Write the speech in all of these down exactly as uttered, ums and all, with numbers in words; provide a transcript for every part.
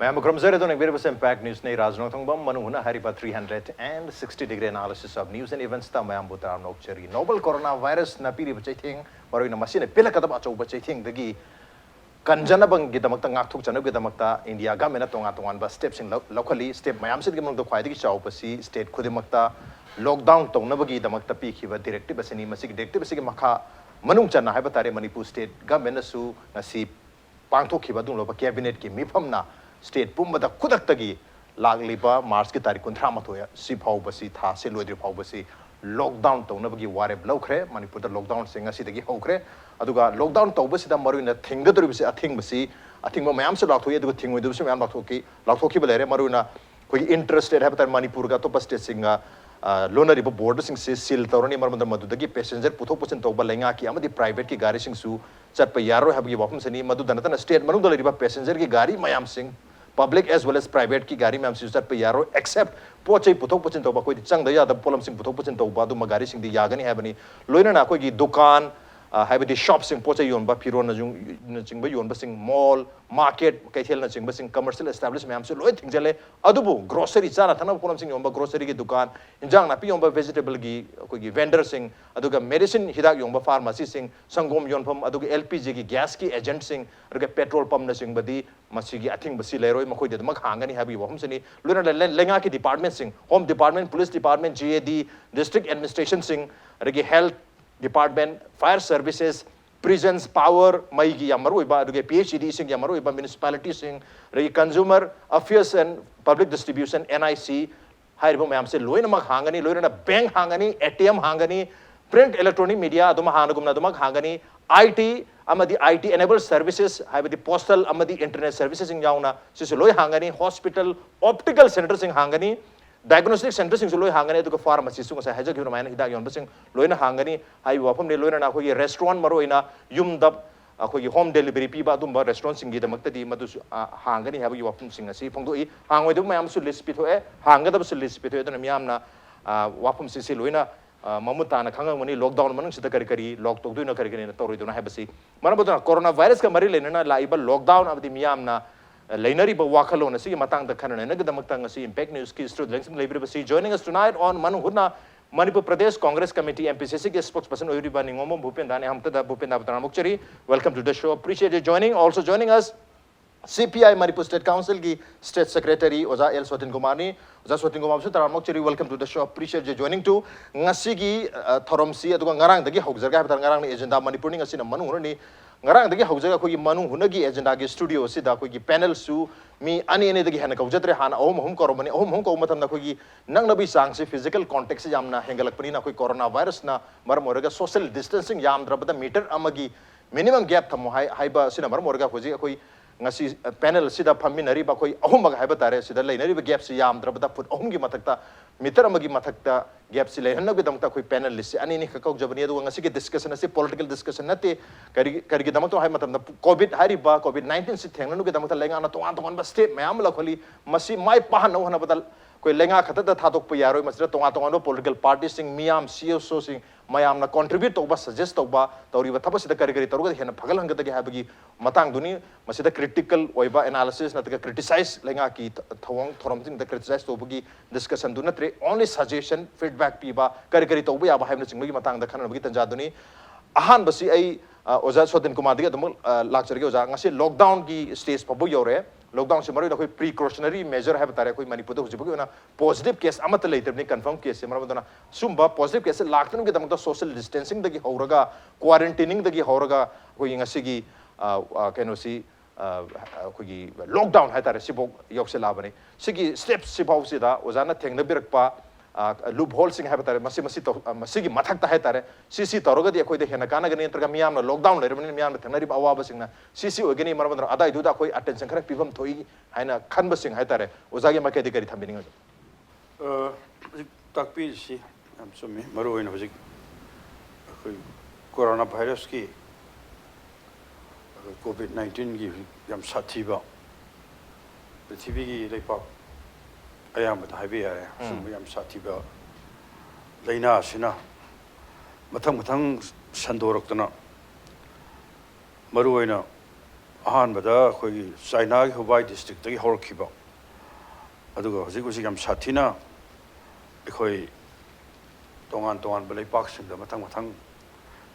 ꯃꯌꯥꯝꯕꯨ ꯈꯨꯔꯨꯝꯖꯔꯤ꯫ ꯑꯗꯨꯅ ꯌꯦꯡꯕꯤꯔꯤꯕꯁꯤ Impact News ꯅꯤ꯫ ꯔꯥꯖ ꯅꯣꯡꯊꯣꯡꯕꯝ ꯃꯅꯨꯡ ꯍꯨꯠꯅ ꯍꯥꯏꯔꯤꯕ three hundred and sixty degree analysis of news and events ꯇ ꯃꯌꯥꯝꯕꯨ ꯇꯔꯥꯝꯅ ꯑꯣꯛꯆꯔꯤ꯫ Novel corona virus ꯅ ꯄꯤꯔꯤꯕ ꯆꯩꯊꯦꯡ, ꯃꯔꯨꯑꯣꯏꯅ ꯃꯁꯤꯅ ꯄꯤꯜꯂꯛꯀꯗꯕ ꯑꯆꯧꯕ ꯆꯩꯊꯦꯡꯗꯒꯤ ꯀꯟꯖꯅꯕꯒꯤꯗꯃꯛꯇ, ꯉꯥꯛꯊꯣꯛꯆꯅꯕꯒꯤꯗꯃꯛꯇ India government ꯅ ꯇꯣꯉꯥꯟ ꯇꯣꯉꯥꯟꯕ step ꯁꯤꯡ ꯂꯧ-, ꯂꯧꯈꯠꯂꯤ꯫ Step ꯃꯌꯥꯝꯁꯤꯒꯤ ꯃꯅꯨꯡꯗ ꯈ꯭ꯋꯥꯏꯗꯒꯤ ꯆꯥꯎꯕꯁꯤ state ꯈꯨꯗꯤꯡꯃꯛꯇ lockdown ꯇꯧꯅꯕꯒꯤꯗꯃꯛꯇ ꯄꯤꯈꯤꯕ directive ꯑꯁꯤꯅꯤ꯫ ꯃꯁꯤꯒꯤ directive ꯑꯁꯤꯒꯤ ꯃꯈꯥ ꯃꯅꯨꯡ ꯆꯟꯅ ꯍꯥꯏꯕ ꯇꯥꯔꯦ, ꯃꯅꯤꯄꯨꯔ state government ꯅꯁꯨ ꯉꯁꯤ ꯄꯥꯡꯊꯣꯛꯈꯤꯕ ꯑꯗꯨꯒꯨꯝꯂꯕ cabinet ꯀꯤ ꯃꯤꯐꯝꯅ state ꯄꯨꯝꯕꯗ ꯈꯨꯗꯛꯇꯒꯤ ꯂꯥꯛꯂꯤꯕ March ꯀꯤ ꯇꯥꯔꯤꯛ ꯀꯨꯟꯊ꯭ꯔꯥ ꯃꯥꯊꯣꯏ ꯑꯁꯤ ꯐꯥꯎꯕꯁꯤ, ꯊꯥꯁꯤ ꯂꯣꯏꯗ꯭ꯔꯤ ꯐꯥꯎꯕꯁꯤ lockdown ꯇꯧꯅꯕꯒꯤ ꯋꯥꯔꯦꯞ ꯂꯧꯈ꯭ꯔꯦ꯫ ꯃꯅꯤꯄꯨꯔꯗ lockdown ꯁꯦ ꯉꯁꯤꯗꯒꯤ ꯍꯧꯈ꯭ꯔꯦ꯫ ꯑꯗꯨꯒ lockdown ꯇꯧꯕꯁꯤꯗ ꯃꯔꯨꯑꯣꯏꯅ ꯊꯤꯡꯒꯗꯧꯔꯤꯕꯁꯤ, ꯑꯊꯤꯡꯕꯁꯤ, ꯑꯊꯤꯡꯕ ꯃꯌꯥꯝꯁꯨ ꯂꯥꯎꯊꯣꯛꯏ, ꯑꯗꯨꯒ ꯊꯤꯡꯉꯣꯏꯗꯧꯕꯁꯨ ꯃꯌꯥꯝ ꯂꯥꯎꯊꯣꯛꯈꯤ, ꯂꯥꯎꯊꯣꯛꯈꯤꯕ ꯂꯩꯔꯦ꯫ ꯃꯔꯨꯑꯣꯏꯅ ꯑꯩꯈꯣꯏꯒꯤ inter state ꯍꯥꯏꯕ ꯇꯥꯔꯦ, ꯃꯅꯤꯄꯨꯔꯒ ꯑꯇꯣꯞꯄ state ꯁꯤꯡꯒ, ꯑ, ꯂꯣꯟꯅꯔꯤꯕ border ꯁꯤꯡꯁꯤ seal ꯇꯧꯔꯅꯤ꯫ ꯃꯔꯝ ꯑꯗꯨꯅ ꯃꯗꯨꯗꯒꯤ passenger ꯄꯨꯊꯣꯛ ꯄꯨꯁꯤꯟ ꯇꯧꯕ ꯂꯩꯉꯥꯛꯀꯤ ꯑꯃꯗꯤ private ꯀꯤ ꯒꯥꯔꯤꯁꯤꯡꯁꯨ ꯆꯠꯄ ꯌꯥꯔꯣꯏ ꯍꯥꯏꯕꯒꯤ ꯋꯥꯐꯝꯁꯤꯅꯤ꯫ ꯃꯗꯨꯗ ꯅꯠꯇꯅ state ꯃꯅꯨꯡꯗ ꯂꯩꯔꯤꯕ passenger ꯒꯤ ꯒꯥꯔꯤ ꯃꯌꯥꯝꯁꯤꯡ, public as well as private ꯀꯤ ꯒꯥꯔꯤ ꯃꯌꯥꯝꯁꯤꯁꯨ ꯆꯠꯄ ꯌꯥꯔꯣꯏ, except ꯄꯣꯠ ꯆꯩ ꯄꯨꯊꯣꯛ ꯄꯨꯁꯤꯟ ꯇꯧꯕ, ꯑꯩꯈꯣꯏꯗꯤ ꯆꯪꯗ ꯌꯥꯗꯕ ꯄꯣꯠꯂꯝꯁꯤꯡ ꯄꯨꯊꯣꯛ ꯄꯨꯁꯤꯟ ꯇꯧꯕ ꯑꯗꯨꯝꯕ ꯒꯥꯔꯤꯁꯤꯡꯗꯤ ꯌꯥꯒꯅꯤ ꯍꯥꯏꯕꯅꯤ꯫ ꯂꯣꯏꯅꯅ ꯑꯩꯈꯣꯏꯒꯤ ꯗꯨꯀꯥꯟ, ꯑ, ꯍꯥꯏꯕꯗꯤ shop ꯁꯤꯡ, ꯄꯣꯠ ꯆꯩ ꯌꯣꯟꯕ, ꯐꯤꯔꯣꯟꯅꯆꯤꯡ-, ꯅꯆꯤꯡꯕ ꯌꯣꯟꯕꯁꯤꯡ, mall, market, ꯀꯩꯊꯦꯜꯅꯆꯤꯡꯕꯁꯤꯡ, commercial establishment ꯃꯌꯥꯝꯁꯨ ꯂꯣꯏ ꯊꯤꯡꯖꯤꯜꯂꯦ꯫ ꯑꯗꯨꯕꯨ grocery, ꯆꯥꯅ ꯊꯛꯅꯕ ꯄꯣꯠꯂꯝꯁꯤꯡ ꯌꯣꯟꯕ grocery ꯒꯤ ꯗꯨꯀꯥꯟ, ꯏꯟꯖꯥꯡ ꯅꯥꯄꯤ ꯌꯣꯟꯕ vegetable ꯒꯤ ꯑꯩꯈꯣꯏꯒꯤ vendor ꯁꯤꯡ, ꯑꯗꯨꯒ medicine ꯍꯤꯗꯥꯛ ꯌꯣꯟꯕ pharmacy ꯁꯤꯡ, ꯁꯪꯒꯣꯝ ꯌꯣꯟꯐꯝ, ꯑꯗꯨꯒ L P G ꯒꯤ gas ꯀꯤ agent ꯁꯤꯡ, ꯑꯗꯨꯒ petrol pump ꯅꯆꯤꯡꯕꯗꯤ ꯃꯁꯤꯒꯤ ꯑꯊꯤꯡꯕꯁꯤ ꯂꯩꯔꯣꯏ, ꯃꯈꯣꯏꯗꯤ ꯑꯗꯨꯃꯛ ꯍꯥꯡꯒꯅꯤ ꯍꯥꯏꯕꯒꯤ ꯋꯥꯐꯝꯁꯤꯅꯤ꯫ ꯂꯣꯏꯅꯅ ꯂꯩ-, ꯂꯩꯉꯥꯛꯀꯤ department ꯁꯤꯡ, Home Department, Police Department, G A D, District Administration ꯁꯤꯡ, ꯑꯗꯒꯤ Health Department, Fire Services, Prisons, Power, ꯃꯩꯒꯤ ꯌꯥꯝ ꯃꯔꯨꯑꯣꯏꯕ, ꯑꯗꯨꯒ P H E D ꯁꯤꯡꯒꯤ ꯌꯥꯝ ꯃꯔꯨꯑꯣꯏꯕ municipality ꯁꯤꯡ, ꯑꯗꯒꯤ Consumer Affairs and Public Distribution, N I C, ꯍꯥꯏꯔꯤꯕ ꯃꯌꯥꯝꯁꯦ ꯂꯣꯏꯅꯃꯛ ꯍꯥꯡꯒꯅꯤ, ꯂꯣꯏꯅꯅ bank ꯍꯥꯡꯒꯅꯤ, A T M ꯍꯥꯡꯒꯅꯤ, print electronic media ꯑꯗꯨꯝ ꯍꯥꯟꯅꯒꯨꯝꯅ ꯑꯗꯨꯃꯛ ꯍꯥꯡꯒꯅꯤ, I T ꯑꯃꯗꯤ I T enabled services, ꯍꯥꯏꯕꯗꯤ postal ꯑꯃꯗꯤ internet services ꯁꯤꯡ ꯌꯥꯎꯅ ꯁꯤꯁꯨ ꯂꯣꯏ ꯍꯥꯡꯒꯅꯤ, hospital, optical centre ꯁꯤꯡ ꯍꯥꯡꯒꯅꯤ, diagnostic centre ꯁꯤꯡꯁꯨ ꯂꯣꯏ ꯍꯥꯡꯒꯅꯤ, ꯑꯗꯨꯒ pharmacy ꯁꯨ ꯉꯁꯥꯏ ꯍꯥꯏꯖꯈꯤꯕ ꯑꯗꯨꯃꯥꯏꯅ ꯍꯤꯗꯥꯛ ꯌꯣꯟꯕꯁꯤꯡ ꯂꯣꯏꯅ ꯍꯥꯡꯒꯅꯤ ꯍꯥꯏꯕ ꯋꯥꯐꯝꯅꯤ꯫ ꯂꯣꯏꯅꯅ ꯑꯩꯈꯣꯏꯒꯤ restaurant, ꯃꯔꯨꯑꯣꯏꯅ ꯌꯨꯝꯗ ꯑꯩꯈꯣꯏꯒꯤ home delivery ꯄꯤꯕ ꯑꯗꯨꯝꯕ restaurant ꯁꯤꯡꯒꯤꯗꯃꯛꯇꯗꯤ ꯃꯗꯨꯁꯨ, ꯑ, ꯍꯥꯡꯒꯅꯤ ꯍꯥꯏꯕꯒꯤ ꯋꯥꯐꯝꯁꯤꯡ ꯑꯁꯤ ꯐꯣꯡꯗꯣꯛꯏ꯫ ꯍꯥꯡꯉꯣꯏꯗꯕ ꯃꯌꯥꯝꯁꯨ list ꯄꯤꯊꯣꯛꯑꯦ, ꯍꯥꯡꯒꯗꯕꯁꯨ list ꯄꯤꯊꯣꯛꯑꯦ꯫ ꯑꯗꯨꯅ ꯃꯤꯌꯥꯝꯅ, ꯑ, ꯋꯥꯐꯝꯁꯤ ꯁꯤ ꯂꯣꯏꯅ, ꯑ, ꯃꯃꯨꯠ ꯇꯥꯅ ꯈꯪꯉꯝꯒꯅꯤ꯫ Lockdown ꯃꯅꯨꯡꯁꯤꯗ ꯀꯔꯤ ꯀꯔꯤ lock ꯇꯧꯗꯣꯏꯅꯣ, ꯀꯔꯤ ꯀꯔꯤꯅ ꯇꯧꯔꯣꯏꯗꯣꯏꯅꯣ ꯍꯥꯏꯕꯁꯤ꯫ ꯃꯔꯝ ꯑꯗꯨꯅ corona virus ꯀ ꯃꯔꯤ ꯂꯩꯅꯅ ꯂꯥꯛꯏꯕ lockdown ꯑꯃꯗꯤ ꯃꯤꯌꯥꯝꯅ ꯂꯩꯅꯔꯤꯕ ꯋꯥꯈꯜꯂꯣꯟ ꯑꯁꯤꯒꯤ ꯃꯇꯥꯡꯗ ꯈꯟꯅ ꯅꯩꯅꯒꯤꯗꯃꯛꯇ ꯉꯁꯤ Impact News ꯀꯤ studio ꯂꯦꯡꯁꯤꯟ ꯂꯩꯕꯤꯔꯤꯕꯁꯤ, joining us tonight on ꯃꯅꯨꯡ ꯍꯨꯠꯅ Manipur Pradesh Congress committee, M P C C ꯒꯤ spokesperson ꯑꯣꯏꯔꯤꯕ ꯅꯤꯉꯣꯝꯕꯝ ꯚꯨꯄꯦꯟꯗꯥꯅꯤ꯫ ꯑꯍꯥꯟꯕꯗ ꯚꯨꯄꯦꯟꯗꯥꯕꯨ ꯇꯔꯥꯝꯅ ꯑꯣꯛꯆꯔꯤ, welcome to the show, appreciate your joining. Also joining us, C P I Manipur state council ꯒꯤ state secretary ꯑꯣꯖꯥ ꯑꯦꯜ ꯁꯣꯇꯤꯟ ꯀꯨꯃꯥꯔꯅꯤ꯫ ꯑꯣꯖꯥ ꯁꯣꯇꯤꯟ ꯀꯨꯃꯥꯔꯁꯨ ꯇꯔꯥꯝꯅ ꯑꯣꯛꯆꯔꯤ, welcome to the show, appreciate your joining too. ꯉꯁꯤꯒꯤ ꯑ, ꯊꯧꯔꯝꯁꯤ, ꯑꯗꯨꯒ ꯉꯔꯥꯡꯗꯒꯤ ꯍꯧꯖꯔꯒ ꯍꯥꯏꯕ ꯇꯥꯔꯦ, ꯉꯔꯥꯡꯅ agenda ꯃꯅꯤꯄꯨꯔꯅꯤ, ꯉꯁꯤꯅ ꯃꯅꯨꯡ ꯍꯨꯠꯅꯅꯤ꯫ ꯉꯔꯥꯡꯗꯒꯤ ꯍꯧꯖꯔꯒ ꯑꯩꯈꯣꯏꯒꯤ ꯃꯅꯨꯡ ꯍꯨꯠꯅꯒꯤ agenda ꯒꯤ studio ꯑꯁꯤꯗ ꯑꯩꯈꯣꯏꯒꯤ panel ꯁꯨ ꯃꯤ ꯑꯅꯤ ꯑꯅꯤꯗꯒꯤ ꯍꯦꯟꯅ ꯀꯧꯖꯗ꯭ꯔꯦ꯫ ꯍꯥꯟꯅ ꯑꯍꯨꯝ ꯑꯍꯨꯝ ꯀꯧꯔꯝꯕꯅꯤ꯫ ꯑꯍꯨꯝ ꯑꯍꯨꯝ ꯀꯧꯕ ꯃꯇꯝꯗ ꯑꯩꯈꯣꯏꯒꯤ ꯅꯛꯅꯕꯒꯤ ꯆꯥꯡꯁꯤ, physical contact ꯁꯤ ꯌꯥꯝꯅ ꯍꯦꯟꯒꯠꯂꯛꯄꯅꯤꯅ, ꯑꯩꯈꯣꯏ corona virus ꯅ ꯃꯔꯝ ꯑꯣꯏꯔꯒ social distancing ꯌꯥꯝꯗ꯭ꯔꯕꯗ meter ꯑꯃꯒꯤ minimum gap ꯊꯝꯃꯨ ꯍꯥꯏ, ꯍꯥꯏꯕ ꯑꯁꯤꯅ ꯃꯔꯝ ꯑꯣꯏꯔꯒ ꯍꯧꯖꯤꯛ ꯑꯩꯈꯣꯏ ꯉꯁꯤ, ꯑ, panel ꯑꯁꯤꯗ ꯐꯝꯃꯤꯟꯅꯔꯤꯕ ꯑꯩꯈꯣꯏ ꯑꯍꯨꯝꯃꯛ ꯍꯥꯏꯕ ꯇꯥꯔꯦ, ꯁꯤꯗ ꯂꯩꯅꯔꯤꯕ gap ꯁꯤ ꯌꯥꯝꯗ꯭ꯔꯕꯗ foot ꯑꯍꯨꯝꯒꯤ ꯃꯊꯛꯇ, meter ꯑꯃꯒꯤ ꯃꯊꯛꯇ gap ꯁꯤ ꯂꯩꯍꯟꯅꯕꯒꯤꯗꯃꯛꯇ ꯑꯩꯈꯣꯏ panelist ꯁꯤ ꯑꯅꯤ ꯑꯅꯤꯈꯛ ꯀꯧꯖꯕꯅꯤ꯫ ꯑꯗꯨꯒ ꯉꯁꯤꯒꯤ discussion ꯑꯁꯤ political discussion ꯅꯠꯇꯦ꯫ ꯀꯔꯤ, ꯀꯔꯤꯒꯤꯗꯃꯛꯇꯅꯣ ꯍꯥꯏꯕ ꯃꯇꯝꯗ, COVID ꯍꯥꯏꯔꯤꯕ COVID nineteen ꯁꯤ ꯊꯦꯡꯅꯅꯕꯒꯤꯗꯃꯛꯇ ꯂꯩꯉꯥꯛꯅ ꯇꯣꯉꯥꯟ ꯇꯣꯉꯥꯟꯕ step ꯃꯌꯥꯝ ꯑꯃ ꯂꯧꯈꯠꯂꯤ꯫ ꯃꯁꯤ ꯃꯥꯏ ꯄꯥꯛꯍꯟꯅꯕ ꯍꯣꯠꯅꯕꯗ ꯑꯩꯈꯣꯏ ꯂꯩꯉꯥꯛ ꯈꯛꯇꯗ ꯊꯥꯗꯣꯛꯄ ꯌꯥꯔꯣꯏ꯫ ꯃꯁꯤꯗ ꯇꯣꯉꯥꯟ ꯇꯣꯉꯥꯟꯕ political party ꯁꯤꯡ, ꯃꯤꯌꯥꯝ, C S O ꯁꯤꯡ, ꯃꯌꯥꯝꯅ contribute ꯇꯧꯕ, suggest ꯇꯧꯕ, ꯇꯧꯔꯤꯕ ꯊꯕꯛꯁꯤꯗ ꯀꯔꯤ ꯀꯔꯤ ꯇꯧꯔꯒꯗꯤ ꯍꯦꯟꯅ ꯐꯒꯠꯍꯟꯒꯗꯒꯦ ꯍꯥꯏꯕꯒꯤ ꯃꯇꯥꯡꯗꯨꯅꯤ꯫ ꯃꯁꯤꯗ critical ꯑꯣꯏꯕ analysis ꯅꯠꯇ꯭ꯔꯒ criticize, ꯂꯩꯉꯥꯛꯀꯤ ꯊ-, ꯊꯧꯑꯣꯡ ꯊꯧꯔꯝꯁꯤꯡꯗ criticize ꯇꯧꯕꯒꯤ discussion ꯗꯨ ꯅꯠꯇ꯭ꯔꯦ, only suggestion, feedback ꯄꯤꯕ, ꯀꯔꯤ ꯀꯔꯤ ꯇꯧꯕ ꯌꯥꯕ ꯍꯥꯏꯕꯅꯆꯤꯡꯕꯒꯤ ꯃꯇꯥꯡꯗ ꯈꯟꯅꯅꯕꯒꯤ ꯇꯥꯟꯖꯥꯗꯨꯅꯤ꯫ ꯑꯍꯥꯟꯕꯁꯤ ꯑꯩ, ꯑ, ꯑꯣꯖꯥ ꯁꯣꯇꯤꯟ ꯀꯨꯃꯥꯔꯗꯒꯤ ꯑꯗꯨꯃꯛ, ꯑ, ꯂꯥꯛꯆꯔꯒꯦ꯫ ꯑꯣꯖꯥ, ꯉꯁꯤ lockdown ꯒꯤ stage ꯐꯥꯎꯕ ꯌꯧꯔꯦ꯫ Lockdown ꯁꯤ ꯃꯔꯨꯑꯣꯏꯅ ꯑꯩꯈꯣꯏ precautionary measure ꯍꯥꯏꯕ ꯇꯥꯔꯦ, ꯑꯩꯈꯣꯏ ꯃꯅꯤꯄꯨꯔꯗ ꯍꯧꯖꯤꯛ ꯐꯥꯎꯒꯤ ꯑꯣꯏꯅ positive case ꯑꯃꯠꯇ ꯂꯩꯇ꯭ꯔꯕꯅꯤ, confirm case ꯁꯦ꯫ ꯃꯔꯝ ꯑꯗꯨꯅ ꯁꯨꯝꯕ positive case ꯁꯦ ꯂꯥꯛꯇꯅꯕꯒꯤꯗꯃꯛꯇ social distancing ꯗꯒꯤ ꯍꯧꯔꯒ, quarantine ꯗꯒꯤ ꯍꯧꯔꯒ ꯑꯩꯈꯣꯏꯒꯤ ꯉꯁꯤꯒꯤ, ꯑ, ꯑ, ꯀꯩꯅꯣꯁꯤ, ꯑ, ꯑꯩꯈꯣꯏꯒꯤ lockdown ꯍꯥꯏ ꯇꯥꯔꯦ, ꯁꯤꯐꯥꯎ ꯌꯧꯁꯤꯜꯂꯛꯑꯕꯅꯤ꯫ ꯁꯤꯒꯤ step ꯁꯤꯐꯥꯎꯁꯤꯗ ꯑꯣꯖꯥꯅ ꯊꯦꯡꯅꯕꯤꯔꯛꯄ, ꯑ, loophole ꯁꯤꯡ ꯍꯥꯏꯕ ꯇꯥꯔꯦ, ꯃꯁꯤ, ꯃꯁꯤ ꯇꯧ-, ꯑ, ꯃꯁꯤꯒꯤ ꯃꯊꯛꯇ ꯍꯥꯏ ꯇꯥꯔꯦ, ꯁꯤ, ꯁꯤ ꯇꯧꯔꯒꯗꯤ ꯑꯩꯈꯣꯏꯗ ꯍꯦꯟꯅ ꯀꯥꯟꯅꯒꯅꯤ, ꯅꯠꯇ꯭ꯔꯒ ꯃꯤꯌꯥꯝꯅ lockdown ꯂꯩꯔꯕꯅꯤꯅ ꯃꯤꯌꯥꯝꯅ ꯊꯦꯡꯅꯔꯤꯕ ꯑꯋꯥꯕꯁꯤꯡꯅ ꯁꯤ, ꯁꯤ ꯑꯣꯏꯒꯅꯤ, ꯃꯔꯝ ꯑꯗꯨꯅ ꯑꯗꯥꯏꯗꯨꯗ ꯑꯩꯈꯣꯏ attention ꯈꯔ ꯄꯤꯐꯝ ꯊꯣꯛꯏ ꯍꯥꯏꯅ ꯈꯟꯕꯁꯤꯡ ꯍꯥꯏ ꯇꯥꯔꯦ, ꯑꯣꯖꯥꯒꯤ ꯃꯥꯏꯀꯩꯗꯒꯤ ꯀꯔꯤ ꯊꯝꯕꯤꯅꯤꯡꯉꯤ? ꯑ, ꯍꯧꯖꯤꯛ ꯇꯥꯛꯄꯤꯔꯤꯁꯤ ꯌꯥꯝ ꯆꯨꯝꯃꯤ꯫ ꯃꯔꯨꯑꯣꯏꯅ ꯍꯧꯖꯤꯛ ꯑꯩꯈꯣꯏ corona virus ꯀꯤ, ꯑꯩꯈꯣꯏ COVID nineteen ꯒꯤ ꯍꯧꯖꯤꯛ ꯌꯥꯝ ꯁꯥꯊꯤꯕ, ꯄ꯭ꯔꯤꯊꯤꯕꯤꯒꯤ ꯂꯩꯄꯥꯛ ꯑꯌꯥꯝꯕꯗ ꯍꯥꯏꯕ ꯌꯥꯔꯦ, ꯎꯝ꯫ ꯁꯨꯝꯕ ꯌꯥꯝ ꯁꯥꯊꯤꯕ ꯂꯥꯏꯅꯥ ꯑꯁꯤꯅ ꯃꯊꯪ ꯃꯊꯪ ꯁꯟꯗꯣꯔꯛꯇꯅ, ꯃꯔꯨꯑꯣꯏꯅ ꯑꯍꯥꯟꯕꯗ ꯑꯩꯈꯣꯏꯒꯤ ꯆꯥꯏꯅꯥꯒꯤ ꯍꯨꯕꯥꯏ ꯗꯤꯁꯇ꯭ꯔꯤꯛꯇꯒꯤ ꯍꯧꯔꯛꯈꯤꯕ, ꯑꯗꯨꯒ ꯍꯧꯖꯤꯛ ꯍꯧꯖꯤꯛ ꯌꯥꯝ ꯁꯥꯊꯤꯅ ꯑꯩꯈꯣꯏ ꯇꯣꯉꯥꯟ ꯇꯣꯉꯥꯟꯕ ꯂꯩꯄꯥꯛꯁꯤꯡꯗ ꯃꯊꯪ ꯃꯊꯪ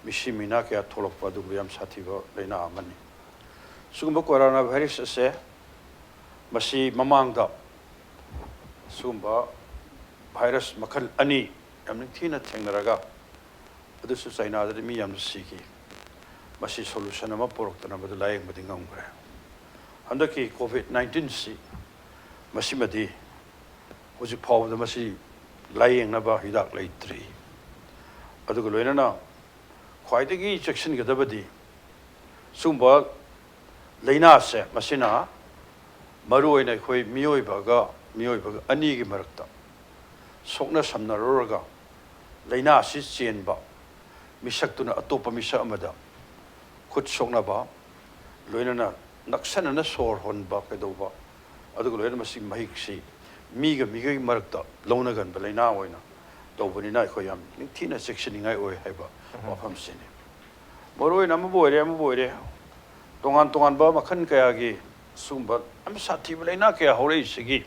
ꯃꯤꯁꯤ ꯃꯤꯅꯥ ꯀꯌꯥ ꯊꯣꯛꯂꯛꯄ ꯑꯗꯨꯒꯨꯝꯕ ꯌꯥꯝ ꯁꯥꯊꯤꯕ ꯂꯥꯏꯅꯥ ꯑꯃꯅꯤ꯫ ꯁꯤꯒꯨꯝꯕ ꯀꯣꯔꯣꯅꯥ ꯚꯥꯏꯔꯁ ꯑꯁꯦ ꯃꯁꯤ ꯃꯃꯥꯡꯗ ꯁꯤꯒꯨꯝꯕ ꯚꯥꯏꯔꯁ ꯃꯈꯜ ꯑꯅꯤ ꯌꯥꯝ ꯅꯤꯡꯊꯤꯅ ꯊꯦꯡꯅꯔꯒ, ꯑꯗꯨꯁꯨ ꯆꯥꯏꯅꯥꯗꯗꯤ ꯃꯤ ꯌꯥꯝꯅ ꯁꯤꯈꯤ꯫ ꯃꯁꯤ ꯁꯣꯂꯨꯁꯟ ꯑꯃ ꯄꯨꯔꯛꯇꯅ ꯃꯗꯨ ꯂꯥꯌꯦꯡꯕꯗꯤ ꯉꯝꯈ꯭ꯔꯦ꯫ ꯍꯟꯗꯛꯀꯤ ꯀꯣꯚꯤꯗ ꯅꯥꯏꯟꯇꯤꯟꯁꯤ, ꯃꯁꯤꯃꯗꯤ ꯍꯧꯖꯤꯛ ꯐꯥꯎꯕꯗ ꯃꯁꯤ ꯂꯥꯌꯦꯡꯅꯕ ꯍꯤꯗꯥꯛ ꯂꯩꯇ꯭ꯔꯤ꯫ ꯑꯗꯨꯒ ꯂꯣꯏꯅꯅ ꯈ꯭ꯋꯥꯏꯗꯒꯤ ꯆꯦꯛꯁꯤꯟꯒꯗꯕꯗꯤ ꯁꯤꯒꯨꯝꯕ ꯂꯥꯏꯅꯥꯁꯦ, ꯃꯁꯤꯅ ꯃꯔꯨꯑꯣꯏꯅ ꯑꯩꯈꯣꯏ ꯃꯤꯑꯣꯏꯕꯒ ꯃꯤꯑꯣꯏꯕꯒ ꯑꯅꯤꯒꯤ ꯃꯔꯛꯇ ꯁꯣꯛꯅ ꯁꯝꯅꯔꯨꯔꯒ ꯂꯥꯏꯅꯥ ꯑꯁꯤ ꯆꯦꯟꯕ ꯃꯤꯁꯛꯇꯨꯅ ꯑꯇꯣꯞꯄ ꯃꯤꯁꯛ ꯑꯃꯗ ꯈꯨꯠ ꯁꯣꯛꯅꯕ, ꯂꯣꯏꯅꯅ ꯅꯛꯁꯟꯅꯅ ꯁꯣꯔ ꯍꯣꯟꯕ ꯀꯩꯗꯧꯕ, ꯑꯗꯨꯒ ꯂꯣꯏꯅꯅ ꯃꯁꯤ ꯃꯍꯤꯛꯁꯤ ꯃꯤꯒ ꯃꯤꯒꯒꯤ ꯃꯔꯛꯇ ꯂꯧꯅꯒꯟꯕ ꯂꯥꯏꯅꯥ ꯑꯣꯏꯅ ꯇꯧꯕꯅꯤꯅ ꯑꯩꯈꯣꯏ ꯌꯥꯝ ꯅꯤꯡꯊꯤꯅ ꯆꯦꯛꯁꯤꯟꯅꯤꯡꯉꯥꯏ ꯑꯣꯏ ꯍꯥꯏꯕ ꯋꯥꯐꯝꯁꯤꯅꯤ꯫ ꯃꯔꯨꯑꯣꯏꯅ ꯑꯃꯕꯨ ꯑꯣꯏꯔꯦ, ꯑꯃꯕꯨ ꯑꯣꯏꯔꯦ, ꯇꯣꯉꯥꯟ ꯇꯣꯉꯥꯟꯕ ꯃꯈꯜ ꯀꯌꯥꯒꯤ ꯁꯤꯒꯨꯝꯕ ꯌꯥꯝ ꯁꯥꯊꯤꯕ ꯂꯥꯏꯅꯥ ꯀꯌꯥ ꯍꯧꯔꯛꯏꯁꯤꯒꯤ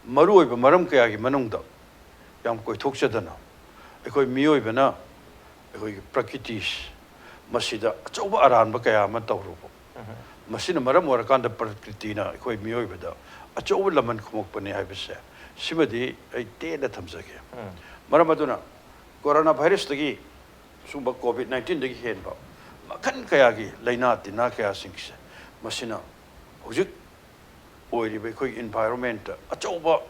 ꯃꯔꯨꯑꯣꯏꯕ ꯃꯔꯝ ꯀꯌꯥꯒꯤ ꯃꯅꯨꯡꯗ ꯌꯥꯝ ꯀꯣꯏꯊꯣꯛꯆꯗꯅ ꯑꯩꯈꯣꯏ ꯃꯤꯑꯣꯏꯕꯅ ꯑꯩꯈꯣꯏꯒꯤ ꯄ꯭ꯔꯀꯤꯇꯤ ꯃꯁꯤꯗ ꯑꯆꯧꯕ ꯑꯔꯥꯟꯕ ꯀꯌꯥ ꯑꯃ ꯇꯧꯔꯨꯕ, ꯃꯁꯤꯅ ꯃꯔꯝ ꯑꯣꯏꯔꯀꯥꯟꯗ ꯄ꯭ꯔꯀꯤꯇꯤꯅ ꯑꯩꯈꯣꯏ ꯃꯤꯑꯣꯏꯕꯗ ꯑꯆꯧꯕ ꯂꯃꯟ ꯈꯨꯝꯃꯛꯄꯅꯤ ꯍꯥꯏꯕꯁꯦ, ꯁꯤꯃꯗꯤ ꯑꯩ ꯇꯦꯟꯅ ꯊꯝꯖꯒꯦ꯫ ꯃꯔꯝ ꯑꯗꯨꯅ ꯀꯣꯔꯣꯅꯥ ꯚꯥꯏꯔꯁꯇꯒꯤ, ꯁꯤꯒꯨꯝꯕ ꯀꯣꯚꯤꯗ ꯅꯥꯏꯟꯇꯤꯟꯗꯒꯤ ꯍꯦꯟꯕ ꯃꯈꯜ ꯀꯌꯥꯒꯤ ꯂꯥꯏꯅꯥ ꯇꯤꯟꯅꯥ ꯀꯌꯥꯁꯤꯡꯁꯦ, ꯃꯁꯤꯅ ꯍꯧꯖꯤꯛ ꯑꯣꯏꯔꯤꯕ ꯑꯩꯈꯣꯏꯒꯤ ꯏꯟꯚꯥꯏꯔꯣꯟꯃꯦꯟꯇ ꯑꯆꯧꯕ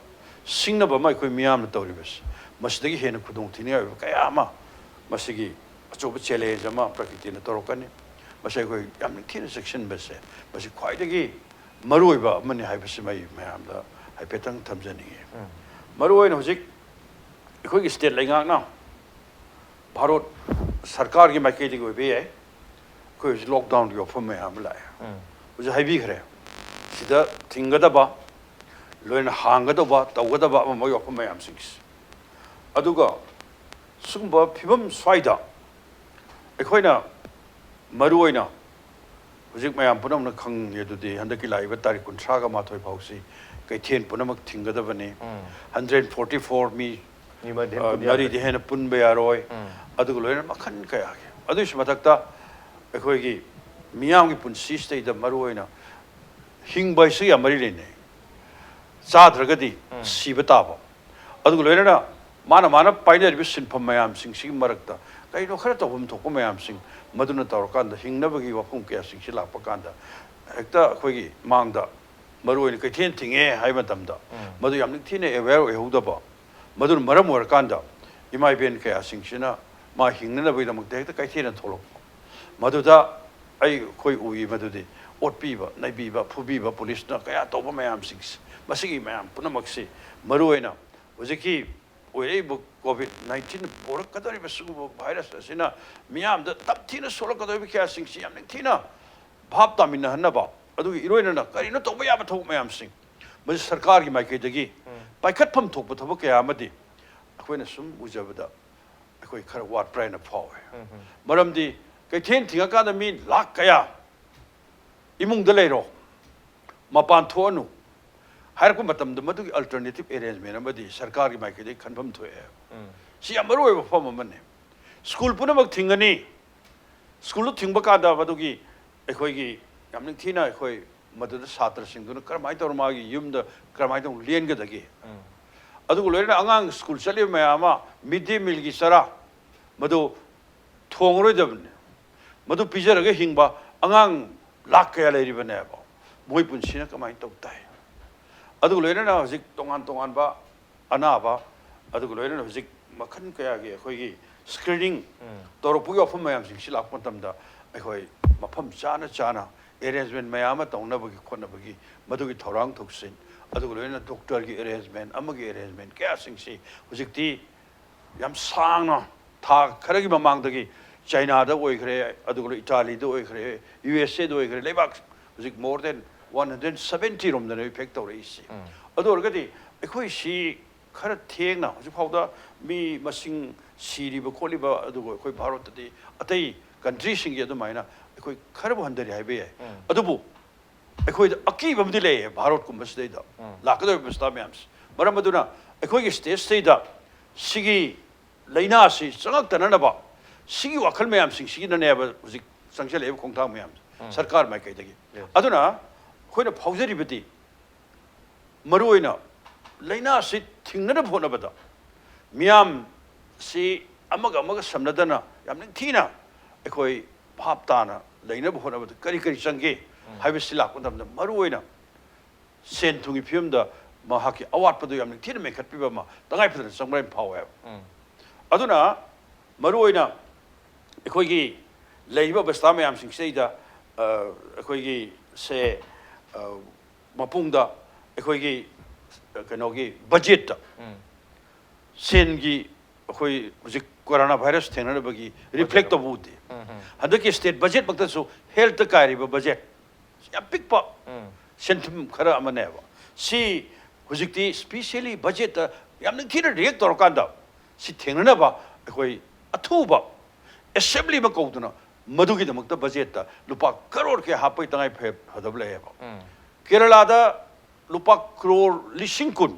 ꯁꯤꯡꯅꯕ ꯑꯃ ꯑꯩꯈꯣꯏ ꯃꯤꯌꯥꯝꯅ ꯇꯧꯔꯤꯕꯁꯤ, ꯃꯁꯤꯗꯒꯤ ꯍꯦꯟꯅ ꯈꯨꯗꯣꯡꯊꯤꯅꯤꯡꯉꯥꯏ ꯑꯣꯏꯕ ꯀꯌꯥ ꯑꯃ, ꯃꯁꯤꯒꯤ ꯑꯆꯧꯕ ꯆꯦꯂꯦꯟꯖ ꯑꯃ ꯄ꯭ꯔꯀꯤꯇꯤꯅ ꯇꯧꯔꯛꯀꯅꯤ꯫ ꯃꯁꯤ ꯑꯩꯈꯣꯏ ꯌꯥꯝ ꯅꯤꯡꯊꯤꯅ ꯆꯦꯛꯁꯤꯟꯕꯁꯦ, ꯃꯁꯤ ꯈ꯭ꯋꯥꯏꯗꯒꯤ ꯃꯔꯨꯑꯣꯏꯕ ꯑꯃꯅꯤ ꯍꯥꯏꯕꯁꯤꯃ ꯑꯩ ꯃꯌꯥꯝꯗ ꯍꯥꯏꯐꯦꯠꯇꯪ ꯊꯝꯖꯅꯤꯡꯉꯤ꯫ ꯃꯔꯨꯑꯣꯏꯅ ꯍꯧꯖꯤꯛ ꯑꯩꯈꯣꯏꯒꯤ ꯁ꯭ꯇꯦꯠ ꯂꯩꯉꯥꯛꯅ ꯚꯥꯔꯠ ꯁꯔꯀꯥꯔꯒꯤ ꯃꯥꯏꯀꯩꯗꯒꯤ ꯑꯣꯏꯕ ꯌꯥꯏ, ꯑꯩꯈꯣꯏ ꯍꯧꯖꯤꯛ ꯂꯣꯛꯗꯥꯎꯟꯒꯤ ꯋꯥꯐꯝ ꯃꯌꯥꯝ ꯑꯃ ꯂꯥꯛꯑꯦ꯫ ꯍꯧꯖꯤꯛ ꯍꯥꯏꯕꯤꯈ꯭ꯔꯦ, ꯁꯤꯗ ꯊꯤꯡꯒꯗꯕ, ꯂꯣꯏꯅ ꯍꯥꯡꯒꯗꯧꯕ, ꯇꯧꯒꯗꯕ ꯑꯃ ꯑꯃꯒꯤ ꯋꯥꯐꯝ ꯃꯌꯥꯝꯁꯤꯡꯁꯦ꯫ ꯑꯗꯨꯒ ꯁꯤꯒꯨꯝꯕ ꯐꯤꯕꯝ ꯁ꯭ꯋꯥꯏꯗ ꯑꯩꯈꯣꯏꯅ ꯃꯔꯨꯑꯣꯏꯅ ꯍꯧꯖꯤꯛ ꯃꯌꯥꯝ ꯄꯨꯝꯅꯃꯛꯅ ꯈꯪꯉꯦ ꯑꯗꯨꯗꯤ, ꯍꯟꯗꯛꯀꯤ ꯂꯥꯛꯏꯕ ꯇꯥꯔꯤꯛ ꯀꯨꯟꯊ꯭ꯔꯥꯒ ꯃꯥꯊꯣꯏ ꯐꯥꯎꯁꯤ ꯀꯩꯊꯦꯜ ꯄꯨꯝꯅꯃꯛ ꯊꯤꯡꯒꯗꯕꯅꯤ꯫ ꯎꯝ. ꯍꯟꯗ꯭ꯔꯦꯠ ꯐꯣꯔꯇꯤ ꯐꯣꯔ ꯃꯤ ꯃꯤ ꯃꯔꯤꯗꯤ ꯍꯦꯟꯅ ꯑ, ꯄꯨꯟꯕ ꯌꯥꯗꯦ꯫ ꯃꯔꯤꯗꯤ ꯍꯦꯟꯅ ꯄꯨꯟꯕ ꯌꯥꯔꯣꯏ꯫ ꯎꯝ. ꯑꯗꯨꯒ ꯂꯣꯏꯅꯅ ꯃꯈꯜ ꯀꯌꯥꯒꯤ, ꯑꯗꯨꯒꯤꯁꯨ ꯃꯊꯛꯇ ꯑꯩꯈꯣꯏꯒꯤ ꯃꯤꯌꯥꯝꯒꯤ ꯄꯨꯟꯁꯤꯁꯤꯗꯩꯗ ꯃꯔꯨ ꯑꯣꯏꯅ ꯍꯤꯡꯕ ꯍꯥꯏꯁꯤ ꯌꯥꯝ ꯃꯔꯤ ꯂꯩꯅꯩ꯫ ꯆꯥꯗ꯭ꯔꯒꯗꯤ ꯎꯝ. ꯁꯤꯕ ꯇꯥꯕ꯫ ꯑꯗꯨꯒ ꯂꯣꯏꯅꯅ ꯃꯥꯅ ꯃꯥꯅ ꯄꯥꯏꯅꯔꯤꯕ ꯁꯤꯟꯐꯝ ꯃꯌꯥꯝꯁꯤꯡꯁꯤꯒꯤ ꯃꯔꯛꯇ ꯀꯩꯅꯣ ꯈꯔ ꯇꯧꯐꯝ ꯊꯣꯛꯄ ꯃꯌꯥꯝꯁꯤꯡ, ꯃꯗꯨꯅ ꯇꯧꯔꯀꯥꯟꯗ ꯍꯤꯡꯅꯕꯒꯤ ꯋꯥꯐꯝ ꯀꯌꯥꯁꯤꯡꯁꯤ ꯂꯥꯛꯄ ꯀꯥꯟꯗ, ꯍꯦꯛꯇ ꯑꯩꯈꯣꯏꯒꯤ ꯃꯥꯡꯗ ꯃꯔꯨ ꯑꯣꯏꯅ ꯀꯩꯊꯦꯜ ꯊꯤꯡꯉꯦ ꯍꯥꯏꯕ ꯃꯇꯝꯗ, ꯎꯝ. ꯃꯗꯨ ꯌꯥꯝ ꯅꯤꯡꯊꯤꯅ ꯑꯦꯋꯦꯌꯔ ꯑꯣꯏꯍꯧꯗꯕ, ꯃꯗꯨꯅ ꯃꯔꯝ ꯑꯣꯏꯔꯀꯥꯟꯗ ꯏꯃꯥ ꯏꯕꯦꯟ ꯀꯌꯥꯁꯤꯡꯁꯤꯅ ꯃꯥ ꯍꯤꯡꯅꯅꯕꯒꯤꯗꯃꯛꯇ ꯍꯦꯛꯇ ꯀꯩꯊꯦꯜꯗ ꯊꯣꯛꯂꯛꯄ꯫ ꯃꯗꯨꯗ ꯑꯩ, ꯑꯩꯈꯣꯏ ꯎꯏ ꯃꯗꯨꯗꯤ ꯑꯣꯠꯄꯤꯕ, ꯅꯩꯕꯤꯕ, ꯐꯨꯕꯤꯕ, ꯄꯨꯂꯤꯁꯅ ꯀꯌꯥ ꯇꯧꯕ ꯃꯌꯥꯝꯁꯤꯡꯁꯦ, ꯃꯁꯤꯒꯤ ꯃꯌꯥꯝ ꯄꯨꯝꯅꯃꯛꯁꯤ ꯃꯔꯨ ꯑꯣꯏꯅ ꯍꯧꯖꯤꯛꯀꯤ ꯑꯣꯏꯔꯛꯏꯕ ꯀꯣꯚꯤꯗ ꯅꯥꯏꯟꯇꯤꯟ ꯄꯣꯔꯛꯀꯗꯧꯔꯤꯕ ꯁꯤꯒꯨꯝꯕ ꯚꯥꯏꯔꯁ ꯑꯁꯤꯅ ꯃꯤꯌꯥꯝꯗ ꯇꯝꯊꯤꯅ ꯁꯣꯛꯂꯛꯀꯗꯧꯔꯤꯕ ꯀꯌꯥꯁꯤꯡꯁꯤ ꯌꯥꯝ ꯅꯤꯡꯊꯤꯅ ꯚꯥꯞ ꯇꯥꯃꯤꯟꯅꯍꯟꯅꯕ, ꯑꯗꯨꯒ ꯏꯔꯣꯏꯅꯅ ꯀꯔꯤꯅꯣ ꯇꯧꯕ ꯌꯥꯕ ꯊꯕꯛ ꯃꯌꯥꯝꯁꯤꯡ, ꯃꯁꯤ ꯁꯔꯀꯥꯔꯒꯤ ꯃꯥꯏꯀꯩꯗꯒꯤ ꯎꯝ. ꯄꯥꯏꯈꯠꯐꯝ ꯊꯣꯛꯄ ꯊꯕꯛ ꯀꯌꯥ ꯑꯃꯗꯤ ꯑꯩꯈꯣꯏꯅ ꯁꯨꯝ ꯎꯖꯕꯗ ꯑꯩꯈꯣꯏ ꯈꯔ ꯋꯥꯠꯄ꯭ꯔꯥ ꯍꯥꯏꯅ ꯐꯥꯎꯋꯦ꯫ ꯎꯝ, ꯎꯝ. ꯃꯔꯝꯗꯤ ꯀꯩꯊꯦꯜ ꯊꯤꯡꯉꯀꯥꯟꯗ ꯃꯤ ꯂꯥꯛ ꯀꯌꯥ ꯏꯃꯨꯡꯗ ꯂꯩꯔꯣ, ꯃꯄꯥꯟ ꯊꯣꯛꯑꯅꯨ ꯍꯥꯏꯔꯛꯄ ꯃꯇꯝꯗ, ꯃꯗꯨꯒꯤ ꯑꯜꯇꯔꯅꯦꯇꯤꯞ ꯑꯦꯔꯦꯟꯖꯃꯦꯟ ꯑꯃꯗꯤ ꯁꯔꯀꯥꯔꯒꯤ ꯃꯥꯏꯀꯩꯗꯒꯤ ꯈꯟꯐꯝ ꯊꯣꯛꯑꯦ꯫ ꯎꯝ. ꯁꯤ ꯌꯥꯝ ꯃꯔꯨ ꯑꯣꯏꯕ ꯋꯥꯐꯝ ꯑꯃꯅꯤ꯫ ꯁ꯭ꯀꯨꯜ ꯄꯨꯝꯅꯃꯛ ꯊꯤꯡꯒꯅꯤ꯫ ꯁ꯭ꯀꯨꯜꯗꯨ ꯊꯤꯡꯕ ꯀꯥꯟꯗ ꯃꯗꯨꯒꯤ ꯑꯩꯈꯣꯏꯒꯤ ꯌꯥꯝ ꯅꯤꯡꯊꯤꯅ ꯑꯩꯈꯣꯏ ꯃꯗꯨꯗ ꯁꯥꯇ꯭ꯔꯁꯤꯡꯗꯨꯅ ꯀꯔꯝꯍꯥꯏꯅ ꯇꯧꯔ ꯃꯥꯒꯤ ꯌꯨꯝꯗ ꯀꯔꯝꯍꯥꯏꯅ ꯇꯧꯅ ꯂꯦꯟꯒꯗꯒꯦ? ꯎꯝ. ꯑꯗꯨꯒ ꯂꯣꯏꯅꯅ ꯑꯉꯥꯡ ꯁ꯭ꯀꯨꯜ ꯆꯠꯂꯤꯕ ꯃꯌꯥꯝ ꯑꯃ ꯃꯤꯗ ꯗꯦ ꯃꯤꯜꯒꯤ ꯆꯔꯥ ꯃꯗꯨ ꯊꯣꯡꯉꯔꯣꯏꯗꯕꯅꯤ꯫ ꯃꯗꯨ ꯄꯤꯖꯔꯒ ꯍꯤꯡꯕ ꯑꯉꯥꯡ ꯂꯥꯛ ꯀꯌꯥ ꯂꯩꯔꯤꯕꯅꯦꯕ꯫ ꯃꯣꯏ ꯄꯨꯟꯁꯤꯅ ꯀꯃꯥꯏꯅ ꯇꯧ ꯇꯥꯏ? ꯑꯗꯨꯒ ꯂꯣꯏꯅꯅ ꯍꯧꯖꯤꯛ ꯇꯣꯉꯥꯟ ꯇꯣꯉꯥꯟꯕ ꯑꯅꯥꯕ, ꯑꯗꯨꯒ ꯂꯣꯏꯅꯅ ꯍꯧꯖꯤꯛ ꯃꯈꯜ ꯀꯌꯥꯒꯤ ꯑꯩꯈꯣꯏꯒꯤ ꯁ꯭ꯀ꯭ꯔꯤꯅꯤꯡ ꯎꯝ. ꯇꯧꯔꯛꯄꯒꯤ ꯋꯥꯐꯝ ꯃꯌꯥꯝꯁꯤꯡꯁꯤ ꯂꯥꯛꯄ ꯃꯇꯝꯗ, ꯑꯩꯈꯣꯏ ꯃꯐꯝ ꯆꯥꯅ ꯆꯥꯅ ꯑꯦꯔꯦꯟꯖꯃꯦꯟ ꯃꯌꯥꯝ ꯑꯃ ꯇꯧꯅꯕꯒꯤ ꯈꯣꯠꯅꯕꯒꯤ ꯃꯗꯨꯒꯤ ꯊꯧꯔꯥꯡ ꯊꯧꯁꯤꯟ, ꯑꯗꯨꯒ ꯂꯣꯏꯅꯅ ꯗꯣꯛꯇꯔꯒꯤ ꯑꯦꯔꯦꯟꯖꯃꯦꯟ, ꯑꯃꯒꯤ ꯑꯦꯔꯦꯟꯖꯃꯦꯟ ꯀꯌꯥꯁꯤꯡꯁꯤ ꯍꯧꯖꯤꯛꯇꯤ ꯌꯥꯝ ꯁꯥꯡꯅ, ꯊꯥ ꯈꯔꯒꯤ ꯃꯃꯥꯡꯗꯒꯤ ꯆꯥꯏꯅꯥꯗ ꯑꯣꯏꯈ꯭ꯔꯦ, ꯑꯗꯨꯒ ꯏꯇꯥꯂꯤꯗ ꯑꯣꯏꯈ꯭ꯔꯦ, ꯌꯨ ꯑꯦꯁ ꯑꯦꯗ ꯑꯣꯏꯈ꯭ꯔꯦ, ꯂꯩꯕꯥꯛ ꯍꯧꯖꯤꯛ more than one hundred seventy ꯔꯣꯝꯗꯅꯦ ꯏꯐꯦꯛ ꯇꯧꯔꯛꯏꯁꯤ꯫ ꯎꯝ. ꯑꯗꯨ ꯑꯣꯏꯔꯒꯗꯤ ꯑꯩꯈꯣꯏ ꯁꯤ ꯈꯔ ꯊꯦꯡꯅ, ꯍꯧꯖꯤꯛ ꯐꯥꯎꯗ ꯃꯤ ꯃꯁꯤꯡ ꯁꯤꯔꯤꯕ ꯈꯣꯠꯂꯤꯕ, ꯑꯗꯨꯒ ꯑꯩꯈꯣꯏ ꯚꯥꯔꯠꯇꯗꯤ ꯑꯇꯩ ꯀꯟꯇ꯭ꯔꯤꯁꯤꯡꯒꯤ ꯑꯗꯨꯃꯥꯏꯅ ꯑꯩꯈꯣꯏ ꯈꯔꯕꯨ ꯍꯟꯊꯔꯤ ꯍꯥꯏꯕ ꯌꯥꯏ꯫ ꯑꯗꯨꯕꯨ ꯑꯩꯈꯣꯏꯗ ꯑꯀꯤꯕ ꯑꯃꯗꯤ ꯂꯩꯌꯦ ꯚꯥꯔꯠꯀꯨꯝꯕꯁꯤꯗꯩꯗ ꯂꯥꯛꯀꯗꯧꯔꯤꯕ ꯕꯁꯇꯥ ꯃꯌꯥꯝꯁꯦ꯫ ꯃꯔꯝ ꯑꯗꯨꯅ ꯑꯩꯈꯣꯏꯒꯤ ꯁ꯭ꯇꯦꯠꯁꯤꯗꯩꯗ ꯁꯤꯒꯤ ꯂꯥꯏꯅꯥꯁꯤ ꯆꯪꯉꯛꯇꯅꯅꯕ ꯁꯤꯒꯤ ꯋꯥꯈꯜ ꯃꯌꯥꯝꯁꯤꯡꯁꯤꯅꯅꯦꯕ ꯍꯧꯖꯤꯛ ꯆꯪꯁꯤꯜꯂꯛꯏꯕ ꯈꯣꯡꯊꯥꯡ ꯃꯌꯥꯝꯁꯦ ꯁꯔꯀꯥꯔ ꯃꯥꯏꯀꯩꯗꯒꯤ꯫ ꯑꯗꯨꯅ ꯑꯩꯈꯣꯏꯅ ꯐꯥꯎꯖꯔꯤꯕꯗꯤ ꯃꯔꯨꯑꯣꯏꯅ ꯂꯥꯏꯅꯥꯁꯤ ꯊꯤꯡꯅꯅꯕ ꯍꯣꯠꯅꯕꯗ ꯃꯤꯌꯥꯝꯁꯤ ꯑꯃꯒ ꯑꯃꯒ ꯁꯝꯅꯗꯅ ꯌꯥꯝ ꯅꯤꯡꯊꯤꯅ ꯑꯩꯈꯣꯏ ꯚꯥꯞ ꯇꯥꯅ ꯂꯩꯅꯕ ꯍꯣꯠꯅꯕꯗ ꯀꯔꯤ ꯀꯔꯤ ꯆꯪꯒꯦ ꯍꯥꯏꯕꯁꯤ ꯂꯥꯛꯄ ꯃꯇꯝꯗ ꯃꯔꯨꯑꯣꯏꯅ ꯁꯦꯟ ꯊꯨꯝꯒꯤ ꯐꯤꯕꯝꯗ ꯃꯍꯥꯛꯀꯤ ꯑꯋꯥꯠꯄꯗꯨ ꯌꯥꯝ ꯅꯤꯡꯊꯤꯅ ꯃꯦꯟꯈꯠꯄꯤꯕ ꯑꯃ ꯇꯉꯥꯏ ꯐꯗꯅ ꯆꯪꯕ꯭ꯔꯥ ꯍꯥꯏꯅ ꯐꯥꯎꯋꯦꯕ꯫ ꯑꯗꯨꯅ ꯃꯔꯨꯑꯣꯏꯅ ꯑꯩꯈꯣꯏꯒꯤ ꯂꯩꯔꯤꯕ ꯑꯕꯁꯊꯥ ꯃꯌꯥꯝꯁꯤꯡꯁꯤꯗꯩꯗ, ꯑ, ꯑꯩꯈꯣꯏꯒꯤ ꯁꯦ, ꯑ, ꯃꯄꯨꯡꯗ ꯑꯩꯈꯣꯏꯒꯤ, ꯑ, ꯀꯩꯅꯣꯒꯤ ꯕꯖꯦꯠꯇ ꯁꯦꯟꯒꯤ ꯑꯩꯈꯣꯏ ꯍꯧꯖꯤꯛ ꯀꯣꯔꯣꯅꯥ ꯚꯥꯏꯔꯁ ꯊꯦꯡꯅꯅꯕꯒꯤ ꯔꯤꯐ꯭ꯂꯦꯛ ꯇꯧꯕ ꯎꯗꯦ꯫ ꯍꯟꯗꯛꯀꯤ ꯁ꯭ꯇꯦꯠ ꯕꯖꯦꯠꯃꯛꯇꯁꯨ ꯍꯦꯜꯠꯇ ꯀꯥꯏꯔꯤꯕ ꯕꯖꯦꯠ ꯌꯥꯝ ꯄꯤꯛꯄ ꯁꯦꯟꯊꯨꯝ ꯈꯔ ꯑꯃꯅꯦꯕ꯫ ꯁꯤ ꯍꯧꯖꯤꯛꯇꯤ ꯁ꯭ꯄꯤꯁꯦꯜꯂꯤ ꯕꯖꯦꯠꯇ ꯌꯥꯝ ꯅꯤꯡꯊꯤꯅ ꯔꯤꯌꯦꯛ ꯇꯧꯔꯀꯥꯟꯗ ꯁꯤ ꯊꯦꯡꯅꯅꯕ ꯑꯩꯈꯣꯏ ꯑꯊꯨꯕ ꯑꯦꯁꯦꯝꯕ꯭ꯂꯤ ꯑꯃ ꯀꯧꯗꯨꯅ ꯃꯗꯨꯒꯤꯗꯃꯛꯇ ꯕꯖꯦꯠꯇ ꯂꯨꯄꯥ ꯀꯔꯣꯔ ꯀꯌꯥ ꯍꯥꯞꯄꯒꯤ ꯇꯉꯥꯏ ꯐ-, ꯐꯗꯕ ꯂꯩꯌꯦꯕ꯫ ꯀꯦꯔꯂꯥꯗ ꯂꯨꯄꯥ ꯀ꯭ꯔꯣꯔ ꯂꯤꯁꯤꯡ ꯀꯨꯟ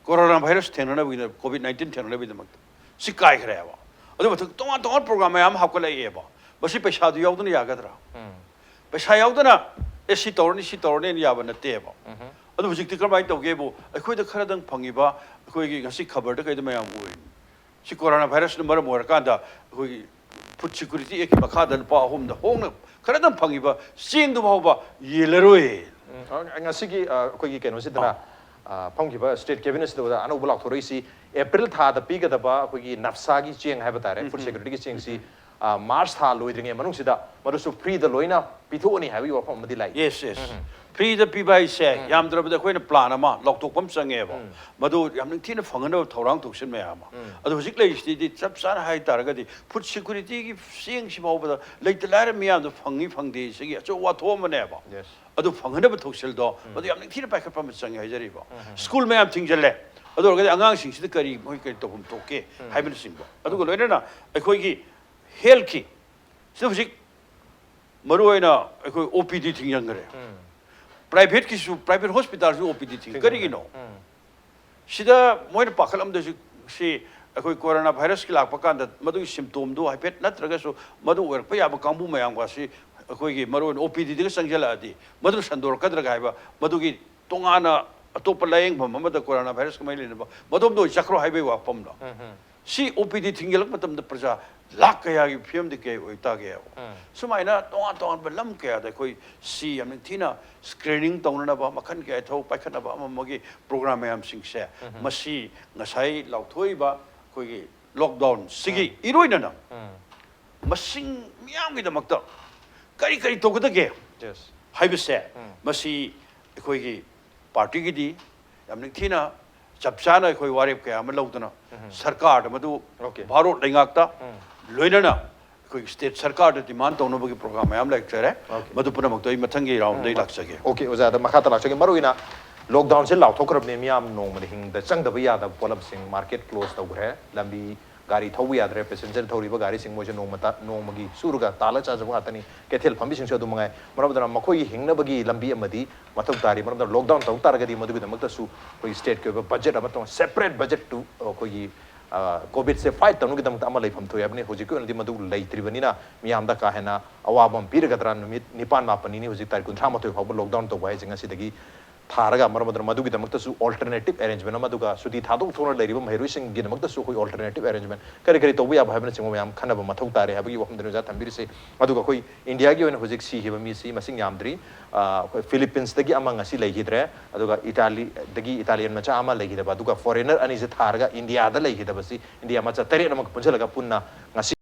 ꯀꯣꯔꯣꯅꯥ ꯚꯥꯏꯔꯁ ꯊꯦꯡꯅꯅꯕꯒꯤꯗ, ꯀꯣꯚꯤꯗ ꯅꯥꯏꯟꯇꯤꯟ ꯊꯦꯡꯅꯅꯕꯒꯤꯗꯃꯛꯇ ꯁꯤ ꯀꯥꯏꯈ꯭ꯔꯦꯕ꯫ ꯑꯗꯨ ꯃꯊꯛ ꯇꯣꯉꯥꯟ ꯇꯣꯉꯥꯟꯕ ꯄ꯭ꯔꯣꯒ꯭ꯔꯥꯝ ꯃꯌꯥꯝ ꯑꯃ ꯍꯥꯞꯀꯠꯂꯛꯑꯦꯕ꯫ ꯃꯁꯤ ꯄꯩꯁꯥꯗꯨ ꯌꯥꯎꯗꯅ ꯌꯥꯒꯗ꯭ꯔꯥ? ꯄꯩꯁꯥ ꯌꯥꯎꯗꯅ ꯑꯦ ꯁꯤ ꯇꯧꯔꯅꯤ, ꯁꯤ ꯇꯧꯔꯅꯤꯅ ꯌꯥꯕ ꯅꯠꯇꯦꯕ꯫ ꯑꯗꯨ ꯍꯧꯖꯤꯛꯇꯤ ꯀꯔꯝꯍꯥꯏꯅ ꯇꯧꯒꯦꯕꯨ, ꯑꯩꯈꯣꯏꯗ ꯈꯔꯗꯪ ꯐꯪꯉꯤꯕ, ꯑꯩꯈꯣꯏꯒꯤ ꯉꯁꯤ ꯈꯕꯔꯗ ꯀꯩꯗ ꯃꯌꯥꯝ ꯎꯔꯤꯅꯤ꯫ ꯁꯤ ꯀꯣꯔꯣꯅꯥ ꯚꯥꯏꯔꯁꯅ ꯃꯔꯝ ꯑꯣꯏꯔꯀꯥꯟꯗ ꯑꯩꯈꯣꯏꯒꯤ ꯐꯨꯗ ꯁꯦꯀ꯭ꯌꯨꯔꯤꯇꯤ ꯑꯦꯛꯀꯤ ꯃꯈꯥꯗ ꯂꯨꯄꯥ ꯑꯍꯨꯝꯗ ꯍꯣꯡꯅ ꯈꯔꯗꯪ ꯐꯪꯉꯤꯕ ꯆꯦꯡꯗꯨ ꯐꯥꯎꯕ ꯌꯦꯜꯂꯔꯣꯏ꯫ ꯎꯝ, ꯑ, ꯉꯁꯤꯒꯤ, ꯑ, ꯑꯩꯈꯣꯏꯒꯤ ꯀꯩꯅꯣꯁꯤꯗꯅ, ꯑ, ꯐꯝꯈꯤꯕ ꯁ꯭ꯇꯦꯠ ꯀꯦꯕꯤꯅꯦꯠꯁꯤꯗ ꯑꯅꯧꯕ ꯂꯥꯎꯊꯣꯔꯛꯏꯁꯤ ꯑꯦꯄ꯭ꯔꯤꯜ ꯊꯥꯗ ꯄꯤꯒꯗꯕ ꯑꯩꯈꯣꯏꯒꯤ ꯅꯐꯁꯥꯒꯤ ꯆꯦꯡ ꯍꯥꯏꯕ ꯇꯥꯔꯦ, ꯐꯨꯗ ꯁꯦꯀ꯭ꯌꯨꯔꯤꯇꯤꯒꯤ ꯆꯦꯡꯁꯤ, ꯑ, ꯃꯥꯔꯆ ꯊꯥ ꯂꯣꯏꯗ꯭ꯔꯤꯉꯩ ꯃꯅꯨꯡꯁꯤꯗ ꯃꯗꯨꯁꯨ ꯐ꯭ꯔꯤꯗ ꯂꯣꯏꯅ ꯄꯤꯊꯣꯛꯑꯅꯤ ꯍꯥꯏꯕꯒꯤ ꯋꯥꯐꯝ ꯑꯃꯗꯤ ꯂꯥꯛꯏ꯫ Yes, yes. ꯐ꯭ꯔꯤꯗ ꯄꯤꯕ ꯍꯥꯏꯁꯦ ꯌꯥꯝꯗ꯭ꯔꯕꯗ ꯑꯩꯈꯣꯏꯅ ꯄ꯭ꯂꯥꯟ ꯑꯃ ꯂꯥꯎꯊꯣꯛꯄ ꯑꯃ ꯆꯪꯉꯦꯕ꯫ ꯃꯗꯨ ꯌꯥꯝ ꯅꯤꯡꯊꯤꯅ ꯐꯪꯒꯗꯕ ꯊꯧꯔꯥꯡ ꯊꯧꯁꯤꯜ ꯃꯌꯥꯝ ꯑꯃ꯫ ꯑꯗꯣ ꯍꯧꯖꯤꯛ ꯂꯩꯔꯤꯁꯤꯗꯤ ꯆꯞ ꯆꯥꯅ ꯍꯥꯏ ꯇꯥꯔꯒꯗꯤ ꯐꯨꯗ ꯁꯦꯀ꯭ꯌꯨꯔꯤꯇꯤꯒꯤ ꯆꯦꯡꯁꯤ ꯐꯥꯎꯕꯗ ꯂꯩꯇ ꯂꯥꯏꯔ ꯃꯤꯌꯥꯝꯗꯣ ꯐꯪꯉꯤ ꯐꯪꯗꯦ ꯁꯤꯒꯤ ꯑꯆꯧꯕ ꯋꯥꯊꯣꯛ ꯑꯃꯅꯦꯕ꯫ ꯌꯦꯁ꯫ ꯑꯗꯨ ꯐꯪꯒꯗꯕ ꯊꯧꯁꯤꯜꯗꯣ ꯃꯗꯨ ꯌꯥꯝ ꯅꯤꯡꯊꯤꯅ ꯄꯥꯏꯈꯠꯄ ꯑꯃ ꯆꯪꯉꯦ ꯍꯥꯏꯖꯔꯤꯕ꯫ ꯁ꯭ꯀꯨꯜ ꯃꯌꯥꯝ ꯊꯤꯡꯖꯤꯜꯂꯦ꯫ ꯑꯗꯨ ꯑꯣꯏꯔꯒꯗꯤ ꯑꯉꯥꯡꯁꯤꯡꯁꯤꯗ ꯀꯔꯤ, ꯃꯣꯏ ꯀꯔꯤ ꯇꯧꯐꯝ ꯊꯣꯛꯀꯦ ꯍꯥꯏꯕꯅꯆꯤꯡꯕ꯫ ꯑꯗꯨꯒ ꯂꯣꯏꯅꯅ ꯑꯩꯈꯣꯏꯒꯤ ꯍꯦꯜꯠꯀꯤ ꯁꯤꯗ ꯍꯧꯖꯤꯛ ꯃꯔꯨ ꯑꯣꯏꯅ ꯑꯩꯈꯣꯏ ꯑꯣ ꯄꯤ ꯗꯤ ꯊꯤꯡꯖꯤꯟꯈ꯭ꯔꯦ꯫ ꯄ꯭ꯔꯥꯏꯚꯦꯠꯀꯤꯁꯨ, ꯄ꯭ꯔꯥꯏꯚꯦꯠ ꯍꯣꯁꯄꯤꯇꯥꯜꯁꯨ ꯑꯣ ꯄꯤ ꯗꯤ ꯊꯤꯡ, ꯀꯔꯤꯒꯤꯅꯣ? ꯁꯤꯗ ꯃꯣꯏꯅ ꯄꯥꯈꯠꯂꯝꯗꯣꯏꯁꯤ, ꯁꯤ ꯑꯩꯈꯣꯏ ꯀꯣꯔꯣꯅꯥ ꯚꯥꯏꯔꯁꯀꯤ ꯂꯥꯛꯄ ꯀꯥꯟꯗ ꯃꯗꯨꯒꯤ ꯁꯤꯝꯇꯣꯝꯗꯨ ꯍꯥꯏꯐꯦꯠ ꯅꯠꯇ꯭ꯔꯒꯁꯨ ꯃꯗꯨ ꯑꯣꯏꯔꯛꯄ ꯌꯥꯕ ꯀꯥꯡꯕꯨ ꯃꯌꯥꯝꯒ ꯑꯁꯤ ꯑꯩꯈꯣꯏꯒꯤ ꯃꯔꯨ ꯑꯣꯏꯅ ꯑꯣ ꯄꯤ ꯗꯤꯗꯒ ꯆꯪꯁꯤꯜꯂꯛꯑꯗꯤ ꯃꯗꯨ ꯁꯟꯗꯣꯔꯛꯀꯗ꯭ꯔꯒ ꯍꯥꯏꯕ, ꯃꯗꯨꯒꯤ ꯇꯣꯉꯥꯟꯅ ꯑꯇꯣꯞꯄ ꯂꯥꯌꯦꯡꯐꯝ ꯑꯃꯗ ꯀꯣꯔꯣꯅꯥ ꯚꯥꯏꯔꯁꯀ ꯃꯔꯤ ꯂꯩꯅꯕ ꯃꯗꯣꯝꯗ ꯑꯣꯏꯅ ꯆꯠꯈ꯭ꯔꯣ ꯍꯥꯏꯕꯒꯤ ꯋꯥꯐꯝꯂꯣ? ꯁꯤ ꯑꯣ ꯄꯤ ꯗꯤ ꯊꯤꯡꯖꯤꯜꯂꯛꯄ ꯃꯇꯝꯗ ꯄ꯭ꯔꯖꯥ ꯂꯥꯛ ꯀꯌꯥꯒꯤ ꯐꯤꯕꯝꯗꯤ ꯀꯩ ꯑꯣꯏꯇꯥꯒꯦ? ꯁꯨꯃꯥꯏꯅ ꯇꯣꯉꯥꯟ ꯇꯣꯉꯥꯟꯕ ꯂꯝ ꯀꯌꯥꯗ ꯑꯩꯈꯣꯏ ꯁꯤ ꯌꯥꯝ ꯅꯤꯡꯊꯤꯅ ꯁ꯭ꯀ꯭ꯔꯤꯅꯤꯡ ꯇꯧꯅꯅꯕ, ꯃꯈꯜ ꯀꯌꯥ ꯊꯕꯛ ꯄꯥꯏꯈꯠꯅꯕ ꯑꯃ ꯑꯃꯒꯤ ꯄ꯭ꯔꯣꯒ꯭ꯔꯥꯝ ꯃꯌꯥꯝꯁꯤꯡꯁꯦ, ꯃꯁꯤ ꯉꯁꯥꯏ ꯂꯥꯎꯊꯣꯛꯏꯕ ꯑꯩꯈꯣꯏꯒꯤ ꯂꯣꯛꯗꯥꯎꯟꯁꯤꯒꯤ ꯏꯔꯣꯏꯅꯅ ꯃꯁꯤꯡ ꯃꯤꯌꯥꯝꯒꯤꯗꯃꯛꯇ ꯀꯔꯤ ꯀꯔꯤ ꯇꯧꯒꯗꯒꯦ ꯍꯥꯏꯕꯁꯦ, ꯃꯁꯤ ꯑꯩꯈꯣꯏꯒꯤ ꯄꯥꯔꯇꯤꯒꯤꯗꯤ ꯌꯥꯝ ꯅꯤꯡꯊꯤꯅ ꯆꯞ ꯆꯥꯅ ꯑꯩꯈꯣꯏ ꯋꯥꯔꯦꯞ ꯀꯌꯥ ꯑꯃ ꯂꯧꯗꯨꯅ ꯁꯔꯀꯥꯔꯗ ꯃꯗꯨ ꯚꯥꯔꯠ ꯂꯩꯉꯥꯛꯇ ꯂꯣꯏꯅꯅ ꯑꯩꯈꯣꯏꯒꯤ ꯁ꯭ꯇꯦꯠ ꯁꯔꯀꯥꯔꯗ ꯗꯤꯃꯥꯟ ꯇꯧꯅꯕꯒꯤ ꯄ꯭ꯔꯣꯒ꯭ꯔꯥꯝ ꯃꯌꯥꯝ ꯂꯩꯖꯔꯦ꯫ ꯃꯗꯨ ꯄꯨꯝꯅꯃꯛꯇꯣ ꯑꯩ ꯃꯊꯪꯒꯤ ꯔꯥꯎꯟꯗ ꯑꯩ ꯂꯥꯛꯆꯒꯦ꯫ ꯑꯣꯀꯦ, ꯑꯣꯖꯥꯗ ꯃꯈꯥ ꯇꯥ ꯂꯥꯛꯆꯒꯦ꯫ ꯃꯔꯨ ꯑꯣꯏꯅ ꯂꯣꯛꯗꯥꯎꯟꯁꯦ ꯂꯥꯎꯊꯣꯛꯈ꯭ꯔꯕꯅꯤ, ꯃꯤꯌꯥꯝ ꯅꯣꯡꯃꯗ ꯍꯤꯡꯗ ꯆꯪꯗꯕ ꯌꯥꯗꯕ ꯄꯣꯠꯂꯝꯁꯤꯡ, ꯃꯥꯔꯀꯦꯠ ꯀ꯭ꯂꯣꯖ ꯇꯧꯈ꯭ꯔꯦ, ꯂꯝꯕꯤ ꯒꯥꯔꯤ ꯊꯧꯕ ꯌꯥꯗ꯭ꯔꯦ, ꯄꯦꯁꯦꯟꯖꯔ ꯊꯧꯔꯤꯕ ꯒꯥꯔꯤꯁꯤꯡ ꯃꯣꯏꯁꯨ ꯅꯣꯡꯃꯇ ꯅꯣꯡꯃꯒꯤ ꯁꯨꯔꯒ ꯇꯥꯜꯂ ꯆꯥꯖꯕ ꯉꯥꯛꯇꯅꯤ, ꯀꯩꯊꯦꯜ ꯐꯝꯕꯤꯁꯤꯡꯁꯨ ꯑꯗꯨ ꯃꯉꯥꯏ꯫ ꯃꯔꯝ ꯑꯗꯨꯅ ꯃꯈꯣꯏꯒꯤ ꯍꯤꯡꯅꯕꯒꯤ ꯂꯝꯕꯤ ꯑꯃꯗꯤ ꯃꯊꯧ ꯇꯥꯔꯤ꯫ ꯃꯔꯝ ꯑꯗꯨꯅ ꯂꯣꯛꯗꯥꯎꯟ ꯇꯧ ꯇꯥꯔꯒꯗꯤ ꯃꯗꯨꯒꯤꯗꯃꯛꯇꯁꯨ ꯑꯩꯈꯣꯏꯒꯤ ꯁ꯭ꯇꯦꯠꯀꯤ ꯑꯣꯏꯕ ꯕꯖꯦꯠ ꯑꯃ ꯇꯣꯉꯥꯟ, ꯁꯦꯄꯔꯦꯠ ꯕꯖꯦꯠ ꯇꯨ ꯑꯩꯈꯣꯏꯒꯤ ꯀꯣꯚꯤꯗꯁꯦ ꯐꯥꯏꯠ ꯇꯧꯅꯕꯒꯤꯗꯃꯛꯇ ꯑꯃ ꯂꯩꯐꯝ ꯊꯣꯛꯏ ꯍꯥꯏꯕꯅꯤ꯫ ꯍꯧꯖꯤꯛꯀꯤ ꯑꯣꯏꯅꯗꯤ ꯃꯗꯨ ꯂꯩꯇ꯭ꯔꯤꯕꯅꯤꯅ ꯃꯤꯌꯥꯝꯗ ꯀꯥ ꯍꯦꯟꯅ ꯑꯋꯥꯕ ꯑꯃ ꯄꯤꯔꯒꯗ꯭ꯔꯥ? ꯅꯨꯃꯤꯠ ꯅꯤꯄꯥꯟ ꯃꯥꯄꯟꯅꯤꯅꯤ ꯍꯧꯖꯤꯛ ꯇꯥꯔꯤꯛ ꯀꯨꯟꯊ꯭ꯔꯥ ꯃꯥꯊꯣꯏ ꯐꯥꯎꯕ ꯂꯣꯛꯗꯥꯎꯟ ꯇꯧꯕ ꯍꯥꯏꯁꯦ ꯉꯁꯤꯗꯒꯤ ꯊꯥꯔꯒ, ꯃꯔꯝ ꯑꯗꯨꯅ ꯃꯗꯨꯒꯤꯗꯃꯛꯇꯁꯨ ꯑꯣꯜꯇꯔꯅꯦꯇꯤꯞ ꯑꯦꯔꯦꯟꯖꯃꯦꯟ ꯑꯃ, ꯑꯗꯨꯒ ꯁꯨꯇꯤ ꯊꯥꯗꯣꯛ ꯊꯣꯛꯅ ꯂꯩꯔꯤꯕ ꯃꯍꯩꯔꯣꯏꯁꯤꯡꯒꯤꯗꯃꯛꯇꯁꯨ ꯑꯩꯈꯣꯏ ꯑꯣꯜꯇꯔꯅꯦꯇꯤꯞ ꯑꯦꯔꯦꯟꯖꯃꯦꯟ ꯀꯔꯤ ꯀꯔꯤ ꯇꯧꯕ ꯌꯥꯕ ꯍꯥꯏꯕꯅꯆꯤꯡꯕ ꯃꯌꯥꯝ ꯈꯟꯅꯕ ꯃꯊꯧ ꯇꯥꯔꯦ ꯍꯥꯏꯕꯒꯤ ꯋꯥꯐꯝꯗꯨꯅꯤ ꯑꯣꯖꯥ ꯊꯝꯕꯤꯔꯤꯁꯤ꯫ ꯑꯗꯨꯒ ꯑꯩꯈꯣꯏ ꯏꯟꯗꯤꯌꯥꯒꯤ ꯑꯣꯏꯅ ꯍꯧꯖꯤꯛ ꯁꯤꯈꯤꯕ ꯃꯤꯁꯤ ꯃꯁꯤꯡ ꯌꯥꯝꯗ꯭ꯔꯤ꯫ ꯑ, ꯑꯩꯈꯣꯏ ꯐꯤꯂꯤꯄꯤꯟꯁꯇꯒꯤ ꯑꯃ ꯉꯁꯤ ꯂꯩꯈꯤꯗ꯭ꯔꯦ, ꯑꯗꯨꯒ ꯏꯇꯥꯂꯤꯗꯒꯤ ꯏꯇꯥꯂꯤꯌꯟ ꯃꯆꯥ ꯑꯃ ꯂꯩꯈꯤꯗꯕ, ꯑꯗꯨꯒ ꯐꯣꯔꯦꯅꯔ ꯑꯅꯤꯁꯦ ꯊꯥꯔꯒ ꯏꯟꯗꯤꯌꯥꯗ ꯂꯩꯈꯤꯗꯕꯁꯤ ꯏꯟꯗꯤꯌꯥ ꯃꯆꯥ ꯇꯔꯦꯠ ꯑꯃꯒ ꯄꯨꯟꯁꯤꯜꯂꯒ ꯄꯨꯟꯅ ꯉꯁꯤ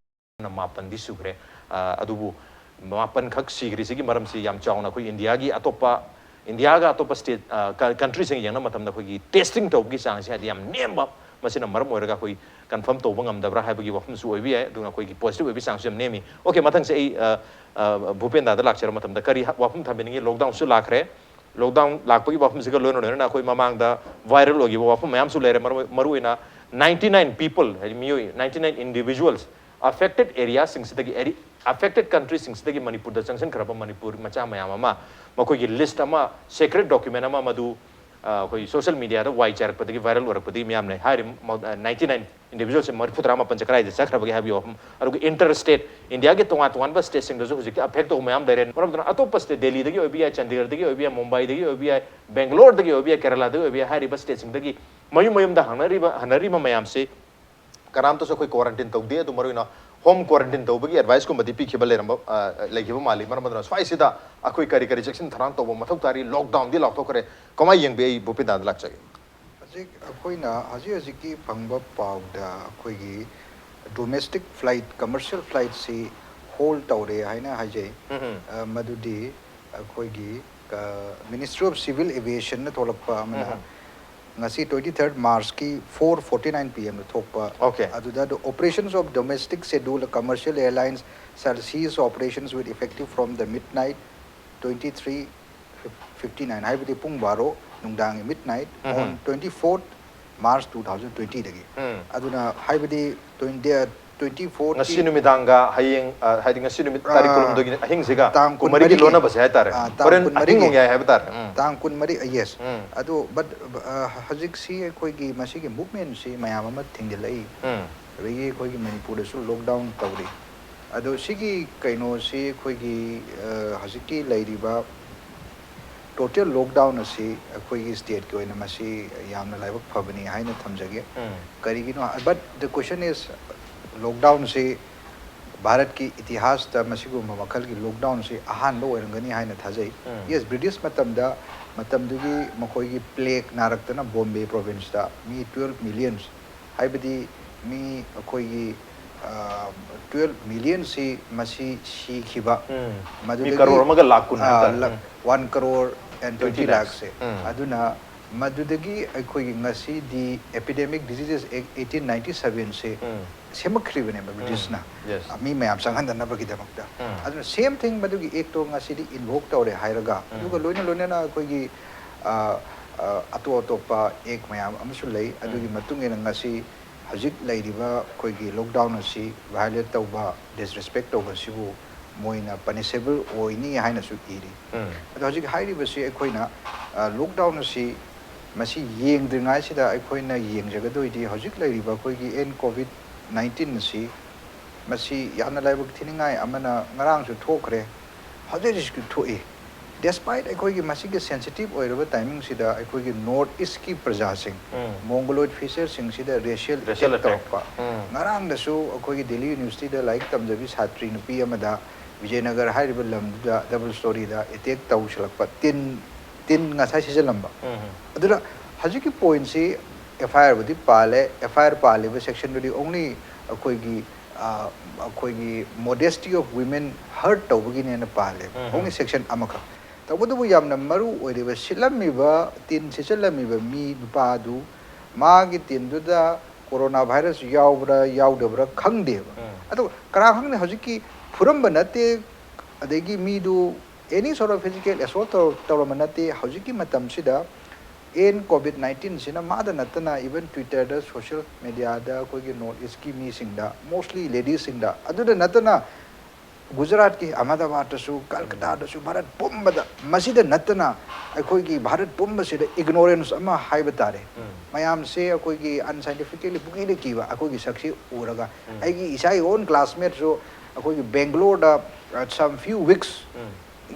ꯃꯥꯄꯟꯗꯤ ꯁꯨꯈ꯭ꯔꯦ꯫ ꯑ, ꯑꯗꯨꯕꯨ ꯃꯥꯄꯟꯈꯛ ꯁꯤꯈ꯭ꯔꯤꯁꯤꯒꯤ ꯃꯔꯝꯁꯤ ꯌꯥꯝ ꯆꯥꯎꯅ ꯑꯩꯈꯣꯏ ꯏꯟꯗꯤꯌꯥꯒꯤ ꯑꯇꯣꯞꯄ, ꯏꯟꯗꯤꯌꯥꯒ ꯑꯇꯣꯞꯄ ꯁ꯭ꯇꯦꯠ, ꯑ, ꯀ-, ꯀꯟꯇ꯭ꯔꯤꯁꯤꯡ ꯌꯦꯡꯅꯕ ꯃꯇꯝꯗ ꯑꯩꯈꯣꯏꯒꯤ ꯇꯦꯁꯇꯤꯡ ꯇꯧꯕꯒꯤ ꯆꯥꯡꯁꯦ ꯍꯥꯏꯗꯤ ꯌꯥꯝ ꯅꯦꯝꯕ, ꯃꯁꯤꯅ ꯃꯔꯝ ꯑꯣꯏꯔꯒ ꯑꯩꯈꯣꯏ ꯀꯟꯐꯥꯔꯝ ꯇꯧꯕ ꯉꯝꯗꯕ꯭ꯔꯥ ꯍꯥꯏꯕꯒꯤ ꯋꯥꯐꯝꯁꯨ ꯑꯣꯏꯕ ꯌꯥꯏ꯫ ꯑꯗꯨꯅ ꯑꯩꯈꯣꯏꯒꯤ ꯄꯣꯖꯤꯇꯤꯚ ꯑꯣꯏꯕꯒꯤ ꯆꯥꯡꯁꯨ ꯌꯥꯝ ꯅꯦꯝꯃꯤ꯫ ꯑꯣꯀꯦ, ꯃꯊꯪꯁꯦ ꯑꯩ, ꯑ, ꯑ, ꯚꯨꯄꯦꯟꯗꯥꯗ ꯂꯥꯛꯆꯔ ꯃꯇꯝꯗ ꯀꯔꯤ ꯍ-, ꯋꯥꯐꯝ ꯊꯝꯕꯤꯅꯤꯡꯉꯤ? ꯂꯣꯛꯗꯥꯎꯟꯁꯨ ꯂꯥꯛꯈ꯭ꯔꯦ꯫ ꯂꯣꯛꯗꯥꯎꯟ ꯂꯥꯛꯄꯒꯤ ꯋꯥꯐꯝꯁꯤꯒ ꯂꯣꯏꯅ ꯂꯣꯏꯅꯅ ꯑꯩꯈꯣꯏ ꯃꯃꯥꯡꯗ ꯚꯥꯏꯔꯦꯜ ꯑꯣꯏꯈꯤꯕ ꯋꯥꯐꯝ ꯃꯌꯥꯝꯁꯨ ꯂꯩꯔꯦ꯫ ꯃꯔꯨ-, ꯃꯔꯨꯑꯣꯏꯅ ninety nine people, ꯍꯥꯏꯗꯤ ꯃꯤꯑꯣꯏ ninety nine individuals affected areaꯁꯤꯡꯁꯤꯗꯒꯤ ꯑꯦꯔꯤ-, Affected countries ꯁꯤꯡꯁꯤꯗꯒꯤ ꯃꯅꯤꯄꯨꯔꯗ ꯆꯪꯁꯤꯟꯈ꯭ꯔꯕ ꯃꯅꯤꯄꯨꯔ ꯃꯆꯥ ꯃꯌꯥꯝ ꯑꯃ, ꯃꯈꯣꯏꯒꯤ list ꯑꯃ, secret document ꯑꯃ, ꯃꯗꯨ ꯑ, ꯑꯩꯈꯣꯏ social media ꯗ ꯋꯥꯏ ꯆꯥꯏꯔꯛꯄꯗꯒꯤ, viral ꯑꯣꯏꯔꯛꯄꯗꯒꯤ ꯃꯌꯥꯝ ꯂꯩ꯫ ꯍꯥꯏꯔꯤꯕ ninety nine individual ꯁꯦ ꯃꯔꯤꯐꯨ ꯇꯔꯥ ꯃꯥꯄꯟꯁꯦ ꯀꯗꯥꯏꯗ ꯆꯠꯈ꯭ꯔꯕꯒꯦ ꯍꯥꯏꯕꯒꯤ ꯋꯥꯐꯝ, ꯑꯗꯨꯒ inter state, India ꯒꯤ ꯇꯣꯉꯥꯟ ꯇꯣꯉꯥꯟꯕ state ꯁꯤꯡꯗꯁꯨ ꯍꯧꯖꯤꯛꯇꯤ affect ꯇꯧꯕ ꯃꯌꯥꯝ ꯂꯩꯔꯦ꯫ ꯃꯔꯝ ꯑꯗꯨꯅ ꯑꯇꯣꯞꯄ state, ꯗꯦꯜꯂꯤꯗꯒꯤ ꯑꯣꯏꯕ ꯌꯥꯏ, ꯆꯥꯟꯗꯤꯒꯔꯗꯒꯤ ꯑꯣꯏꯕ ꯌꯥꯏ, ꯃꯨꯝꯕꯥꯏꯗꯒꯤ ꯑꯣꯏꯕ ꯌꯥꯏ, ꯕꯦꯡꯒꯂꯣꯔꯗꯒꯤ ꯑꯣꯏꯕ ꯌꯥꯏ, ꯀꯦꯔꯂꯥꯗꯒꯤ ꯑꯣꯏꯕ ꯌꯥꯏ, ꯍꯥꯏꯔꯤꯕ state ꯁꯤꯡꯗꯒꯤ ꯃꯌꯨꯝ ꯃꯌꯨꯝꯗ ꯍꯪꯅꯔꯤꯕ, ꯍꯟꯅꯔꯤꯕ ꯃꯌꯥꯝꯁꯤ ꯀꯅꯥꯝꯇꯁꯨ ꯑꯩꯈꯣꯏ quarantine ꯇꯧꯗꯦ꯫ ꯑꯗꯨ ꯃꯔꯨꯑꯣꯏꯅ home quarantine ꯇꯧꯕꯒꯤ advice ꯀꯨꯝꯕꯗꯤ ꯄꯤꯈꯤꯕ ꯂꯩꯔꯝꯕ, ꯑ, ꯂꯩꯈꯤꯕ ꯃꯥꯜꯂꯤ꯫ ꯃꯔꯝ ꯑꯗꯨꯅ ꯁ꯭ꯋꯥꯏꯁꯤꯗ ꯑꯩꯈꯣꯏ ꯀꯔꯤ ꯀꯔꯤ ꯆꯦꯛꯁꯤꯟ ꯊꯧꯔꯥꯡ ꯇꯧꯕ ꯃꯊꯧ ꯇꯥꯔꯤ? Lockdown ꯗꯤ ꯂꯥꯎꯊꯣꯛꯈ꯭ꯔꯦ꯫ ꯀꯃꯥꯏꯅ ꯌꯦꯡꯕꯤ? ꯑꯩ ꯚꯨꯄꯦꯟꯗꯥꯗ ꯂꯥꯛꯆꯒꯦ꯫ ꯍꯧꯖꯤꯛ ꯑꯩꯈꯣꯏꯅ ꯍꯧꯖꯤꯛ ꯍꯧꯖꯤꯛꯀꯤ ꯐꯪꯕ ꯄꯥꯎꯗ ꯑꯩꯈꯣꯏꯒꯤ domestic flight, commercial flight ꯁꯤ hold ꯇꯧꯔꯦ ꯍꯥꯏꯅ ꯍꯥꯏꯖꯩ꯫ ꯎꯝ, ꯎꯝ꯫ ꯑ, ꯃꯗꯨꯗꯤ ꯑꯩꯈꯣꯏꯒꯤ, ꯑ, Ministry of Civil Aviation ꯅ ꯊꯣꯛꯂꯛꯄ ꯑꯃꯅ ꯎꯝ, ꯎꯝ꯫ ꯉꯁꯤ twenty third March ꯀꯤ four forty nine P M ꯗ ꯊꯣꯛꯄ꯫ Okay꯫ ꯑꯗꯨꯗ, the operations of domestic scheduled commercial airlines shall cease operations with effective from the midnight twenty three fifty nine, ꯍꯥꯏꯕꯗꯤ ꯄꯨꯡ ꯕꯥꯔꯣ ꯅꯨꯡꯗꯥꯡꯒꯤ midnight um, on um. twenty fourth March two thousand twenty ꯗꯒꯤ꯫ ꯎꯝ꯫ ꯑꯗꯨꯅ ꯍꯥꯏꯕꯗꯤ twenty, twenty fourth ꯉꯁꯤ ꯀꯤ ꯅꯨꯃꯤꯗꯥꯡꯒ ꯍꯌꯦꯡ, ꯑ, ꯍꯥꯏꯗꯤ ꯉꯁꯤ ꯅꯨꯃꯤꯠ ꯇꯥꯔꯤꯛ ꯑꯥ, ꯀꯨꯟꯍꯨꯝꯗꯣꯏꯒꯤ ꯑꯍꯤꯡꯁꯤꯒ ꯇꯥꯡ ꯀꯨꯟꯃꯔꯤꯒꯤ ꯀꯨꯟꯃꯔꯤꯒꯤ, ꯂꯣꯟꯅꯕꯁꯦ ꯍꯥꯏꯇꯥꯔꯦ꯫ ꯑꯥ, ꯇꯥꯡ ꯍꯣꯔꯦꯟ ꯀꯨꯟꯃꯔꯤꯒꯤ, ꯑꯍꯤꯡ ꯅꯣꯡꯌꯥꯏ ꯍꯥꯏꯕ ꯇꯥꯔꯦ꯫ ꯎꯝ꯫ ꯇꯥꯡ ꯀꯨꯟꯃꯔꯤ, ꯑ, yes꯫ ꯎꯝ꯫ ꯑꯗꯨ, but, ꯑ, ꯍꯧꯖꯤꯛꯁꯤ ꯑꯩꯈꯣꯏꯒꯤ ꯃꯁꯤꯒꯤ movement ꯁꯤ ꯃꯌꯥꯝ ꯑꯃ ꯊꯤꯡꯖꯤꯜꯂꯛꯏ꯫ ꯎꯝ꯫ ꯑꯗꯒꯤ ꯑꯩꯈꯣꯏꯒꯤ ꯃꯅꯤꯄꯨꯔꯗꯁꯨ lockdown ꯇꯧꯔꯤ꯫ ꯑꯗꯣ ꯁꯤꯒꯤ ꯀꯩꯅꯣꯁꯤ ꯑꯩꯈꯣꯏꯒꯤ, ꯑ, ꯍꯧꯖꯤꯛꯀꯤ ꯂꯩꯔꯤꯕ total lockdown ꯑꯁꯤ ꯑꯩꯈꯣꯏꯒꯤ state ꯀꯤ ꯑꯣꯏꯅ ꯃꯁꯤ ꯌꯥꯝꯅ ꯂꯥꯏꯕꯛ ꯐꯕꯅꯤ ꯍꯥꯏꯅ ꯊꯝꯖꯒꯦ꯫ ꯎꯝ꯫ ꯀꯔꯤꯒꯤꯅꯣ? But the question is, lockdown ꯁꯤ ꯚꯥꯔꯠꯀꯤ ꯏꯇꯤꯍꯥꯁꯇ ꯃꯁꯤꯒꯨꯝꯕ ꯃꯈꯜꯒꯤ lockdown ꯁꯤ ꯑꯍꯥꯟꯕ ꯑꯣꯏꯔꯝꯒꯅꯤ ꯍꯥꯏꯅ ꯊꯥꯖꯩ꯫ ꯎꯝ꯫ Yes, British ꯃꯇꯝꯗ, ꯃꯇꯝꯗꯨꯒꯤ ꯃꯈꯣꯏꯒꯤ plague ꯅꯥꯔꯛꯇꯅ Bombay province ꯇ ꯃꯤ twelve millions, ꯍꯥꯏꯕꯗꯤ ꯃꯤ ꯑꯩꯈꯣꯏꯒꯤ, ꯑ, twelve million ꯁꯤ ꯃꯁꯤ ꯁꯤꯈꯤꯕ꯫ ꯎꯝ꯫ ꯃꯤ ꯃꯗꯨꯗꯒꯤ, ꯀꯔꯣꯔ ꯑꯃꯒ ꯂꯥꯛ ꯀꯨꯟ ꯑ, ꯍꯥꯏꯕ ꯇꯥꯔꯦ꯫ ꯂꯥꯛ-, ꯎꯝ꯫ One crore and twenty lakhs ꯁꯦ꯫ ꯎꯝ꯫ ꯑꯗꯨꯅ ꯃꯗꯨꯗꯒꯤ ꯑꯩꯈꯣꯏꯒꯤ ꯉꯁꯤꯗꯤ Epidemic Diseases Act eighteen ninety seven ꯁꯦ ꯎꯝ꯫ ꯁꯦꯝꯃꯛꯈ꯭ꯔꯤꯕꯅꯦꯕ ꯎꯝ꯫ British ꯅ꯫ Yes꯫ ꯑ, ꯃꯤ ꯃꯌꯥꯝ ꯆꯪꯍꯟꯗꯅꯕꯒꯤꯗꯃꯛꯇ꯫ ꯎꯝ꯫ ꯑꯗꯨꯅ same thing ꯃꯗꯨꯒꯤ act ꯇꯣ ꯉꯁꯤꯗꯤ invoke ꯇꯧꯔꯦ ꯍꯥꯏꯔꯒ, ꯎꯝ꯫ ꯑꯗꯨꯒ ꯂꯣꯏꯅ ꯂꯣꯏꯅꯅ ꯑꯩꯈꯣꯏꯒꯤ, ꯑ, ꯑ, ꯑꯇꯣꯞ ꯑꯇꯣꯞꯄ act ꯃꯌꯥꯝ ꯑꯃꯁꯨ ꯂꯩ꯫ ꯑꯗꯨꯒꯤ ꯎꯝ꯫ ꯃꯇꯨꯡ ꯏꯟꯅ ꯉꯁꯤ ꯍꯧꯖꯤꯛ ꯂꯩꯔꯤꯕ ꯑꯩꯈꯣꯏꯒꯤ ꯂꯣꯛꯗꯥꯎꯟ ꯑꯁꯤ ꯚꯥꯏꯑꯣꯂꯦꯠ ꯇꯧꯕ, ꯗꯤꯁꯔꯦꯁꯄꯦꯛ ꯇꯧꯕ ꯑꯁꯤꯕꯨ ꯃꯣꯏꯅ ꯄꯅꯤꯁꯦꯕꯜ ꯑꯣꯏꯅꯤ ꯍꯥꯏꯅꯁꯨ ꯏꯔꯤ꯫ ꯑꯗꯣ ꯍꯧꯖꯤꯛ ꯍꯥꯏꯔꯤꯕꯁꯤ ꯑꯩꯈꯣꯏꯅ ꯂꯣꯛꯗꯥꯎꯟ ꯑꯁꯤ ꯃꯁꯤ ꯌꯦꯡꯗ꯭ꯔꯤꯉꯩꯁꯤꯗ ꯑꯩꯈꯣꯏꯅ ꯌꯦꯡꯖꯒꯗꯣꯏꯗꯤ ꯍꯧꯖꯤꯛ ꯂꯩꯔꯤꯕ ꯑꯩꯈꯣꯏꯒꯤ ꯑꯦꯟ ꯀꯣꯚꯤꯗ ꯅꯥꯏꯟꯇꯤꯟ ꯑꯁꯤ ꯃꯁꯤ ꯌꯥꯝꯅ ꯂꯥꯏꯕꯛ ꯊꯤꯅꯤꯡꯉꯥꯏ ꯑꯃꯅ ꯉꯔꯥꯡꯁꯨ ꯊꯣꯛꯈ꯭ꯔꯦ, ꯍꯧꯖꯤꯛ ꯍꯧꯖꯤꯛꯁꯨ ꯊꯣꯛꯏ꯫ ꯗꯦꯁꯄꯥꯏꯠ ꯑꯩꯈꯣꯏꯒꯤ ꯃꯁꯤꯒꯤ ꯁꯦꯟꯁꯤꯇꯤꯞ ꯑꯣꯏꯔꯕ ꯇꯥꯏꯃꯤꯡꯁꯤꯗ ꯑꯩꯈꯣꯏꯒꯤ ꯅꯣꯔꯠ ꯏꯁꯀꯤ ꯄ꯭ꯔꯖꯥꯁꯤꯡ, ꯃꯣꯡꯒꯣꯂꯣꯏꯗ ꯐꯤꯆꯔꯁꯤꯡꯁꯤꯗ ꯔꯦꯁꯤꯌꯦꯜ ꯑꯦꯇꯦꯛ ꯇꯧꯔꯛꯄ꯫ ꯉꯔꯥꯡꯗꯁꯨ ꯑꯩꯈꯣꯏꯒꯤ ꯗꯤꯜꯂꯤ ꯌꯨꯅꯤꯚꯔꯁꯤꯇꯤꯗ ꯂꯥꯏꯔꯤꯛ ꯇꯝꯖꯕꯤ ꯁꯥꯇ꯭ꯔꯤ ꯅꯨꯄꯤ ꯑꯃꯗ ꯕꯤꯖꯌꯅꯒꯔ ꯍꯥꯏꯔꯤꯕ ꯂꯝꯗꯨꯗ ꯗꯕꯜ ꯁ꯭ꯇꯣꯔꯤꯗ ꯑꯦꯇꯦꯛ ꯇꯧꯁꯤꯜꯂꯛꯄ, ꯇꯤꯟ ꯇꯤꯟ ꯉꯁꯥꯏ ꯁꯤꯖꯤꯜꯂꯝꯕ꯫ ꯑꯗꯨꯅ ꯍꯧꯖꯤꯛꯀꯤ ꯄꯣꯏꯟꯁꯤ ꯑꯦꯐ ꯑꯥꯏ ꯑꯥꯔꯕꯨꯗꯤ ꯄꯥꯜꯂꯦ, ꯑꯦꯐ ꯑꯥꯏ ꯑꯥꯔ ꯄꯥꯜꯂꯤꯕ ꯁꯦꯛꯁꯟꯗꯨꯗꯤ ꯑꯣꯡꯂꯤ ꯑꯩꯈꯣꯏꯒꯤ ꯑꯩꯈꯣꯏꯒꯤ ꯃꯣꯗꯦꯁꯇꯤ ꯑꯣꯐ ꯋꯤꯃꯦꯟ ꯍꯔꯠ ꯇꯧꯕꯒꯤꯅꯦꯅ ꯄꯥꯜꯂꯦꯕ, ꯑꯣꯡꯂꯤ ꯁꯦꯛꯁꯟ ꯑꯃꯈꯛ꯫ ꯇꯧꯕꯇꯕꯨ ꯌꯥꯝꯅ ꯃꯔꯨ ꯑꯣꯏꯔꯤꯕ ꯁꯤꯠꯂꯝꯃꯤꯕ, ꯇꯤꯟ ꯁꯤꯠꯆꯜꯂꯝꯃꯤꯕ ꯃꯤ ꯅꯨꯄꯥ ꯑꯗꯨ ꯃꯥꯒꯤ ꯇꯤꯟꯗꯨꯗ ꯀꯣꯔꯣꯅꯥ ꯚꯥꯏꯔꯁ ꯌꯥꯎꯕ꯭ꯔꯥ ꯌꯥꯎꯗꯕ꯭ꯔꯥ ꯈꯪꯗꯦꯕ꯫ ꯑꯗꯣ ꯀꯅꯥ ꯈꯪꯅꯤ, ꯍꯧꯖꯤꯛꯀꯤ ꯐꯨꯔꯝꯕ ꯅꯠꯇꯦ, ꯑꯗꯒꯤ ꯃꯤꯗꯨ ꯑꯦꯅꯤ ꯁꯣꯔꯠ ꯑꯣꯐ ꯐꯤꯖꯤꯀꯦꯜ ꯑꯦꯁꯣꯜꯠ ꯇꯧꯔꯝꯕ ꯅꯠꯇꯦ꯫ ꯍꯧꯖꯤꯛꯀꯤ ꯃꯇꯝꯁꯤꯗ ꯑꯦꯟ ꯀꯣꯚꯤꯗ ꯅꯥꯏꯟꯇꯤꯟꯁꯤꯅ ꯃꯥꯗ ꯅꯠꯇꯅ ꯏꯚꯟ ꯇ꯭ꯋꯤꯇꯔꯗ, ꯁꯣꯁꯤꯌꯦꯜ ꯃꯦꯗꯤꯌꯥꯗ ꯑꯩꯈꯣꯏꯒꯤ ꯅꯣꯔꯠ ꯏꯁꯀꯤ ꯃꯤꯁꯤꯡꯗ, ꯃꯣꯁꯂꯤ ꯂꯦꯗꯤꯁꯁꯤꯡꯗ, ꯑꯗꯨꯗ ꯅꯠꯇꯅ ꯒꯨꯖꯔꯥꯠꯀꯤ ꯑꯍꯃꯗꯥꯕꯥꯗꯇꯁꯨ, ꯀꯜꯀꯇꯥꯗꯁꯨ, ꯚꯥꯔꯠ ꯄꯨꯝꯕꯗ, ꯃꯁꯤꯗ ꯅꯠꯇꯅ ꯑꯩꯈꯣꯏꯒꯤ ꯚꯥꯔꯠ ꯄꯨꯝꯕꯁꯤꯗ ꯏꯒꯅꯣꯔꯦꯟꯁ ꯑꯃ ꯍꯥꯏꯕ ꯇꯥꯔꯦ꯫ ꯃꯌꯥꯝꯁꯦ ꯑꯩꯈꯣꯏꯒꯤ ꯑꯟꯁꯥꯏꯟꯇꯤꯐꯤꯀꯦꯂꯤ ꯄꯨꯀꯤꯗ ꯀꯤꯕ ꯑꯩꯈꯣꯏꯒꯤ ꯁꯛꯁꯤ ꯎꯔꯒ꯫ ꯑꯩꯒꯤ ꯏꯁꯥꯒꯤ ꯑꯣꯟ ꯀ꯭ꯂꯥꯁꯃꯦꯠꯁꯨ ꯑꯩꯈꯣꯏꯒꯤ ꯕꯦꯡꯒ꯭ꯂꯣꯔꯗ, ꯑ, some few weeks,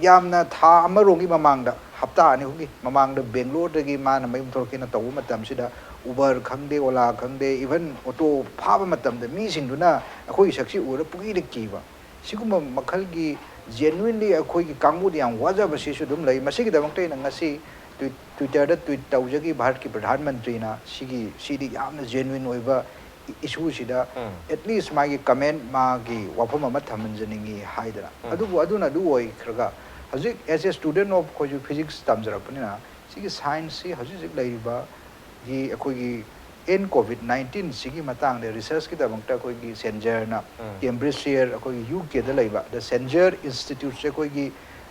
ꯌꯥꯝꯅ ꯊꯥ ꯑꯃꯔꯣꯝꯒꯤ ꯃꯃꯥꯡꯗ, ꯍꯞꯇꯥ ꯑꯅꯤ ꯑꯍꯨꯝꯒꯤ ꯃꯃꯥꯡꯗ ꯕꯦꯡꯒ꯭ꯂꯣꯔꯗꯒꯤ ꯃꯥꯅ ꯃꯌꯨꯝ ꯊꯣꯛꯂꯛꯀꯦꯅ ꯇꯧꯕ ꯃꯇꯝꯁꯤꯗ ꯎꯕꯔ ꯈꯪꯗꯦ, ꯑꯣꯂꯥ ꯈꯪꯗꯦ, ꯏꯚꯟ ꯑꯣꯇꯣ ꯐꯥꯕ ꯃꯇꯝꯗ ꯃꯤꯁꯤꯡꯗꯨꯅ ꯑꯩꯈꯣꯏꯒꯤ ꯁꯛꯁꯤ ꯎꯔ ꯄꯨꯀꯤꯗ ꯀꯤꯕ꯫ ꯁꯤꯒꯨꯝꯕ ꯃꯈꯜꯒꯤ ꯖꯦꯅ꯭ꯋꯤꯟꯂꯤ ꯑꯩꯈꯣꯏꯒꯤ ꯀꯥꯡꯕꯨꯗ ꯌꯥꯝ ꯋꯥꯖꯕꯁꯤꯁꯨ ꯑꯗꯨꯝ ꯂꯩ꯫ ꯃꯁꯤꯒꯤꯗꯃꯛꯇ ꯑꯩꯅ ꯉꯁꯤ ꯇ꯭ꯋꯤꯠ-, ꯇ꯭ꯋꯤꯇꯔꯗ ꯇ꯭ꯋꯤꯠ ꯇꯧꯖꯈꯤ ꯚꯥꯔꯠꯀꯤ ꯄ꯭ꯔꯙꯥꯟ ꯃꯟꯇ꯭ꯔꯤꯅ꯫ ꯁꯤꯒꯤ, ꯁꯤꯗꯤ ꯌꯥꯝꯅ ꯖꯦꯅ꯭ꯋꯤꯟ ꯑꯣꯏꯕ ꯏ-, ꯏꯁꯨꯁꯤꯗ ꯑꯦꯠꯂꯤꯁ ꯃꯥꯒꯤ ꯀꯃꯦꯟ, ꯃꯥꯒꯤ ꯋꯥꯐꯝ ꯑꯃ ꯊꯝꯍꯟꯖꯅꯤꯡꯉꯤ ꯍꯥꯏꯗꯅ꯫ ꯑꯗꯨꯕꯨ ꯑꯗꯨꯅ ꯑꯗꯨ ꯑꯣꯏꯈ꯭ꯔꯒ ꯍꯧꯖꯤꯛ as a student of ꯑꯩꯈꯣꯏꯁꯨ ꯐꯤꯖꯤꯛꯁ ꯇꯝꯖꯔꯛꯄꯅꯤꯅ ꯁꯤꯒꯤ ꯁꯥꯏꯟꯁꯁꯤ ꯍꯧꯖꯤꯛ ꯍꯧꯖꯤꯛ ꯂꯩꯔꯤꯕ ꯒꯤ ꯑꯩꯈꯣꯏꯒꯤ ꯑꯦꯟ ꯀꯣꯚꯤꯗ ꯅꯥꯏꯟꯇꯤꯟ ꯁꯤꯒꯤ ꯃꯇꯥꯡꯗ ꯔꯤꯁꯔꯁꯀꯤꯗꯃꯛꯇ ꯑꯩꯈꯣꯏꯒꯤ ꯁꯦꯟꯖꯔꯅ, ꯀꯦꯝꯕ꯭ꯔꯤꯖ ꯁꯤꯌꯔ ꯑꯩꯈꯣꯏꯒꯤ ꯌꯨ ꯀꯦꯗ ꯂꯩꯕ ꯗ ꯁꯦꯟꯖꯔ ꯏꯟꯁꯇꯤꯇ꯭ꯌꯨꯠꯁꯦ ꯑꯩꯈꯣꯏꯒꯤ,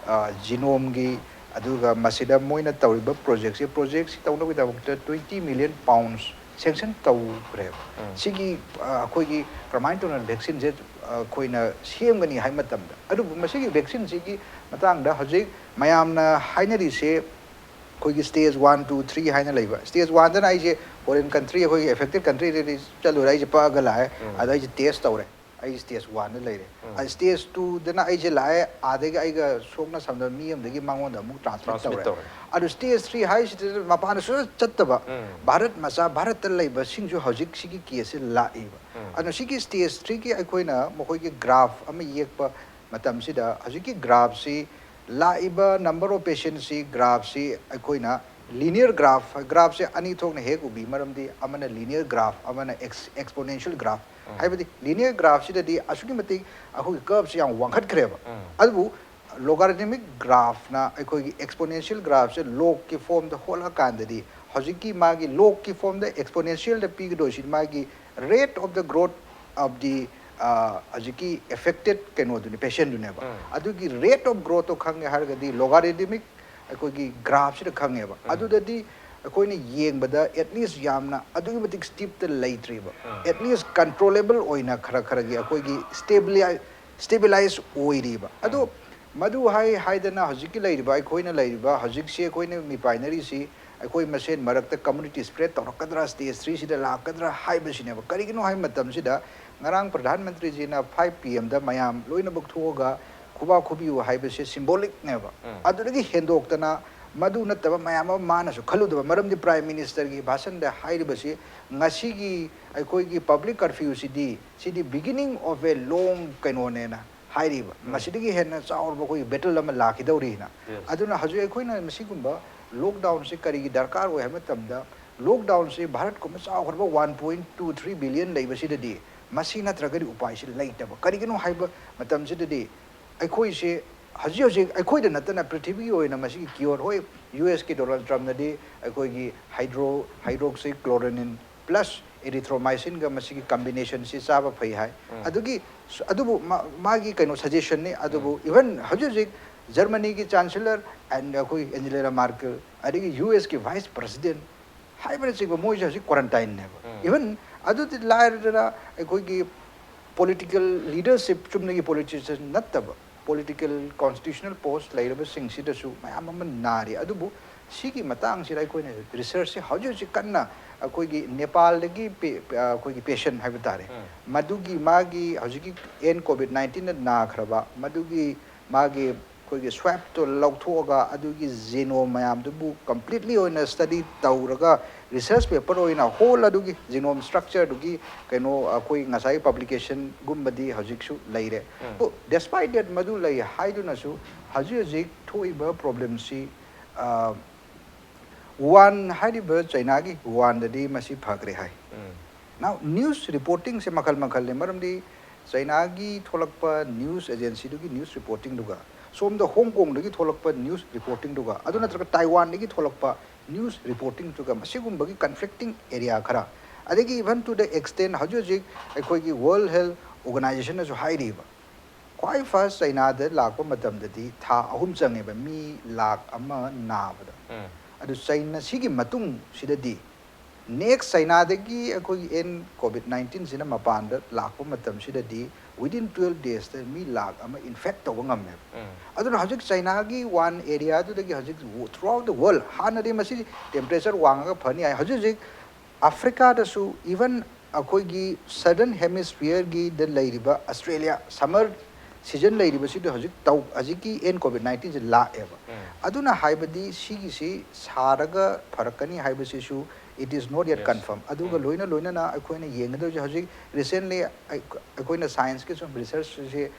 ꯑ, ꯖꯤꯅꯣꯝꯒꯤ, ꯑꯗꯨꯒ ꯃꯁꯤꯗ ꯃꯣꯏꯅ ꯇꯧꯔꯤꯕ ꯄ꯭ꯔꯣꯖꯦꯛꯁꯦ, ꯄ꯭ꯔꯣꯖꯦꯛꯁꯤ ꯇꯧꯅꯕꯒꯤꯗꯃꯛꯇ twenty million pounds ꯁꯦꯡꯁꯟ ꯇꯧꯈ꯭ꯔꯦꯕ꯫ ꯁꯤꯒꯤ ꯑ, ꯑꯩꯈꯣꯏꯒꯤ ꯀꯔꯝꯍꯥꯏꯅ ꯇꯧꯅ ꯚꯦꯛꯁꯤꯟꯁꯦ ꯑ, ꯑꯩꯈꯣꯏꯅ ꯁꯦꯝꯒꯅꯤ ꯍꯥꯏꯕ ꯃꯇꯝꯗ, ꯑꯗꯨꯕꯨ ꯃꯁꯤꯒꯤ ꯚꯦꯛꯁꯤꯟꯁꯤꯒꯤ ꯃꯇꯥꯡꯗ ꯍꯧꯖꯤꯛ ꯃꯌꯥꯝꯅ ꯍꯥꯏꯅꯔꯤꯁꯦ ꯑꯩꯈꯣꯏꯒꯤ ꯁ꯭ꯇꯦꯖ ꯋꯥꯟ, ꯇꯨ, ꯊ꯭ꯔꯤ ꯍꯥꯏꯅ ꯂꯩꯕ꯫ ꯁ꯭ꯇꯦꯖ ꯋꯥꯟꯗꯅ ꯑꯩꯁꯦ ꯐꯣꯔꯦꯟ ꯀꯟꯇ꯭ꯔꯤ, ꯑꯩꯈꯣꯏꯒꯤ ꯑꯦꯐꯦꯛꯇꯦꯠ ꯀꯟꯇ꯭ꯔꯤꯗꯗꯤ ꯆꯠꯂꯨꯔꯦ, ꯑꯩꯁꯦ ꯄꯛꯑꯒ ꯂꯥꯛꯑꯦ꯫ ꯑꯗ ꯑꯩꯁꯦ ꯇꯦꯁ ꯇꯧꯔꯦ, ꯑꯩ ꯁ꯭ꯇꯦꯖ ꯋꯥꯟꯗ ꯂꯩꯔꯦ꯫ ꯑꯗ ꯁ꯭ꯇꯦꯖ ꯇꯨꯗꯅ ꯑꯩꯁꯦ ꯂꯥꯛꯑꯦ, ꯑꯥꯗꯒꯤ ꯑꯩꯒ ꯁꯣꯛꯅ ꯁꯝꯅꯕ ꯃꯤ ꯑꯃꯗꯒꯤ ꯃꯉꯣꯟꯗ ꯑꯃꯨꯛ ꯇ꯭ꯔꯥꯟꯁꯃꯤꯠ ꯇꯧꯔꯦ꯫ ꯑꯗꯨ ꯁ꯭ꯇꯦꯖ ꯊ꯭ꯔꯤ ꯍꯥꯏꯁꯤꯗ ꯃꯄꯥꯟꯗ ꯁꯨꯡꯆꯠ ꯆꯠꯇꯕ ꯚꯥꯔꯠ ꯃꯆꯥ, ꯚꯥꯔꯠꯇ ꯂꯩꯕꯁꯤꯡꯁꯨ ꯍꯧꯖꯤꯛ ꯁꯤꯒꯤ ꯀꯦꯁꯁꯦ ꯂꯥꯛꯏꯕ꯫ ꯑꯗꯣ ꯁꯤꯒꯤ ꯁ꯭ꯇꯦꯖ ꯊ꯭ꯔꯤꯒꯤ ꯑꯩꯈꯣꯏꯅ ꯃꯈꯣꯏꯒꯤ ꯒ꯭ꯔꯥꯐ ꯑꯃ ꯌꯦꯛꯄ ꯃꯇꯝꯁꯤꯗ, ꯍꯧꯖꯤꯛꯀꯤ ꯒ꯭ꯔꯥꯐꯁꯤ ꯂꯥꯛꯏꯕ ꯅꯝꯕꯔ ꯑꯣꯐ ꯄꯦꯁꯦꯟꯁꯤ, ꯒ꯭ꯔꯥꯐꯁꯤ ꯑꯩꯈꯣꯏꯅ ꯂꯤꯅꯤꯌꯔ ꯒ꯭ꯔꯥꯐ, ꯒ꯭ꯔꯥꯐꯁꯦ ꯑꯅꯤ ꯊꯣꯛꯅ ꯍꯦꯛ ꯎꯕꯤ, ꯃꯔꯝꯗꯤ ꯑꯃꯅ ꯂꯤꯅꯤꯌꯔ ꯒ꯭ꯔꯥꯐ, ꯑꯃꯅ ꯑꯦꯛꯁꯄꯣꯅꯦꯟꯁꯤꯌꯦꯜ ꯒ꯭ꯔꯥꯐ꯫ ꯍꯥꯏꯕꯗꯤ ꯂꯤꯅꯤꯌꯔ ꯒ꯭ꯔꯥꯐꯁꯤꯗꯗꯤ ꯑꯁꯨꯛꯀꯤ ꯃꯇꯤꯛ ꯑꯩꯈꯣꯏꯒꯤ ꯀꯔꯞꯁꯦ ꯌꯥꯝ ꯋꯥꯡꯈꯠꯈ꯭ꯔꯦꯕ꯫ ꯑꯗꯨꯕꯨ ꯂꯣꯒꯥꯔꯤꯊꯃꯤꯛ ꯒ꯭ꯔꯥꯐꯅ, ꯑꯩꯈꯣꯏꯒꯤ ꯑꯦꯛꯁꯄꯣꯅꯦꯟꯁꯤꯌꯦꯜ ꯒ꯭ꯔꯥꯐꯁꯦ ꯂꯣꯒꯀꯤ ꯐꯣꯝꯗ ꯍꯣꯠꯂꯀꯥꯟꯗꯗꯤ, ꯍꯧꯖꯤꯛꯀꯤ ꯃꯥꯒꯤ ꯂꯣꯒꯀꯤ ꯐꯣꯝꯗ ꯑꯦꯛꯁꯄꯣꯅꯦꯟꯁꯤꯌꯦꯜꯗ ꯄꯤꯒꯗꯣꯏꯁꯤ ꯃꯥꯒꯤ rate of the growth of the, ꯑ, ꯍꯧꯖꯤꯛꯀꯤ ꯑꯦꯐꯦꯛꯇꯦꯠ ꯀꯩꯅꯣꯗꯨꯅꯤ, ꯄꯦꯁꯦꯟꯗꯨꯅꯦꯕ꯫ ꯑꯗꯨꯒꯤ ꯔꯦꯠ ꯑꯣꯐ ꯒ꯭ꯔꯣꯠꯇꯣ ꯈꯪꯒꯦ ꯍꯥꯏꯔꯒꯗꯤ ꯂꯣꯒꯥꯔꯤꯊꯃꯤꯛ ꯑꯩꯈꯣꯏꯒꯤ ꯒ꯭ꯔꯥꯐꯁꯤꯗ ꯈꯪꯉꯦꯕ꯫ ꯑꯗꯨꯗꯗꯤ ꯑꯩꯈꯣꯏꯅ ꯌꯦꯡꯕꯗ ꯑꯦꯠꯂꯤꯁ ꯌꯥꯝꯅ ꯑꯗꯨꯛꯀꯤ ꯃꯇꯤꯛ ꯁ꯭ꯇꯤꯞꯇ ꯂꯩꯇ꯭ꯔꯤꯕ, ꯑꯦꯠꯂꯤꯁ ꯀꯟꯇ꯭ꯔꯣꯂꯦꯕꯜ ꯑꯣꯏꯅ ꯈꯔ ꯈꯔꯒꯤ ꯑꯩꯈꯣꯏꯒꯤ ꯁ꯭ꯇꯦꯕꯤꯂꯥꯏ ꯁ꯭ꯇꯦꯕꯤꯂꯥꯏꯁ ꯑꯣꯏꯔꯤꯕ꯫ ꯑꯗꯣ ꯃꯗꯨ ꯍꯥꯏ ꯍꯥꯏꯗꯅ ꯍꯧꯖꯤꯛꯀꯤ ꯂꯩꯔꯤꯕ, ꯑꯩꯈꯣꯏꯅ ꯂꯩꯔꯤꯕ ꯍꯧꯖꯤꯛꯁꯤ ꯑꯩꯈꯣꯏꯅ ꯃꯤ ꯄꯥꯏꯅꯔꯤꯁꯤ ꯑꯩꯈꯣꯏ ꯃꯁꯦꯟ ꯃꯔꯛꯇ ꯀꯝꯃ꯭ꯌꯨꯅꯤꯇꯤ ꯁ꯭ꯄ꯭ꯔꯦꯗ ꯇꯧꯔꯛꯀꯗ꯭ꯔꯥ, ꯁ꯭ꯇꯦꯖ ꯊ꯭ꯔꯤꯁꯤꯗ ꯂꯥꯛꯀꯗ꯭ꯔꯥ ꯍꯥꯏꯕꯁꯤꯅꯦꯕ꯫ ꯀꯔꯤꯒꯤꯅꯣ ꯍꯥꯏꯕ ꯃꯇꯝꯁꯤꯗ ꯉꯔꯥꯡ ꯄ꯭ꯔꯙꯥꯟ ꯃꯟꯇ꯭ꯔꯤꯖꯤꯅ ꯐꯥꯏꯚ ꯄꯤ ꯑꯦꯝꯗ ꯃꯌꯥꯝ ꯂꯣꯏꯅꯃꯛ ꯊꯣꯛꯑꯒ ꯈꯨꯕꯥꯛ ꯈꯨꯕꯤꯌꯨ ꯍꯥꯏꯕꯁꯦ ꯁꯤꯝꯕꯣꯂꯤꯛꯅꯦꯕ꯫ ꯑꯗꯨꯗꯒꯤ ꯍꯦꯟꯗꯣꯛꯇꯅ ꯃꯗꯨ ꯅꯠꯇꯕ ꯃꯌꯥꯝ ꯑꯃ ꯃꯥꯅꯁꯨ ꯈꯜꯂꯨꯗꯕ, ꯃꯔꯝꯗꯤ ꯄ꯭ꯔꯥꯏꯝ ꯃꯤꯅꯤꯁꯇꯔꯒꯤ ꯚꯥꯁꯟꯗ ꯍꯥꯏꯔꯤꯕꯁꯤ ꯉꯁꯤꯒꯤ ꯑꯩꯈꯣꯏꯒꯤ ꯄꯕ꯭ꯂꯤꯛ ꯀꯔꯐ꯭ꯌꯨꯁꯤꯗꯤ, ꯁꯤꯗꯤ beginning of a long ꯀꯩꯅꯣꯅꯦꯅ ꯍꯥꯏꯔꯤꯕ꯫ ꯃꯁꯤꯗꯒꯤ ꯍꯦꯟꯅ ꯆꯥꯎꯔꯕ ꯑꯩꯈꯣꯏꯒꯤ ꯕꯦꯇꯜ ꯑꯃ ꯂꯥꯛꯈꯤꯗꯧꯔꯤꯅ꯫ ꯑꯗꯨꯅ ꯍꯧꯖꯤꯛ ꯑꯩꯈꯣꯏꯅ ꯃꯁꯤꯒꯨꯝꯕ ꯂꯣꯛꯗꯥꯎꯟꯁꯤ ꯀꯔꯤꯒꯤ ꯗꯔꯀꯥꯔ ꯑꯣꯏ ꯍꯥꯏꯕ ꯃꯇꯝꯗ, ꯂꯣꯛꯗꯥꯎꯟꯁꯤ ꯚꯥꯔꯠꯀꯨꯝꯕ ꯆꯥꯎꯈ꯭ꯔꯕ one point two three billion ꯂꯩꯕꯁꯤꯗꯗꯤ ꯃꯁꯤ ꯅꯠꯇ꯭ꯔꯒꯗꯤ ꯎꯄꯥꯏꯁꯤ ꯂꯩꯇꯕ꯫ ꯀꯔꯤꯒꯤꯅꯣ ꯍꯥꯏꯕ ꯃꯇꯝꯁꯤꯗꯗꯤ ꯑꯩꯈꯣꯏꯁꯦ ꯍꯧꯖꯤꯛ ꯍꯧꯖꯤꯛ ꯑꯩꯈꯣꯏꯗ ꯅꯠꯇꯅ ꯄ꯭ꯔꯤꯊꯤꯕꯤꯒꯤ ꯑꯣꯏꯅ ꯃꯁꯤꯒꯤ ꯀ꯭ꯌꯣꯔ, ꯍꯣꯏ, ꯌꯨ ꯑꯦꯁꯀꯤ ꯗꯣꯅꯥꯜꯗ ꯇ꯭ꯔꯝꯞꯅꯗꯤ ꯑꯩꯈꯣꯏꯒꯤ ꯍꯥꯏꯗ꯭ꯔꯣ ꯍꯥꯏꯗ꯭ꯔꯣꯛꯁꯤ ꯀ꯭ꯂꯣꯔꯣꯅꯤꯟ ꯄ꯭ꯂꯁ ꯑꯦꯔꯤꯊ꯭ꯔꯣꯃꯥꯏꯁꯤꯟꯒ ꯃꯁꯤꯒꯤ ꯀꯝꯕꯤꯅꯦꯁꯟꯁꯤ ꯆꯥꯕ ꯐꯩ ꯍꯥꯏ꯫ ꯑꯗꯨꯒꯤ ꯁ-, ꯑꯗꯨꯕꯨ ꯃꯥ-, ꯃꯥꯒꯤ ꯀꯩꯅꯣ ꯁꯖꯦꯁꯟꯅꯤ꯫ ꯑꯗꯨꯕꯨ ꯏꯚꯟ ꯍꯧꯖꯤꯛ ꯍꯧꯖꯤꯛ ꯖꯔꯃꯅꯤꯒꯤ ꯆꯥꯟꯁꯦꯂꯔ ꯑꯦꯟ ꯑꯩꯈꯣꯏ ꯑꯦꯟꯖꯦꯂꯥ ꯃꯥꯔꯀꯦꯜ, ꯑꯗꯒꯤ ꯌꯨ ꯑꯦꯁꯀꯤ ꯚꯥꯏꯁ ꯄ꯭ꯔꯁꯤꯗꯦꯟ ꯍꯥꯏꯕꯅꯆꯤꯡꯕ ꯃꯣꯏꯁꯦ ꯍꯧꯖꯤꯛ quarantine ꯅꯦꯕ꯫ Even ꯑꯗꯨꯗꯤ ꯂꯥꯏꯔꯗꯅ ꯑꯩꯈꯣꯏꯒꯤ political leadership, ꯆꯨꯝꯅꯒꯤ politician ꯅꯠꯇꯕ political constitutional post ꯂꯩꯔꯕꯁꯤꯡꯁꯤꯗꯁꯨ ꯃꯌꯥꯝ ꯑꯃ ꯅꯥꯔꯤ꯫ ꯑꯗꯨꯕꯨ ꯁꯤꯒꯤ ꯃꯇꯥꯡꯁꯤꯗ ꯑꯩꯈꯣꯏꯅ research ꯁꯦ ꯍꯧꯖꯤꯛ ꯍꯧꯖꯤꯛ ꯀꯟꯅ ꯑꯩꯈꯣꯏꯒꯤ ꯅꯦꯄꯥꯜꯗꯒꯤ ꯄꯦ-, ꯑꯩꯈꯣꯏꯒꯤ patient ꯍꯥꯏꯕ ꯇꯥꯔꯦ, ꯃꯗꯨꯒꯤ ꯃꯥꯒꯤ ꯍꯧꯖꯤꯛꯀꯤ N COVID nineteen ꯅ ꯅꯥꯈ꯭ꯔꯕ ꯃꯗꯨꯒꯤ ꯃꯥꯒꯤ ꯑꯩꯈꯣꯏꯒꯤ swab ꯇꯣ ꯂꯧꯊꯣꯛꯑꯒ ꯑꯗꯨꯒꯤ genome ꯃꯌꯥꯝꯗꯨꯕꯨ completely ꯑꯣꯏꯅ study ꯇꯧꯔꯒ research paper ꯑꯣꯏꯅ whole ꯑꯗꯨꯒꯤ genome structure ꯗꯨꯒꯤ ꯀꯩꯅꯣ ꯑꯩꯈꯣꯏ ꯉꯁꯥꯏ publication ꯒꯨꯝꯕꯗꯤ ꯍꯧꯖꯤꯛꯁꯨ ꯂꯩꯔꯦ꯫ ꯑꯗꯨ despite that ꯃꯗꯨ ꯂꯩ ꯍꯥꯏꯗꯨꯅꯁꯨ ꯍꯧꯖꯤꯛ ꯍꯧꯖꯤꯛ ꯊꯣꯛꯏꯕ problem ꯁꯤ, ꯑ, ꯋꯨꯍꯥꯟ ꯍꯥꯏꯔꯤꯕ ꯆꯩꯅꯥꯒꯤ ꯋꯨꯍꯥꯟꯗꯗꯤ ꯃꯁꯤ ꯐꯈ꯭ꯔꯦ ꯍꯥꯏ꯫ Now news reporting ꯁꯦ ꯃꯈꯜ ꯃꯈꯜꯅꯤ, ꯃꯔꯝꯗꯤ ꯆꯩꯅꯥꯒꯤ ꯊꯣꯛꯂꯛꯄ news agency ꯗꯨꯒꯤ news reporting ꯗꯨꯒ ꯁꯣꯝꯗ ꯍꯣꯡ ꯀꯣꯡꯗꯒꯤ ꯊꯣꯛꯂꯛꯄ news reporting ꯗꯨꯒ ꯑꯗꯨ ꯅꯠꯇ꯭ꯔꯒ ꯇꯥꯏꯋꯥꯟꯗꯒꯤ ꯊꯣꯛꯂꯛꯄ news reporting ꯗꯨꯒ ꯃꯁꯤꯒꯨꯝꯕꯒꯤ conflicting area ꯈꯔ, ꯑꯗꯒꯤ even to the extent ꯍꯧꯖꯤꯛ ꯍꯧꯖꯤꯛ ꯑꯩꯈꯣꯏꯒꯤ World Health Organization ꯅꯁꯨ ꯍꯥꯏꯔꯤꯕ, ꯈ꯭ꯋꯥꯏ first ꯆꯩꯅꯥꯗ ꯂꯥꯛꯄ ꯃꯇꯝꯗꯗꯤ ꯊꯥ ꯑꯍꯨꯝ ꯆꯪꯉꯦꯕ ꯃꯤ ꯂꯥꯛ ꯑꯃ ꯅꯥꯕꯗ꯫ ꯑꯗꯨ ꯆꯩꯅꯥ ꯁꯤꯒꯤ ꯃꯇꯨꯡꯁꯤꯗꯗꯤ next ꯆꯩꯅꯥꯗꯒꯤ ꯑꯩꯈꯣꯏꯒꯤ N COVID nineteen ꯁꯤꯅ ꯃꯄꯥꯟꯗ ꯂꯥꯛꯄ ꯃꯇꯝꯁꯤꯗꯗꯤ within twelve days ꯇ ꯃꯤ ꯂꯥꯛ ꯑꯃ infect ꯇꯧꯕ ꯉꯝꯃꯦꯕ꯫ ꯑꯗꯨꯅ ꯍꯧꯖꯤꯛ ꯆꯩꯅꯥꯒꯤ ꯋꯨꯍꯥꯟ area ꯗꯨꯗꯒꯤ ꯍꯧꯖꯤꯛ throughout the world, ꯍꯥꯟꯅꯗꯤ ꯃꯁꯤ temperature ꯋꯥꯡꯉꯒ ꯐꯅꯤ ꯍꯥꯏ, ꯍꯧꯖꯤꯛ ꯍꯧꯖꯤꯛ ꯑꯐ꯭ꯔꯤꯀꯥꯗꯁꯨ, even ꯑꯩꯈꯣꯏꯒꯤ Southern Hemisphere ꯒꯤꯗ ꯂꯩꯔꯤꯕ ꯑꯁꯇ꯭ꯔꯦꯂꯤꯌꯥ, summer season ꯂꯩꯔꯤꯕꯁꯤꯗ ꯍꯧꯖꯤꯛ ꯇꯧ-, ꯍꯧꯖꯤꯛꯀꯤ N COVID nineteen ꯁꯤ ꯂꯥꯛꯑꯦꯕ꯫ ꯑꯗꯨꯅ ꯍꯥꯏꯕꯗꯤ ꯁꯤꯒꯤꯁꯤ ꯁꯥꯔꯒ ꯐꯔꯛꯀꯅꯤ ꯍꯥꯏꯕꯁꯤꯁꯨ it is not yet confirm꯫ ꯑꯗꯨꯒ ꯂꯣꯏꯅ ꯂꯣꯏꯅꯅ ꯑꯩꯈꯣꯏꯅ ꯌꯦꯡꯒꯗꯧꯔꯤꯁꯦ ꯍꯧꯖꯤꯛ recently ꯑꯩ-, ꯑꯩꯈꯣꯏꯅ science ꯀꯤ ꯁꯨꯝ research ꯁꯦ,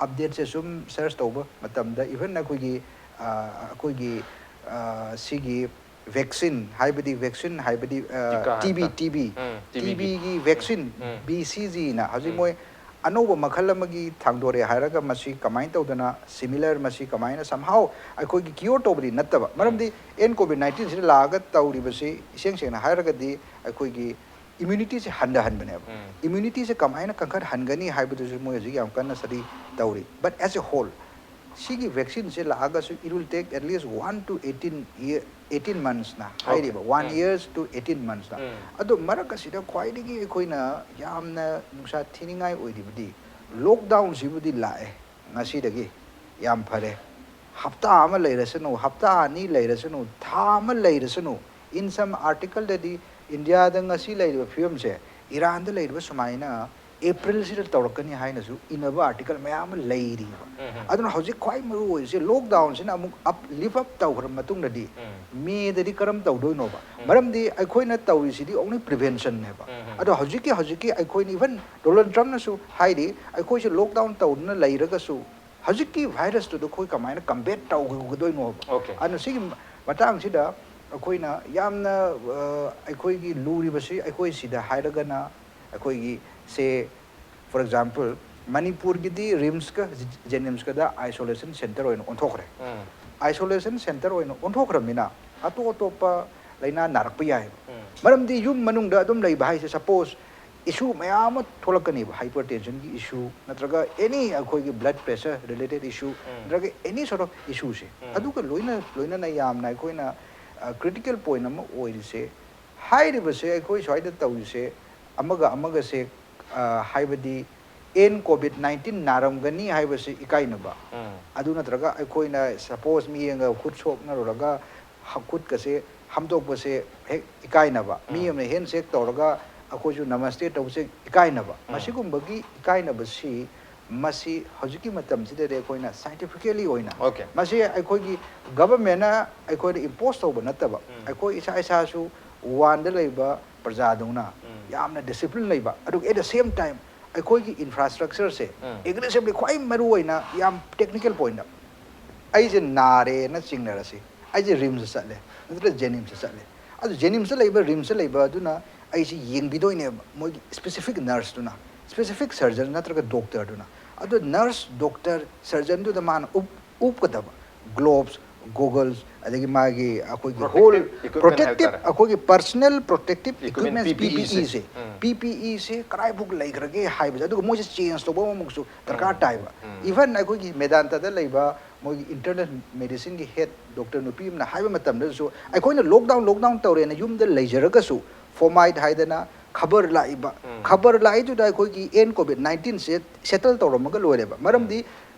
update ꯁꯦ ꯁꯨꯝ search ꯇꯧꯕ ꯃꯇꯝꯗ, even ꯑꯩꯈꯣꯏꯒꯤ, ꯑ, ꯑꯩꯈꯣꯏꯒꯤ, ꯑ, ꯁꯤꯒꯤ vaccine ꯍꯥꯏꯕꯗꯤ, vaccine ꯍꯥꯏꯕꯗꯤ, ꯑ, ꯇꯤꯀꯥ TB, ꯍꯥꯏꯕ꯫ TB, ꯎꯝ, TB ꯒꯤ꯫ TB ꯒꯤ vaccine, ꯎꯝ꯫ BCG ꯅ ꯍꯧꯖꯤꯛ ꯎꯝ꯫ ꯃꯣꯏ ꯑꯅꯧꯕ ꯃꯈꯜ ꯑꯃꯒꯤ ꯊꯥꯡꯗꯣꯔꯛꯑꯦ ꯍꯥꯏꯔꯒ ꯃꯁꯤ ꯀꯃꯥꯏꯅ ꯇꯧꯗꯅ similar, ꯃꯁꯤ ꯀꯃꯥꯏꯅ somehow ꯑꯩꯈꯣꯏꯒꯤ cure ꯇꯧꯕꯗꯤ ꯅꯠꯇꯕ, ꯎꯝ꯫ ꯃꯔꯝꯗꯤ N COVID nineteen ꯁꯤꯗ ꯂꯥꯛꯑꯒ ꯇꯧꯔꯤꯕꯁꯤ ꯏꯁꯦꯡ ꯁꯦꯡꯅ ꯍꯥꯏꯔꯒꯗꯤ ꯑꯩꯈꯣꯏꯒꯤ immunity ꯁꯦ ꯍꯟꯊꯍꯟꯕꯅꯦꯕ꯫ ꯎꯝ꯫ Immunity ꯁꯦ ꯀꯃꯥꯏꯅ ꯀꯟꯈꯠꯍꯟꯒꯅꯤ ꯍꯥꯏꯕꯗꯨꯁꯨ ꯃꯣꯏ ꯍꯧꯖꯤꯛ ꯌꯥꯝ ꯀꯟꯅ study ꯇꯧꯔꯤ꯫ But as a whole, ꯁꯤꯒꯤ vaccine ꯁꯦ ꯂꯥꯛꯑꯒꯁꯨ it will take at least one to eighteen year, eighteen months ꯅ ꯍꯥꯏꯔꯤꯕ, one um. years to eighteen months ꯅ꯫ ꯎꯝ꯫ ꯑꯗꯣ ꯃꯔꯛ ꯑꯁꯤꯗ ꯈ꯭ꯋꯥꯏꯗꯒꯤ ꯑꯩꯈꯣꯏꯅ ꯌꯥꯝꯅ ꯅꯨꯡꯁꯥ ꯊꯤꯅꯤꯡꯉꯥꯏ ꯑꯣꯏꯔꯤꯕꯗꯤ lockdown ꯁꯤꯕꯨꯗꯤ ꯂꯥꯛꯑꯦ ꯉꯁꯤꯗꯒꯤ, ꯌꯥꯝ ꯐꯔꯦ꯫ ꯍꯞꯇꯥ ꯑꯃ ꯂꯩꯔꯁꯅꯨ, ꯍꯞꯇꯥ ꯑꯅꯤ ꯂꯩꯔꯁꯅꯨ, ꯊꯥ ꯑꯃ ꯂꯩꯔꯁꯅꯨ, in some article ꯗꯗꯤ ꯏꯟꯗꯤꯌꯥꯗ ꯉꯁꯤ ꯂꯩꯔꯤꯕ ꯐꯤꯕꯝꯁꯦ ꯏꯔꯥꯟꯗ ꯂꯩꯔꯤꯕ ꯁꯨꯃꯥꯏꯅ ꯑꯦꯄ꯭ꯔꯤꯜꯁꯤꯗ ꯇꯧꯔꯛꯀꯅꯤ ꯍꯥꯏꯅꯁꯨ ꯏꯅꯕ article ꯃꯌꯥꯝ ꯑꯃ ꯂꯩꯔꯤꯕ꯫ ꯎꯝ, ꯎꯝ꯫ ꯑꯗꯨꯅ ꯍꯧꯖꯤꯛ ꯈ꯭ꯋꯥꯏ ꯃꯔꯨ ꯑꯣꯏꯔꯤꯁꯦ lockdown ꯁꯤꯅ ꯑꯃꯨꯛ up, lift up ꯇꯧꯈ꯭ꯔ ꯃꯇꯨꯡꯗꯗꯤ ꯎꯝ꯫ ꯃꯦꯗꯗꯤ ꯀꯔꯝ ꯇꯧꯗꯣꯏꯅꯣꯕ? ꯎꯝ꯫ ꯃꯔꯝꯗꯤ ꯑꯩꯈꯣꯏꯅ ꯇꯧꯔꯤꯁꯤꯗꯤ only prevention ꯅꯦꯕ꯫ ꯎꯝ, ꯎꯝ꯫ ꯑꯗꯣ ꯍꯧꯖꯤꯛꯀꯤ ꯍꯧꯖꯤꯛꯀꯤ ꯑꯩꯈꯣꯏꯅ even Donald Trump ꯅꯁꯨ ꯍꯥꯏꯔꯤ, ꯑꯩꯈꯣꯏꯁꯦ lockdown ꯇꯧꯗꯨꯅ ꯂꯩꯔꯒꯁꯨ ꯍꯧꯖꯤꯛꯀꯤ virus ꯇꯨꯗ ꯑꯩꯈꯣꯏ ꯀꯃꯥꯏꯅ combat ꯇꯧꯒꯗꯣꯏꯅꯣꯕ? Okay꯫ ꯑꯗꯨꯅ ꯁꯤꯒꯤ ꯃꯇꯥꯡꯁꯤꯗ ꯑꯩꯈꯣꯏꯅ ꯌꯥꯝꯅ, ꯑ, ꯑꯩꯈꯣꯏꯒꯤ ꯂꯨꯔꯤꯕꯁꯤ ꯑꯩꯈꯣꯏ ꯁꯤꯗ ꯍꯥꯏꯔꯒꯅ ꯑꯩꯈꯣꯏꯒꯤ, say, for example, ꯃꯅꯤꯄꯨꯔꯒꯤꯗꯤ RIMS ꯀ JNIMS ꯀꯗ isolation centre ꯑꯣꯏꯅ ꯑꯣꯟꯊꯣꯛꯈ꯭ꯔꯦ꯫ ꯎꯝ꯫ Isolation centre ꯑꯣꯏꯅ ꯑꯣꯟꯊꯣꯛꯈ꯭ꯔꯕꯅꯤꯅ ꯑꯇꯣꯞ ꯑꯇꯣꯞꯄ ꯂꯥꯏꯅꯥ ꯅꯥꯔꯛꯄ ꯌꯥꯏꯑꯕ꯫ ꯎꯝ꯫ ꯃꯔꯝꯗꯤ ꯌꯨꯝ ꯃꯅꯨꯡꯗ ꯑꯗꯨꯝ ꯂꯩꯕ ꯍꯥꯏꯁꯦ, suppose issue ꯃꯌꯥꯝ ꯑꯃ ꯊꯣꯛꯂꯛꯀꯅꯦꯕ, hypertension ꯒꯤ issue ꯅꯠꯇ꯭ꯔꯒ any ꯑꯩꯈꯣꯏꯒꯤ blood pressure related issue ꯎꯝ꯫ ꯅꯠꯇ꯭ꯔꯒ any sort of issue ꯁꯦ꯫ ꯎꯝ꯫ ꯑꯗꯨꯒ ꯂꯣꯏꯅ ꯂꯣꯏꯅꯅ ꯌꯥꯝꯅ ꯑꯩꯈꯣꯏꯅ, ꯑ, critical point ꯑꯃ ꯑꯣꯏꯔꯤꯁꯦ, ꯍꯥꯏꯔꯤꯕꯁꯦ ꯑꯩꯈꯣꯏ ꯁ꯭ꯋꯥꯏꯗ ꯇꯧꯔꯤꯁꯦ ꯑꯃꯒ ꯑꯃꯒꯁꯦ, ꯑ, ꯍꯥꯏꯕꯗꯤ ꯑꯦꯟ COVID nineteen ꯅꯥꯔꯝꯒꯅꯤ ꯍꯥꯏꯕꯁꯤ ꯏꯀꯥꯏꯅꯕ꯫ ꯎꯝ꯫ ꯑꯗꯨ ꯅꯠꯇ꯭ꯔꯒ ꯑꯩꯈꯣꯏꯅ suppose ꯃꯤ ꯑꯃꯒ ꯈꯨꯠ ꯁꯣꯛꯅꯔꯨꯔꯒ ꯍ-, ꯈꯨꯠꯀꯁꯦ ꯍꯥꯝꯗꯣꯛꯄꯁꯦ ꯍꯦꯛ ꯏꯀꯥꯏꯅꯕ, ꯃꯤ ꯎꯝ꯫ ꯑꯃꯅ handshake ꯇꯧꯔꯒ ꯑꯩꯈꯣꯏꯁꯨ ꯅꯃꯁꯇꯦ ꯇꯧꯕꯁꯦ ꯏꯀꯥꯏꯅꯕ꯫ ꯎꯝ꯫ ꯃꯁꯤꯒꯨꯝꯕꯒꯤ ꯏꯀꯥꯏꯅꯕꯁꯤ, ꯃꯁꯤ ꯍꯧꯖꯤꯛꯀꯤ ꯃꯇꯝꯁꯤꯗꯗꯤ ꯑꯩꯈꯣꯏꯅ scientifically ꯑꯣꯏꯅ, Okay꯫ ꯃꯁꯤ ꯑꯩꯈꯣꯏꯒꯤ government ꯅ ꯑꯩꯈꯣꯏꯗ impose ꯇꯧꯕ ꯅꯠꯇꯕ, ꯎꯝ꯫ ꯑꯩꯈꯣꯏ ꯏꯁꯥ ꯏꯁꯥꯁꯨ ꯋꯥꯟꯗ ꯂꯩꯕ ꯄ꯭ꯔꯖꯥꯗꯧꯅ ꯎꯝ꯫ ꯌꯥꯝꯅ discipline ꯂꯩꯕ, ꯑꯗꯨꯒ at the same time ꯑꯩꯈꯣꯏꯒꯤ infrastructure ꯁꯦ ꯎꯝ꯫ aggressively, ꯈ꯭ꯋꯥꯏ ꯃꯔꯨ ꯑꯣꯏꯅ ꯌꯥꯝ technical point ꯗ, ꯑꯩꯁꯦ ꯅꯥꯔꯦꯅ ꯆꯤꯡꯅꯔꯁꯤ, ꯑꯩꯁꯦ RIMS ꯆꯠꯂꯦ ꯅꯠꯇ꯭ꯔꯒ JNIMS ꯆꯠꯂꯦ, ꯑꯗꯨ JNIMS ꯂꯩꯕ, RIMS ꯂꯩꯕ ꯑꯗꯨꯅ ꯑꯩꯁꯦ ꯌꯦꯡꯕꯤꯗꯣꯏꯅꯦꯕ, ꯃꯣꯏꯒꯤ specific nurse ꯇꯨꯅ, specific surgeon ꯅꯠꯇ꯭ꯔꯒ doctor ꯗꯨꯅ꯫ ꯑꯗꯨ nurse, doctor, surgeon ꯗꯨꯗ ꯃꯥꯅ ꯎꯞ-, ꯎꯞꯀꯗꯕ gloves, ꯒꯣꯒꯜꯁ, ꯑꯗꯒꯤ ꯃꯥꯒꯤ ꯑꯩꯈꯣꯏꯒꯤ Protective ꯍꯣꯜ equipment ꯄ꯭ꯔꯣꯇꯦꯛꯇꯤꯞ ꯍꯥꯏꯕ ꯇꯥꯔꯦ꯫ ꯑꯩꯈꯣꯏꯒꯤ personal protective Equipment, equipments P P E ꯁꯦ꯫ ꯄꯤ ꯄꯤ ꯏꯁꯦ ꯄꯤ ꯄꯤ ꯏꯁꯦ ꯀꯗꯥꯏꯐꯥꯎ ꯂꯩꯈ꯭ꯔꯒꯦ ꯍꯥꯏꯕꯁꯦ, ꯑꯗꯨꯒ ꯃꯣꯏꯁꯦ ꯆꯦꯟꯖ ꯇꯧꯕ ꯑꯃꯨꯛꯁꯨ ꯗꯔꯀꯥꯔ ꯇꯥꯏꯕ꯫ ꯏꯚꯟ ꯑꯩꯈꯣꯏꯒꯤ ꯃꯦꯗꯥꯟꯇꯗ ꯂꯩꯕ ꯃꯣꯏꯒꯤ ꯏꯟꯇꯔꯅꯦꯜ ꯃꯦꯗꯤꯁꯤꯟꯒꯤ ꯍꯦꯠ ꯗꯣꯛꯇꯔ ꯅꯨꯄꯤ ꯑꯃꯅ ꯍꯥꯏꯕ ꯃꯇꯝꯗꯁꯨ, ꯑꯩꯈꯣꯏꯅ ꯂꯣꯛꯗꯥꯎꯟ ꯂꯣꯛꯗꯥꯎꯟ ꯇꯧꯔꯦꯅ ꯌꯨꯝꯗ ꯂꯩꯖꯔꯒꯁꯨ, ꯐꯣꯃꯥꯏꯠ ꯍꯥꯏꯗꯅ ꯈꯕꯔ ꯂꯥꯛꯏꯕ, ꯈꯕꯔ ꯂꯥꯛꯏꯗꯨꯗ ꯑꯩꯈꯣꯏꯒꯤ ꯑꯦꯟ ꯀꯣꯚꯤꯠ ꯅꯥꯏꯟꯇꯤꯟꯁꯦ ꯁꯦꯇꯜ ꯇꯧꯔꯝꯃꯒ ꯂꯣꯏꯔꯦꯕ꯫ ꯃꯔꯝꯗꯤ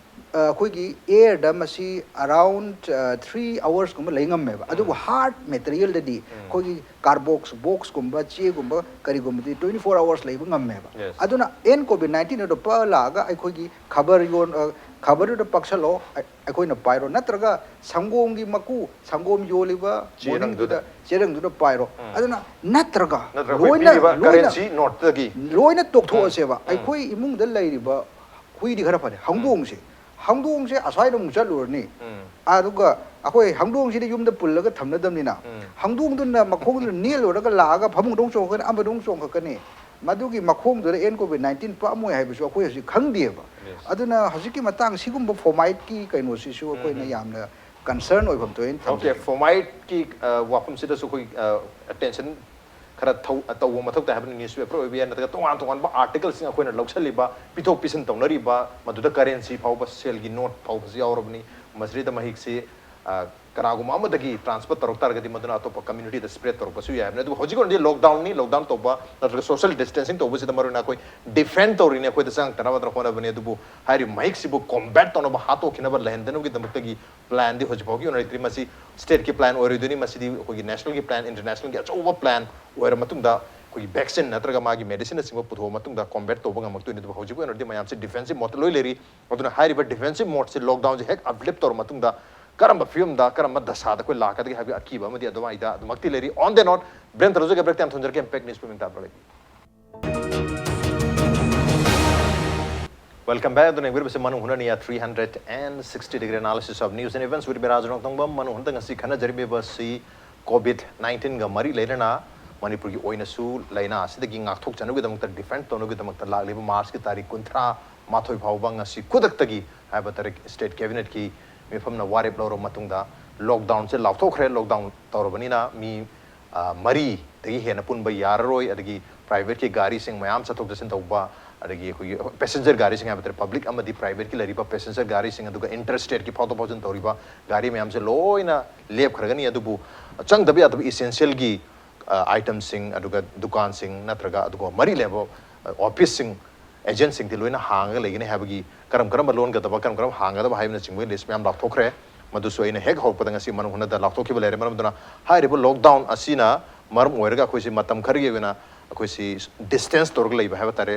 ꯑ, ꯑꯩꯈꯣꯏꯒꯤ ꯑꯦꯌꯔꯗ ꯃꯁꯤ ꯑꯔꯥꯎꯟ ꯊ꯭ꯔꯤ ꯑꯋꯔꯁꯀꯨꯝꯕ ꯂꯩ ꯉꯝꯃꯦꯕ꯫ ꯑꯗꯨꯕꯨ ꯍꯥꯔꯠ ꯃꯦꯇꯔꯤꯌꯦꯜꯗꯗꯤ ꯑꯩꯈꯣꯏꯒꯤ ꯀꯥꯔꯕꯣꯛꯁ ꯕꯣꯛꯁꯀꯨꯝꯕ ꯆꯦꯒꯨꯝꯕ ꯀꯔꯤꯒꯨꯝꯕꯗꯤ ꯇ꯭ꯋꯦꯟꯇꯤ ꯐꯣꯔ ꯑꯋꯔꯁ ꯂꯩꯕ ꯉꯝꯃꯦꯕ꯫ Yes. ꯑꯗꯨꯅ ꯑꯦꯟ ꯀꯣꯚꯤꯠ ꯅꯥꯏꯟꯇꯤꯟ ꯑꯗꯨ ꯄꯛꯑ ꯂꯥꯛꯑꯒ ꯑꯩꯈꯣꯏꯒꯤ ꯈꯕꯔ ꯌꯣꯟ ꯑ, ꯈꯕꯔꯗꯨꯗ ꯄꯛꯁꯜꯂꯣ, ꯑ, ꯑꯩꯈꯣꯏꯅ ꯄꯥꯏꯔꯣ, ꯅꯠꯇ꯭ꯔꯒ ꯁꯪꯒꯣꯝꯒꯤ ꯃꯀꯨ, ꯁꯪꯒꯣꯝ ꯌꯣꯜꯂꯤꯕ ꯆꯦꯔꯪꯗꯨꯗ꯫ ꯃꯣꯔꯅꯤꯡꯗꯨꯗ ꯆꯦꯔꯪꯗꯨꯗ ꯄꯥꯏꯔꯣ꯫ ꯑꯗꯨꯅ ꯅꯠꯇ꯭ꯔꯒ ꯅꯠꯇ꯭ꯔꯒ ꯑꯩꯈꯣꯏ ꯂꯣꯏꯅ ꯄꯤꯔꯤꯕ ꯂꯣꯏꯅ ꯀꯔꯦꯟꯁꯤ ꯅꯣꯠꯇꯒꯤ꯫ ꯂꯣꯏꯅ ꯇꯣꯛꯊꯣꯛꯑꯁꯦꯕ꯫ ꯑꯩꯈꯣꯏ ꯏꯃꯨꯡꯗ ꯂꯩꯔꯤꯕ ꯍꯨꯏꯗꯤ ꯈꯔ ꯐꯔꯦ, ꯍꯧꯗꯣꯡꯁꯦ, ꯍꯧꯗꯣꯡꯁꯦ ꯑꯁ꯭ꯋꯥꯏꯗ ꯑꯃꯨꯛ ꯆꯠꯂꯨꯔꯅꯤ, ꯑꯗꯨꯒ ꯑꯩꯈꯣꯏ ꯍꯧꯗꯣꯡꯁꯤꯗꯤ ꯌꯨꯝꯗ ꯄꯨꯜꯂꯒ ꯊꯝꯅꯗꯕꯅꯤꯅ, ꯍꯧꯗꯣꯡꯗꯨꯅ ꯃꯈꯣꯡꯗꯨꯅ ꯅꯦꯠꯂꯨꯔꯒ ꯂꯥꯛꯑꯒ ꯐꯃꯨꯡꯗ ꯑꯃꯨꯛ ꯆꯣꯡꯈꯠꯀꯅꯤ, ꯑꯃꯗ ꯑꯃꯨꯛ ꯆꯣꯡꯈꯠꯀꯅꯤ꯫ ꯃꯗꯨꯒꯤ ꯃꯈꯣꯡꯗꯨꯗ ꯑꯦꯟ ꯀꯣꯚꯤꯠ ꯅꯥꯏꯟꯇꯤꯟ ꯄꯛꯑꯝꯃꯣꯏ ꯍꯥꯏꯕꯁꯨ ꯑꯩꯈꯣꯏ ꯍꯧꯖꯤꯛ ꯈꯪꯗꯦꯕ꯫ ꯑꯗꯨꯅ ꯍꯧꯖꯤꯛꯀꯤ ꯃꯇꯥꯡ ꯁꯤꯒꯨꯝꯕ ꯐꯣꯃꯥꯏꯠꯀꯤ ꯀꯩꯅꯣꯁꯤꯁꯨ ꯑꯩꯈꯣꯏꯅ ꯌꯥꯝꯅ ꯀꯟꯁꯔꯟ ꯑꯣꯏꯐꯝ ꯊꯣꯛꯑꯦꯅ ꯑꯣꯀꯦ, ꯊꯝꯖꯩ꯫ ꯐꯣꯃꯥꯏꯠꯀꯤ ꯑ, ꯋꯥꯐꯝꯁꯤꯗꯁꯨ ꯑꯩꯈꯣꯏ ꯑꯦꯇꯦꯟꯁꯟ ꯈꯔ ꯊꯧ- ꯇꯧꯕ ꯃꯊꯧ ꯇꯥꯏ ꯍꯥꯏꯕꯅꯤ꯫ ꯅ꯭ꯌꯨꯁꯄꯦꯄꯔ ꯑꯣꯏꯕ ꯌꯥꯏ, ꯅꯠꯇ꯭ꯔꯒ ꯇꯣꯉꯥꯟ ꯇꯣꯉꯥꯟꯕ ꯑꯥꯔꯇꯤꯀꯜꯁꯤꯡ ꯑꯩꯈꯣꯏꯅ ꯂꯧꯁꯤꯜꯂꯤꯕ, ꯄꯤꯊꯣꯛ ꯄꯤꯁꯤꯟ ꯇꯧꯅꯔꯤꯕ, ꯃꯗꯨꯗ ꯀꯔꯦꯟꯁꯤ ꯐꯥꯎꯕ, ꯁꯦꯜꯒꯤ ꯅꯣꯠ ꯐꯥꯎꯕꯁꯨ ꯌꯥꯎꯔꯕꯅꯤ꯫ ꯃꯁꯤꯗ ꯃꯍꯤꯛꯁꯤ ꯑ, ꯀꯅꯥꯒꯨꯝꯕ ꯑꯃꯗꯒꯤ ꯇ꯭ꯔꯥꯟꯁꯐꯔ ꯇꯧꯔꯛ ꯇꯥꯔꯒꯗꯤ ꯃꯗꯨꯅ ꯑꯇꯣꯞꯄ ꯀꯝꯃ꯭ꯌꯨꯅꯤꯇꯤꯗ ꯁ꯭ꯄ꯭ꯔꯦꯗ ꯇꯧꯔꯛꯄꯁꯨ ꯌꯥꯏ ꯍꯥꯏꯕꯅꯤ꯫ ꯑꯗꯨꯕꯨ ꯍꯧꯖꯤꯛ ꯑꯣꯏꯅꯗꯤ ꯂꯣꯛꯗꯥꯎꯟꯅꯤ, ꯂꯣꯛꯗꯥꯎꯟ ꯇꯧꯕ ꯅꯠꯇ꯭ꯔꯒ ꯁꯣꯁꯤꯌꯦꯜ ꯗꯤꯁꯇꯦꯟꯁꯤꯡ ꯇꯧꯕꯁꯤꯗ ꯃꯔꯨꯑꯣꯏꯅ ꯑꯩꯈꯣꯏ ꯗꯤꯐꯦꯟ ꯇꯧꯔꯤꯅꯤ, ꯑꯩꯈꯣꯏꯗ ꯆꯪꯉꯛꯇꯅꯕ ꯍꯣꯠꯅꯕꯅꯤ꯫ ꯑꯗꯨꯕꯨ ꯍꯥꯏꯔꯤꯕ ꯃꯍꯤꯛꯁꯤꯕꯨ ꯀꯣꯝꯕꯦꯠ ꯇꯧꯅꯕ, ꯍꯥꯠꯇꯣꯛꯈꯤꯅꯕ ꯂꯩꯍꯟꯗꯅꯕꯒꯤꯗꯃꯛꯇꯒꯤ ꯄ꯭ꯂꯥꯟꯗꯤ ꯍꯧꯖꯤꯛ ꯐꯥꯎꯒꯤ ꯑꯣꯏꯅ ꯂꯩꯇ꯭ꯔꯤ꯫ ꯃꯁꯤ ꯁ꯭ꯇꯦꯠꯀꯤ ꯄ꯭ꯂꯥꯟ ꯑꯣꯏꯔꯣꯏꯗꯣꯏꯅꯤ꯫ ꯃꯁꯤꯗꯤ ꯑꯩꯈꯣꯏꯒꯤ ꯅꯦꯁꯅꯦꯜꯒꯤ ꯄ꯭ꯂꯥꯟ, ꯏꯟꯇꯔꯅꯦꯁꯅꯦꯜꯒꯤ ꯑꯆꯧꯕ ꯄ꯭ꯂꯥꯟ ꯑꯣꯏꯔ ꯃꯇꯨꯡꯗ, ꯑꯩꯈꯣꯏꯒꯤ ꯚꯦꯛꯁꯤꯟ ꯅꯠꯇ꯭ꯔꯒ ꯃꯥꯒꯤ ꯃꯦꯗꯤꯁꯤꯟꯅꯆꯤꯡꯕ ꯄꯨꯊꯣꯛꯑ ꯃꯇꯨꯡꯗ ꯀꯣꯝꯕꯦꯠ ꯇꯧꯕ ꯉꯝꯃꯛꯇꯣꯏꯅꯤ꯫ ꯑꯗꯨꯕꯨ ꯍꯧꯖꯤꯛ ꯑꯣꯏꯅꯗꯤ ꯃꯌꯥꯝꯁꯤ ꯗꯤꯐꯦꯟꯁꯤꯞ ꯃꯣꯗꯇ ꯂꯣꯏ ꯂꯩꯔꯤ꯫ ꯑꯗꯨꯅ ꯍꯥꯏꯔꯤꯕ ꯗꯤꯐꯦꯟꯁꯤꯞ ꯃꯣꯗꯁꯤ ꯂꯣꯛꯗꯥꯎꯟꯁꯤ ꯍꯦꯛ ꯑꯞꯂꯤꯐ ꯇꯧꯔ ꯃꯇꯨꯡꯗ ꯀꯔꯝꯕ ꯐꯤꯕꯝꯗ, ꯀꯔꯝꯕ ꯗꯁꯥꯗ ꯑꯩꯈꯣꯏ ꯂꯥꯛꯀꯗꯒꯦ ꯍꯥꯏꯕꯒꯤ ꯑꯀꯤꯕ ꯑꯃꯗꯤ ꯑꯗꯨꯃꯥꯏꯗ ꯑꯗꯨꯃꯛꯇꯤ ꯂꯩꯔꯤ꯫ On that note, ꯕ꯭ꯔꯦꯟ ꯇꯧꯖꯒꯦ, ꯕ꯭ꯔꯦꯛ ꯌꯥꯝ ꯊꯝꯖꯔꯒꯦ, ꯏꯝꯄꯦꯛ ꯅ꯭ꯌꯨꯁ ꯄꯨꯛꯅꯤꯡ ꯇꯥꯕ꯭ꯔꯥ ꯂꯩ꯫ Welcome back. ꯑꯗꯨꯅ ꯌꯦꯡꯕꯤꯔꯤꯕꯁꯤ ꯃꯅꯨꯡ ꯍꯨꯠꯅ ꯅꯤꯌꯥ three hundred and sixty degree analysis of news and events with Miraj ꯅꯣꯡꯊꯣꯡꯕꯝ꯫ ꯃꯅꯨꯡ ꯍꯨꯠꯅ ꯉꯁꯤ ꯈꯟꯅꯖꯔꯤꯕꯁꯤ ꯀꯣꯚꯤꯗ ꯅꯥꯏꯟꯇꯤꯟꯒ ꯃꯔꯤ ꯂꯩꯅꯅ ꯃꯅꯤꯄꯨꯔꯒꯤ ꯑꯣꯏꯅꯁꯨ ꯂꯥꯏꯅꯥ ꯑꯁꯤꯗꯒꯤ ꯉꯥꯛꯊꯣꯛꯆꯅꯕꯒꯤꯗꯃꯛꯇ, ꯗꯤꯐꯦꯟ ꯇꯧꯅꯕꯒꯤꯗꯃꯛꯇ ꯂꯥꯛꯂꯤꯕ ꯃꯥꯔꯆꯀꯤ ꯇꯥꯔꯤꯛ ꯀꯨꯟꯊ꯭ꯔꯥ ꯃꯥꯊꯣꯏ ꯐꯥꯎꯕ ꯉꯁꯤ ꯈꯨꯗꯛꯇꯒꯤ ꯍꯥꯏꯕ ꯇꯥꯔꯦ ꯁ꯭ꯇꯦꯠ ꯀꯦꯕꯤꯅꯦꯠꯀꯤ ꯃꯤꯐꯝꯅ ꯋꯥꯔꯦꯞ ꯂꯧꯔꯕ ꯃꯇꯨꯡꯗ ꯂꯣꯛꯗꯥꯎꯟꯁꯦ ꯂꯥꯎꯊꯣꯛꯈ꯭ꯔꯦ꯫ ꯂꯣꯛꯗꯥꯎꯟ ꯇꯧꯔꯕꯅꯤꯅ ꯃꯤ ꯃꯔꯤꯗꯒꯤ ꯍꯦꯟꯅ ꯄꯨꯟꯕ ꯌꯥꯔꯔꯣꯏ꯫ ꯑꯗꯒꯤ ꯄ꯭ꯔꯥꯏꯚꯦꯠꯀꯤ ꯒꯥꯔꯤꯁꯤꯡ ꯃꯌꯥꯝ ꯆꯠꯊꯣꯛ ꯆꯠꯁꯤꯟ ꯇꯧꯕ, ꯑꯗꯒꯤ ꯑꯩꯈꯣꯏꯒꯤ ꯄꯦꯁꯦꯟꯖꯔ ꯒꯥꯔꯤꯁꯤꯡ ꯍꯥꯏꯕ ꯇꯥꯔꯦ, ꯄꯕ꯭ꯂꯤꯛ ꯑꯃꯗꯤ ꯄ꯭ꯔꯥꯏꯚꯦꯠꯀꯤ ꯂꯩꯔꯤꯕ ꯄꯦꯁꯦꯟꯖꯔ ꯒꯥꯔꯤꯁꯤꯡ, ꯑꯗꯨꯒ ꯏꯟꯇꯔ ꯁ꯭ꯇꯦꯠꯀꯤ ꯐꯥꯎꯗꯣꯛ ꯐꯥꯎꯖꯤꯟ ꯇꯧꯔꯤꯕ ꯒꯥꯔꯤ ꯃꯌꯥꯝꯁꯦ ꯂꯣꯏꯅ ꯂꯦꯞꯈ꯭ꯔꯒꯅꯤ꯫ ꯑꯗꯨꯕꯨ ꯆꯪꯗꯕ ꯌꯥꯗꯕ ꯏꯁꯦꯟꯁꯤꯌꯦꯜꯒꯤ ꯑꯥꯏꯇꯦꯝꯁꯤꯡ, ꯑꯗꯨꯒ ꯗꯨꯀꯥꯟꯁꯤꯡ ꯅꯠꯇ꯭ꯔꯒ ꯑꯗꯨꯒ ꯃꯔꯤ ꯂꯩꯅꯕ ꯑꯣꯐꯤꯁꯁꯤꯡ, ꯑꯦꯖꯦꯟꯁꯤꯡꯗꯤ ꯂꯣꯏꯅ ꯍꯥꯡꯉꯒ ꯂꯩꯒꯅꯤ ꯍꯥꯏꯕꯒꯤ, ꯀꯔꯝ ꯀꯔꯝꯕ ꯂꯣꯟꯒꯗꯕ, ꯀꯔꯝ ꯀꯔꯝ ꯍꯥꯡꯒꯗꯕ ꯍꯥꯏꯕꯅꯆꯤꯡꯕꯒꯤ ꯂꯤꯁ ꯃꯌꯥꯝ ꯂꯥꯎꯊꯣꯛꯈ꯭ꯔꯦ꯫ ꯃꯗꯨꯁꯨ ꯑꯩꯅ ꯍꯦꯛ ꯍꯧꯔꯛꯄꯗ ꯉꯁꯤ ꯃꯅꯨꯡ ꯍꯨꯠꯅꯗ ꯂꯥꯎꯊꯣꯛꯈꯤꯕ ꯂꯩꯔꯦ꯫ ꯃꯔꯝ ꯑꯗꯨꯅ ꯍꯥꯏꯔꯤꯕ ꯂꯣꯛꯗꯥꯎꯟ ꯑꯁꯤꯅ ꯃꯔꯝ ꯑꯣꯏꯔꯒ ꯑꯩꯈꯣꯏꯁꯤ ꯃꯇꯝ ꯈꯔꯒꯤ ꯑꯣꯏꯅ ꯑꯩꯈꯣꯏꯁꯤ ꯗꯤꯁꯇꯦꯟꯁ ꯇꯧꯔꯒ ꯂꯩꯕ ꯍꯥꯏꯕ ꯇꯥꯔꯦ,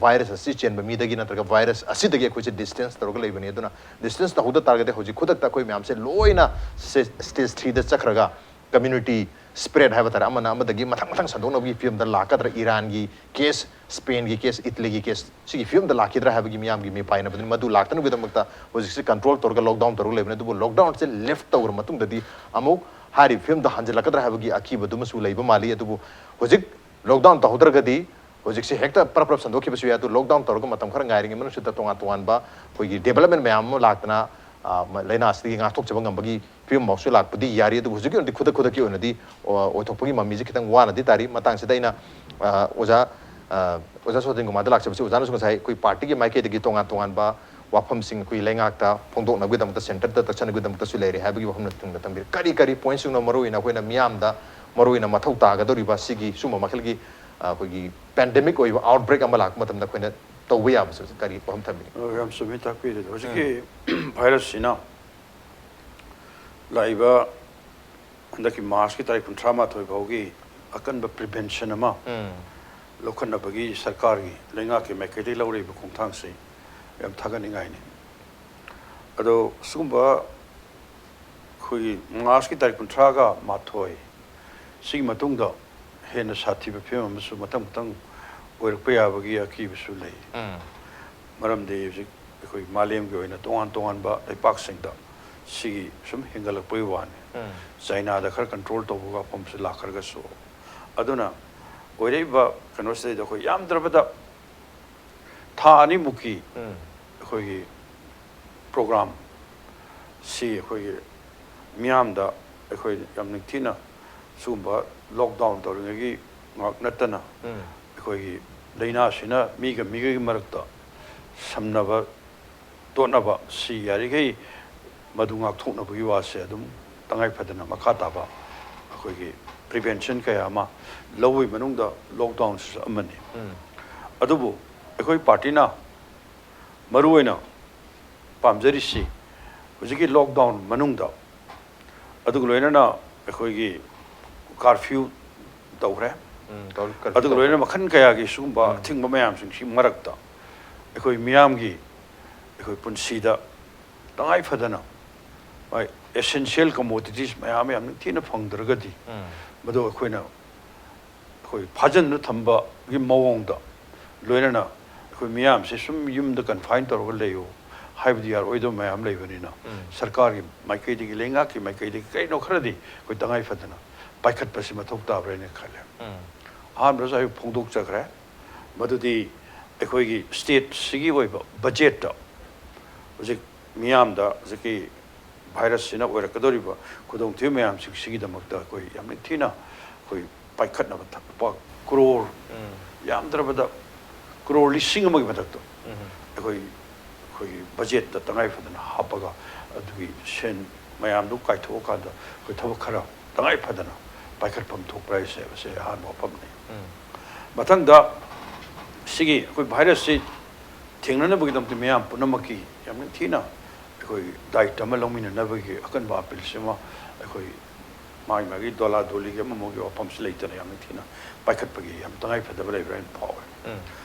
ꯚꯥꯏꯔꯁ ꯑꯁꯤ ꯆꯦꯟꯕ ꯃꯤꯗꯒꯤ ꯅꯠꯇ꯭ꯔꯒ ꯚꯥꯏꯔꯁ ꯑꯁꯤꯗꯒꯤ ꯑꯩꯈꯣꯏꯁꯦ ꯗꯤꯁꯇꯦꯟꯁ ꯇꯧꯔꯒ ꯂꯩꯕꯅꯤ꯫ ꯑꯗꯨꯅ ꯗꯤꯁꯇꯦꯟꯁ ꯇꯧꯍꯧꯗ ꯇꯥꯔꯒꯗꯤ ꯍꯧꯖꯤꯛ ꯈꯨꯗꯛꯇ ꯑꯩꯈꯣꯏ ꯃꯌꯥꯝꯁꯦ ꯂꯣꯏꯅ ꯁ꯭ꯇꯦꯖ ꯊ꯭ꯔꯤꯗ ꯆꯠꯈ꯭ꯔꯒ ꯀꯝꯃ꯭ꯌꯨꯅꯤꯇꯤ ꯁ꯭ꯄ꯭ꯔꯦꯗ ꯍꯥꯏꯕ ꯇꯥꯔꯦ, ꯑꯃꯅ ꯑꯃꯗꯒꯤ ꯃꯊꯪ ꯃꯊꯪ ꯁꯟꯗꯣꯛꯅꯕꯒꯤ ꯐꯤꯕꯝꯗ ꯂꯥꯛꯀꯗ꯭ꯔꯥ, ꯏꯔꯥꯟꯒꯤ ꯀꯦꯁ, ꯁ꯭ꯄꯦꯟꯒꯤ ꯀꯦꯁ, ꯏꯇꯂꯤꯒꯤ ꯀꯦꯁ, ꯁꯤꯒꯤ ꯐꯤꯕꯝꯗ ꯂꯥꯛꯈꯤꯗ꯭ꯔꯥ ꯍꯥꯏꯕꯒꯤ ꯃꯤꯌꯥꯝꯒꯤ ꯃꯤꯄꯥꯏꯅꯕꯗꯨꯅꯤ꯫ ꯃꯗꯨ ꯂꯥꯛꯇꯅꯕꯒꯤꯗꯃꯛꯇ ꯍꯧꯖꯤꯛꯁꯤ ꯀꯟꯇ꯭ꯔꯣꯜ ꯇꯧꯔꯒ ꯂꯣꯛꯗꯥꯎꯟ ꯇꯧꯔꯒ ꯂꯩꯕꯅꯤ꯫ ꯑꯗꯨꯕꯨ ꯂꯣꯛꯗꯥꯎꯟꯁꯦ ꯂꯤꯐ ꯇꯧꯔꯕ ꯃꯇꯨꯡꯗꯗꯤ ꯑꯃꯨꯛ ꯍꯥꯏꯔꯤꯕ ꯐꯤꯕꯝꯗ ꯍꯟꯖꯤꯜꯂꯛꯀꯗ꯭ꯔꯥ ꯍꯥꯏꯕꯒꯤ ꯑꯀꯤꯕꯗꯨꯃꯁꯨ ꯂꯩꯕ ꯃꯥꯜꯂꯤ꯫ ꯑꯗꯨꯕꯨ ꯍꯧꯖꯤꯛ ꯂꯣꯛꯗꯥꯎꯟ ꯇꯧꯍꯧꯗ꯭ꯔꯒꯗꯤ ꯍꯧꯖꯤꯛꯁꯦ ꯍꯦꯛꯇ ꯄꯔꯞ ꯄꯔꯞ ꯁꯟꯗꯣꯛꯈꯤꯕꯁꯨ ꯌꯥꯏ꯫ ꯑꯗꯨ ꯂꯣꯛꯗꯥꯎꯟ ꯇꯧꯔꯒ ꯃꯇꯝ ꯈꯔ ꯉꯥꯏꯔꯤꯉꯩ ꯃꯅꯨꯡꯁꯤꯗ ꯇꯣꯉꯥꯟ ꯇꯣꯉꯥꯟꯕ ꯑꯩꯈꯣꯏꯒꯤ ꯗꯦꯕꯂꯞꯃꯦꯟ ꯃꯌꯥꯝ ꯑꯃ ꯂꯥꯛꯇꯅ, ꯑ, ꯃ-, ꯂꯥꯏꯅꯥ ꯑꯁꯤꯗꯒꯤ ꯉꯥꯛꯊꯣꯛꯆꯕ ꯉꯝꯕꯒꯤ ꯐꯤꯕꯝ ꯐꯥꯎꯁꯨ ꯂꯥꯛꯄꯗꯤ ꯌꯥꯔꯤ꯫ ꯑꯗꯨꯕꯨ ꯍꯧꯖꯤꯛꯀꯤ ꯑꯣꯏꯅꯗꯤ ꯈꯨꯗꯛ ꯈꯨꯗꯛꯀꯤ ꯑꯣꯏꯅꯗꯤ, ꯑ, ꯑꯣꯏꯊꯣꯛꯄꯒꯤ ꯃꯃꯤꯁꯦ ꯈꯤꯇꯪ ꯋꯥꯅꯗꯤ ꯇꯥꯔꯤ꯫ ꯃꯇꯥꯡꯁꯤꯗ ꯑꯩꯅ, ꯑ, ꯑꯣꯖꯥ, ꯑ, ꯑꯣꯖꯥ ꯁꯣꯇꯤꯟ ꯀꯨꯃꯥꯔꯗ ꯂꯥꯛꯆꯕꯁꯤ, ꯑꯣꯖꯥꯅꯁꯨ ꯉꯁꯥꯏ ꯑꯩꯈꯣꯏ ꯄꯥꯔꯇꯤꯒꯤ ꯃꯥꯏꯀꯩꯗꯒꯤ ꯇꯣꯉꯥꯟ ꯇꯣꯉꯥꯟꯕ ꯋꯥꯐꯝꯁꯤꯡ ꯑꯩꯈꯣꯏ ꯂꯩꯉꯥꯛꯇ ꯐꯣꯡꯗꯣꯛꯅꯕꯒꯤꯗꯃꯛꯇ, ꯁꯦꯟꯇꯔꯗ ꯇꯛꯁꯟꯅꯕꯒꯤꯗꯃꯛꯇꯁꯨ ꯂꯩꯔꯦ ꯍꯥꯏꯕꯒꯤ ꯋꯥꯐꯝꯅꯆꯤꯡꯕ ꯊꯝꯕꯤꯔꯦ꯫ ꯀꯔꯤ ꯀꯔꯤ ꯄꯣꯏꯟꯠꯁꯤꯡꯅꯣ ꯃꯔꯨꯑꯣꯏꯅ ꯑꯩꯈꯣꯏꯅ ꯃꯤꯌꯥꯝꯗ ꯃꯔꯨꯑꯣꯏꯅ ꯃꯊꯧ ꯇꯥꯒꯗꯧꯔꯤꯕ ꯁꯤꯒꯤ ꯁꯨꯝꯕ ꯃꯈꯜꯒꯤ, ꯑ, ꯑꯩꯈꯣꯏꯒꯤ ꯄꯦꯟꯗꯦꯃꯤꯛ ꯑꯣꯏꯕ ꯑꯥꯎꯠꯕ꯭ꯔꯦꯛ ꯑꯃ ꯂꯥꯛꯄ ꯃꯇꯝꯗ ꯑꯩꯈꯣꯏꯅ ꯇꯧꯕ ꯌꯥꯕꯁꯦ ꯀꯔꯤ ꯋꯥꯐꯝ ꯊꯝꯕꯤꯅꯤ? ꯑ, ꯌꯥꯝ ꯆꯨꯝꯃꯤ ꯇꯥꯛꯄꯤꯔꯤꯗꯣ꯫ ꯍꯧꯖꯤꯛꯀꯤ ꯚꯥꯏꯔꯁꯁꯤꯅ ꯂꯥꯛꯏꯕ ꯍꯟꯗꯛꯀꯤ ꯃꯥꯔꯆꯀꯤ ꯇꯥꯔꯤꯛ ꯀꯨꯟꯊ꯭ꯔꯥ ꯃꯥꯊꯣꯏ ꯐꯥꯎꯒꯤ ꯑꯀꯟꯕ ꯄ꯭ꯔꯤꯚꯦꯟꯁꯟ ꯑꯃ ꯎꯝ꯫ ꯂꯧꯈꯠꯅꯕꯒꯤ ꯁꯔꯀꯥꯔꯒꯤ, ꯂꯩꯉꯥꯛꯀꯤ ꯃꯥꯏꯀꯩꯗꯒꯤ ꯂꯧꯔꯛꯏꯕ ꯈꯣꯡꯊꯥꯡꯁꯤ ꯌꯥꯝ ꯊꯥꯒꯠꯅꯤꯡꯉꯥꯏꯅꯤ꯫ ꯑꯗꯣ ꯁꯤꯒꯨꯝꯕ ꯑꯩꯈꯣꯏꯒꯤ ꯃꯥꯔꯆꯀꯤ ꯇꯥꯔꯤꯛ ꯀꯨꯟꯊ꯭ꯔꯥꯒ ꯃꯥꯊꯣꯏ ꯁꯤꯒꯤ ꯃꯇꯨꯡꯗ ꯍꯦꯟꯅ ꯁꯥꯊꯤꯕ ꯐꯤꯕꯝ ꯑꯃꯁꯨ ꯃꯊꯪ ꯃꯊꯪ ꯑꯣꯏꯔꯛꯄ ꯌꯥꯕꯒꯤ ꯑꯀꯤꯕꯁꯨ ꯂꯩ꯫ ꯎꯝ꯫ ꯃꯔꯝꯗꯤ ꯍꯧꯖꯤꯛ ꯑꯩꯈꯣꯏ ꯃꯥꯂꯦꯝꯒꯤ ꯑꯣꯏꯅ ꯇꯣꯉꯥꯟ ꯇꯣꯉꯥꯟꯕ ꯂꯩꯄꯥꯛꯁꯤꯡꯗ ꯁꯤꯒꯤ ꯁꯨꯝ ꯍꯦꯟꯒꯠꯂꯛꯄꯒꯤ ꯋꯥꯅꯤ꯫ ꯎꯝ꯫ ꯆꯥꯏꯅꯥꯗ ꯈꯔ ꯀꯟꯇ꯭ꯔꯣꯜ ꯇꯧꯕꯒ ꯃꯐꯝꯁꯤ ꯂꯥꯛꯈ꯭ꯔꯒꯁꯨ꯫ ꯑꯗꯨꯅ ꯑꯣꯏꯔꯛꯏꯕ ꯀꯩꯅꯣꯁꯤꯗꯩꯗ ꯑꯩꯈꯣꯏ ꯌꯥꯝꯗ꯭ꯔꯕꯗ ꯊꯥ ꯑꯅꯤꯃꯨꯛꯀꯤ ꯎꯝ꯫ ꯑꯩꯈꯣꯏꯒꯤ ꯄ꯭ꯔꯣꯒ꯭ꯔꯥꯝ ꯁꯤ ꯑꯩꯈꯣꯏꯒꯤ ꯃꯤꯌꯥꯝꯗ ꯑꯩꯈꯣꯏ ꯌꯥꯝ ꯅꯤꯡꯊꯤꯅ ꯁꯤꯒꯨꯝꯕ lockdown ꯇꯧꯔꯤꯉꯩꯒꯤ ꯉꯥꯛ ꯅꯠꯇꯅ, ꯎꯝ꯫ ꯑꯩꯈꯣꯏꯒꯤ ꯂꯥꯏꯅꯥꯁꯤꯅ ꯃꯤꯒ ꯃꯤꯒꯒꯤ ꯃꯔꯛꯇ ꯁꯝꯅꯕ ꯇꯣꯠꯅꯕ, ꯁꯤ ꯌꯥꯔꯤꯈꯩ ꯃꯗꯨ ꯉꯥꯛꯊꯣꯛꯅꯕꯒꯤ ꯋꯥꯁꯦ ꯑꯗꯨꯝ ꯇꯉꯥꯏ ꯐꯗꯅ ꯃꯈꯥ ꯇꯥꯕ ꯑꯩꯈꯣꯏꯒꯤ prevention ꯀꯌꯥ ꯑꯃ ꯂꯧꯕꯒꯤ ꯃꯅꯨꯡꯗ lockdown ꯁꯤꯁꯨ ꯑꯃꯅꯤ꯫ ꯎꯝ꯫ ꯑꯗꯨꯕꯨ ꯑꯩꯈꯣꯏ party ꯅ ꯃꯔꯨꯑꯣꯏꯅ ꯄꯥꯝꯖꯔꯤꯁꯤ ꯍꯧꯖꯤꯛꯀꯤ lockdown ꯃꯅꯨꯡꯗ, ꯑꯗꯨꯒ ꯂꯣꯏꯅꯅ ꯑꯩꯈꯣꯏꯒꯤ curfew ꯇꯧꯈ꯭ꯔꯦ, ꯎꯝ, ꯇꯧꯔꯤ, curfew ꯑꯗꯨꯒ ꯇꯧꯔꯤ꯫ ꯂꯣꯏꯅꯅ ꯃꯈꯜ ꯀꯌꯥꯒꯤ ꯁꯤꯒꯨꯝꯕ ꯎꯝ꯫ ꯑꯊꯤꯡꯕ ꯃꯌꯥꯝꯁꯤꯡꯁꯤ ꯃꯔꯛꯇ ꯑꯩꯈꯣꯏ ꯃꯤꯌꯥꯝꯒꯤ, ꯑꯩꯈꯣꯏ ꯄꯨꯟꯁꯤꯗ ꯇꯉꯥꯏ ꯐꯗꯅ essential commodities ꯃꯌꯥꯝ ꯌꯥꯝ ꯅꯤꯡꯊꯤꯅ ꯐꯪꯗ꯭ꯔꯒꯗꯤ, ꯎꯝ꯫ ꯃꯗꯨ ꯑꯩꯈꯣꯏꯅ ꯑꯩꯈꯣꯏ ꯐꯥꯖꯤꯟꯗꯨꯅ ꯊꯝꯕꯒꯤ ꯃꯑꯣꯡꯗ, ꯂꯣꯏꯅꯅ ꯑꯩꯈꯣꯏ ꯃꯤꯌꯥꯝꯁꯦ ꯁꯨꯝ ꯌꯨꯝꯗ confine ꯇꯧꯔꯒ ꯂꯩꯌꯨ ꯍꯥꯏꯕꯗꯤ ꯌꯥꯔꯣꯏꯗꯕ ꯃꯌꯥꯝ ꯂꯩꯕꯅꯤꯅ, ꯎꯝ꯫ ꯁꯔꯀꯥꯔꯒꯤ ꯃꯥꯏꯀꯩꯗꯒꯤ, ꯂꯩꯉꯥꯛꯀꯤ ꯃꯥꯏꯀꯩꯗꯒꯤ ꯀꯩꯅꯣ ꯈꯔꯗꯤ ꯑꯩꯈꯣꯏ ꯇꯉꯥꯏ ꯐꯗꯅ ꯄꯥꯏꯈꯠꯄꯁꯤ ꯃꯊꯧ ꯇꯥꯕ꯭ꯔꯥ ꯍꯥꯏꯅ ꯈꯜꯂꯦ꯫ ꯎꯝ꯫ ꯑꯍꯥꯟꯕꯗꯁꯨ ꯑꯩ ꯐꯣꯡꯗꯣꯛꯆꯈ꯭ꯔꯦ, ꯃꯗꯨꯗꯤ ꯑꯩꯈꯣꯏꯒꯤ state ꯁꯤꯒꯤ ꯑꯣꯏꯕ budget ꯇ ꯍꯧꯖꯤꯛ ꯃꯤꯌꯥꯝꯗ ꯍꯧꯖꯤꯛꯀꯤ virus ꯁꯤꯅ ꯑꯣꯏꯔꯛꯀꯗꯧꯔꯤꯕ ꯈꯨꯗꯣꯡꯊꯤꯕ ꯃꯌꯥꯝꯁꯤꯡꯁꯤꯒꯤꯗꯃꯛꯇ ꯑꯩꯈꯣꯏ ꯌꯥꯝ ꯅꯤꯡꯊꯤꯅ ꯑꯩꯈꯣꯏ ꯄꯥꯏꯈꯠꯅꯕ ꯊ-, ꯂꯨꯄꯥ crore, ꯎꯝ꯫ ꯌꯥꯝꯗ꯭ꯔꯕꯗ crore ꯂꯤꯁꯤꯡ ꯑꯃꯒꯤ ꯃꯊꯛꯇ ꯎꯝ꯫ ꯑꯩꯈꯣꯏ, ꯑꯩꯈꯣꯏꯒꯤ budget ꯇ ꯇꯉꯥꯏ ꯐꯗꯅ ꯍꯥꯞꯄꯒ, ꯑꯗꯨꯒꯤ ꯁꯦꯟ ꯃꯌꯥꯝꯗꯨ ꯀꯥꯏꯊꯣꯛꯑꯀꯥꯟꯗ ꯑꯩꯈꯣꯏ ꯊꯕꯛ ꯈꯔ ꯇꯉꯥꯏ ꯐꯗꯅ ꯄꯥꯏꯈꯠꯐꯝ ꯊꯣꯛꯄ꯭ꯔꯥ ꯍꯥꯏꯁꯦ, ꯃꯁꯤ ꯑꯍꯥꯟꯕ ꯋꯥꯐꯝꯅꯤ꯫ ꯎꯝ꯫ ꯃꯊꯪꯗ ꯁꯤꯒꯤ ꯑꯩꯈꯣꯏ virus ꯁꯤ ꯊꯦꯡꯅꯅꯕꯒꯤꯗꯃꯛꯇ ꯃꯤꯌꯥꯝ ꯄꯨꯝꯅꯃꯛꯀꯤ ꯌꯥꯝ ꯅꯤꯡꯊꯤꯅ ꯑꯩꯈꯣꯏ ꯗꯥꯏꯇ ꯑꯃ ꯂꯧꯃꯤꯟꯅꯅꯕꯒꯤ ꯑꯀꯟꯕ appeal ꯁꯤꯃ ꯑꯩꯈꯣꯏ ꯃꯥꯒꯤ ꯃꯥꯒꯤ ꯗꯣꯂꯥ ꯗꯣꯂꯤꯒꯤ ꯑꯃ ꯑꯃꯒꯤ ꯋꯥꯐꯝꯁꯨ ꯂꯩꯇꯅ ꯌꯥꯝ ꯅꯤꯡꯊꯤꯅ ꯄꯥꯏꯈꯠꯄꯒꯤ ꯌꯥꯝ ꯇꯉꯥꯏ ꯐꯗꯕ ꯂꯩꯕ꯭ꯔꯥ ꯍꯥꯏꯅ ꯐꯥꯎꯋꯦ꯫ ꯎꯝ꯫